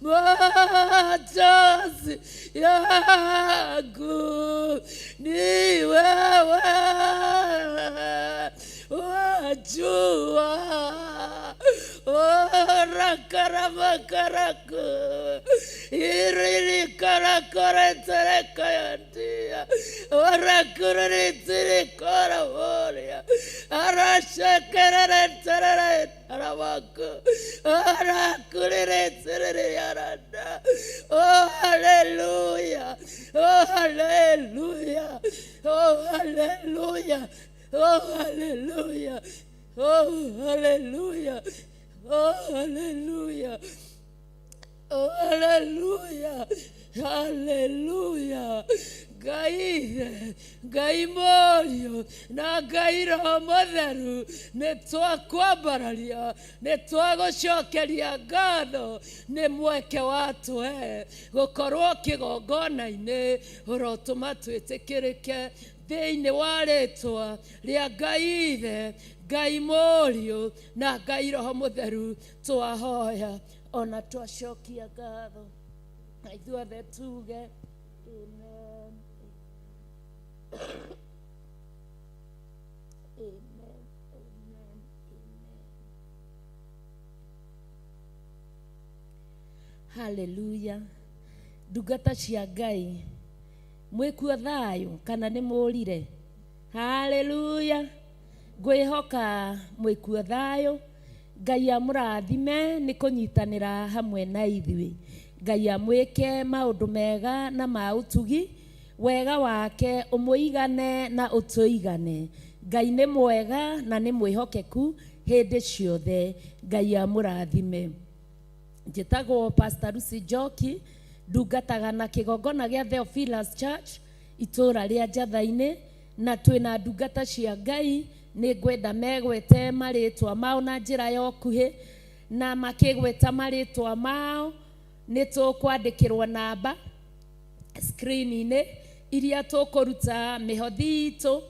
machozi yangu ni wewe wajua. Arakaramakaraku. Iriri-karakoreterekayandia. Orakuriritirikoraboria. Arashakerereterere-tarabaku. Arakuriritiririaranda. Oh, hallelujah. Oh, hallelujah. Oh, hallelujah. Oh, hallelujah. Oh, hallelujah. Oh, hallelujah. Oh, hallelujah. Hallelujah. Ngai Ithe, Ngai Mũriũ na Ngai Roho Mũtheru, nĩ twakwambararia, nĩ twagũcokeria ngatho nĩ mweke watũhe gũkorwo kĩgongona-inĩ ũrotũma twĩtĩkĩrĩke thĩinĩ wa rĩtwa rĩa Ngai Ithe, Ngai Mũriũ na Ngai Roho Mũtheru, twahoya ona twacokia ngatho na ithuothe tuge amen. Amen. Amen. Amen. Hallelujah. Ndungata cia Ngai, mwĩkuo thayũ kana nĩ mũrire? Hallelujah. Ngwĩhoka mwĩkuo thayũ. Ngai amũrathime nĩ kũnyitanĩra hamwe na ithuĩ. Ngai amwĩke maũndũ mega na ma ũtugi, wega wake ũmũigane na ũtũigane. Ngai nĩ mwega na nĩ mwĩhokeku hĩndĩ ciothe. Ngai amũrathime. Njĩtagwo Pastor Lucy Njoki, ndungataga na kĩgongona gĩa Theophilus Church itũũra rĩa Njatha-inĩ, na twĩna ndungata cia Ngai. Nĩ ngwenda megwete marĩtwa mao na njĩra ya ũkuhĩ, na makĩgweta marĩtwa mao nĩ tũkwandĩkĩrwo namba screen-inĩ iria tũkũruta mĩhothi itũ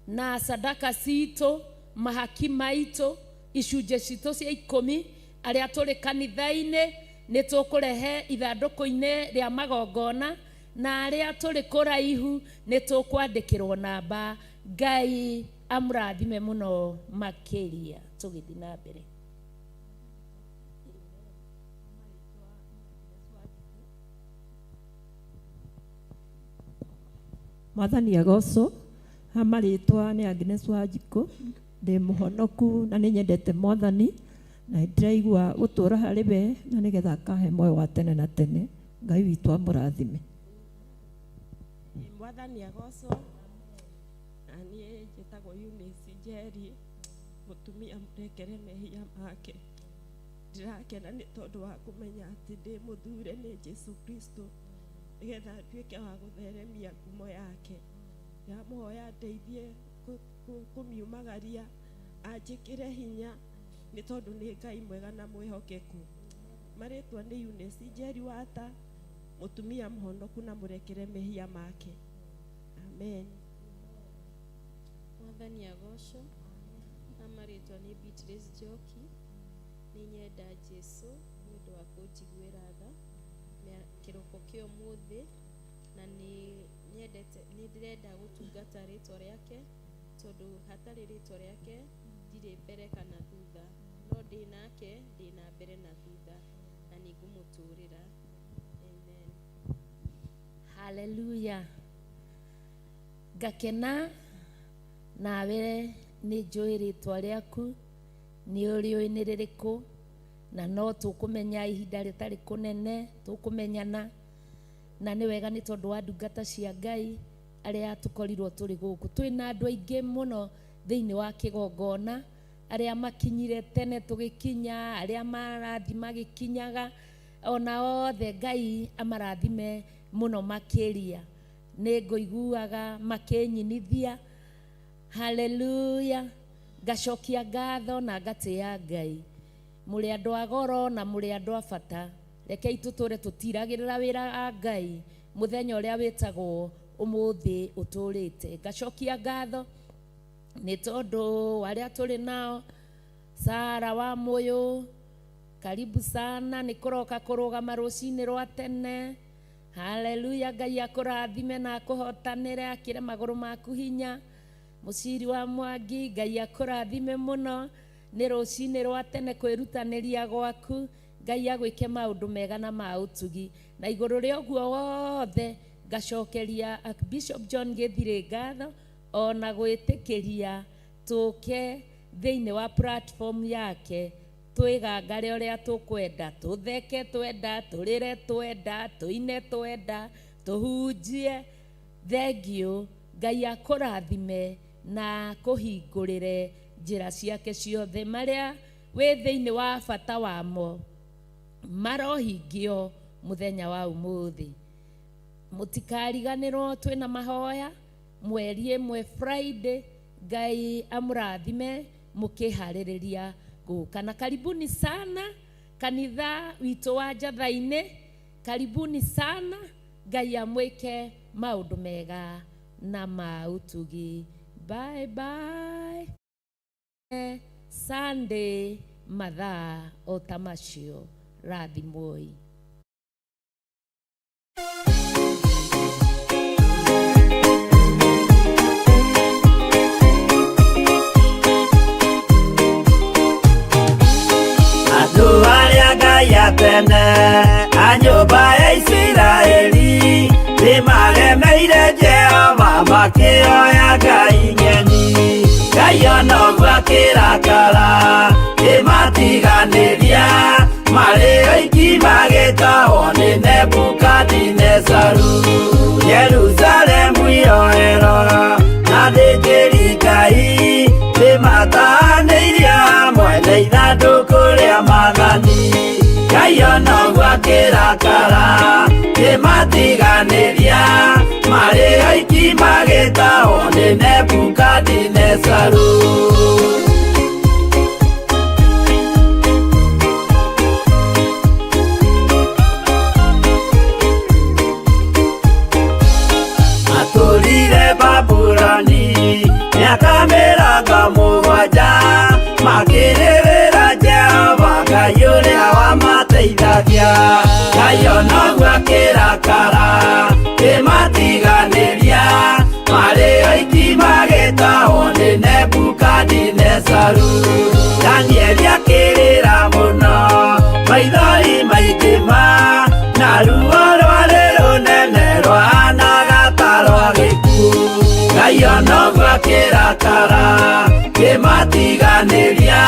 na sadaka citũ, mahaki maitũ, icunjĩ citũ cia 10. Arĩa tũrĩ kanitha-inĩ nĩ tũkũrehe ithandũkũ-inĩ rĩa magongona, na arĩa tũrĩ kũraihu nĩ tũkwandĩkĩrwo namba. Ngai amũrathime mũno makĩria. Tũgĩthiĩ na mbere. Mwathani agocwo. Ha marĩtwa nĩ Agnes Wanjikũ, ndĩ mũhonoku na nĩ nyendete Mwathani, na ndĩraigua gũtũũra harĩ we na nĩgetha akahe muoyo wa tene na tene. Ngai witũ amũrathime. Mwathani agocwo. Na niĩ njĩtagwo Eunice Njeri, mũtumia mũrekere mehia make. Ndĩrakena nĩ tondũ wa kũmenya atĩ ndĩ mũthure nĩ Jesu Kristo nĩgetha nduĩke wa gũtheremia ngumo yake. Ndamũhoya ndeithie kũmiumagaria, anjĩkĩre hinya nĩ tondũ nĩ Ngai mwega na mwĩhokeku. Marĩtwa nĩ Eunice Njeri Wata, mũtumia mũhonoku na mũrekere mehia make. Amen. Mwathani agocwo. Na marĩtwa nĩ Beatrice Njoki. Nĩ nyenda Jesu nĩ ũndũ wa kũnjiguĩra tha kĩroko kĩa ũmũthĩ, na nĩ nyendete, nĩ ndĩrenda gũtungata rĩtwa rĩake, tondũ hatarĩ rĩtwa rĩake ndirĩ mbere kana thutha, no ndĩ nake ndĩ na mbere na thutha, na nĩ ngũmũtũrĩra. Amen. Hallelujah. Ngakena nawe nĩ njũĩ rĩtwa rĩaku, nĩ ũrĩũĩ nĩ rĩrĩkũ, na no tũkũmenya ihinda rĩtarĩ kũnene tũkũmenyana, na nĩ wega nĩ tondũ wa ndungata cia Ngai arĩa tũkorirwo tũrĩ gũkũ. Twĩna andũ aingĩ mũno thĩinĩ wa kĩgongona, arĩa makinyire tene tũgĩkinya, arĩa marathi magĩkinyaga, ona othe Ngai amarathime mũno makĩria. Nĩ ngũiguaga makĩnyinithia. Hallelujah. Ngacokia ngatho na ngatĩa Ngai. Mũrĩ andũ a goro na mũrĩ andũ a bata. Rekei tũtũre tũtiragĩrĩra wĩra wa Ngai mũthenya ũrĩa wĩtagwo ũmũthĩ ũtũrĩte. Ngacokia ngatho nĩ tondũ arĩa tũrĩ nao, Sara wa Mũyũ, karibu sana, nĩ kũroka kũrũgama rũcinĩ rwa tene. Hallelujah. Ngai akũrathime na akũhotanĩre, akĩre magũrũ maku hinya. Mũciri wa Mwangi, Ngai akũrathime mũno. Nĩ rũcinĩ rwa tene kwĩrutanĩria gwaku. Ngai agwĩke maũndũ mega na ma ũtugi. Na igũrũ rĩa ũguo wothe ngacokeria Archbishop John Gĩthirĩ ngatho ona gwĩtĩkĩria tũke thĩinĩ wa platform yake twĩgangare ũrĩa tũkwenda, tũtheke twenda, tũrĩre twenda, tũine twenda, tũhunjie. Thengiũ. Ngai akũrathime na kũhingũrĩre njĩra ciake ciothe marĩa wĩ thĩinĩ wa bata wamo marohingio mũthenya wa ũmũthĩ. Mũtikariganĩrwo twĩna mahoya mweri ĩmwe Friday. Ngai amũrathime mũkĩharĩrĩria gũka. Na karibuni sana kanitha witũ wa Njatha-inĩ, karibuni sana. Ngai amwĩke maũndũ mega na ma ũtugi. Bye bye. Sunday mathaa o ta macio. Rathimwoi. Andũ arĩa Ngai a tene a nyũmba ya Isiraeli nĩmaremeire Jehova makĩoya ngai ng'eni. Ngai ona ũguo akĩrakara kĩmatiganĩria marĩ oiki magĩtahwo nĩ Nebukadinezaru. Jerusalemu iroero na athĩnjĩri Ngai nĩmatahanĩirio hamwe na ithandũkũ rĩa maathani. Ngai ona ũguo akĩrakara kĩmatiganĩria marĩ oiki magĩtahwo nĩ Nebukadinezaru. Matũrire Babuloni mĩaka mĩrongo mũgwanja makĩrĩrĩra Jehova Ngai ũrĩa wamateithagia. Ngai ona ũguo akĩrakara kĩmatiganĩria marĩ oiki magĩtahwo nĩ Nebukadinezaru. Danieli akĩrĩra mũno maithori maingĩ ma na ruo rwarĩ rũnene rwahanaga ta rwa gĩkuũ. Ngai ona ũguo akĩrakara kĩmatiganĩria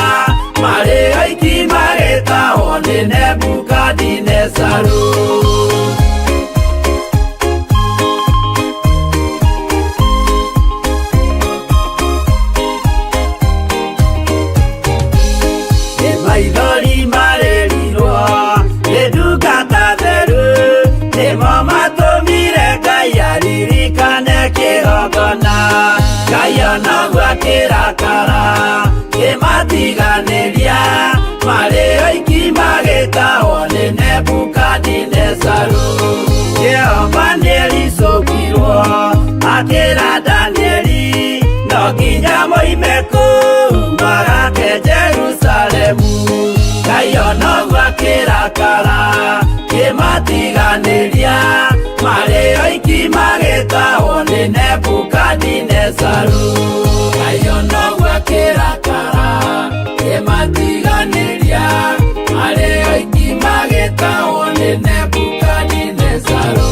marĩ oiki magĩtahwo nĩ Nebukadinezaru. Nĩ maithori marĩrirwo nĩ ndungata theru nĩmo matũmire Ngai aririkane kĩgongona. Ngai ona ũguo akĩrakara kĩmatiganĩria marĩ oiki magĩtahwo nĩ Nebukadinezaru. Jehova nĩericũkirwo akĩra Danieli no nginya moime kũu magake Jerusalemu. Ngai ona ũguo akĩrakara kĩmatiganĩria marĩ oiki magĩtahwo nĩ Nebukadinezaru. Ngai ona ũguo akĩrakara kĩmatiganĩria marĩ oiki magĩtahwo nĩ Nebukadinezaru.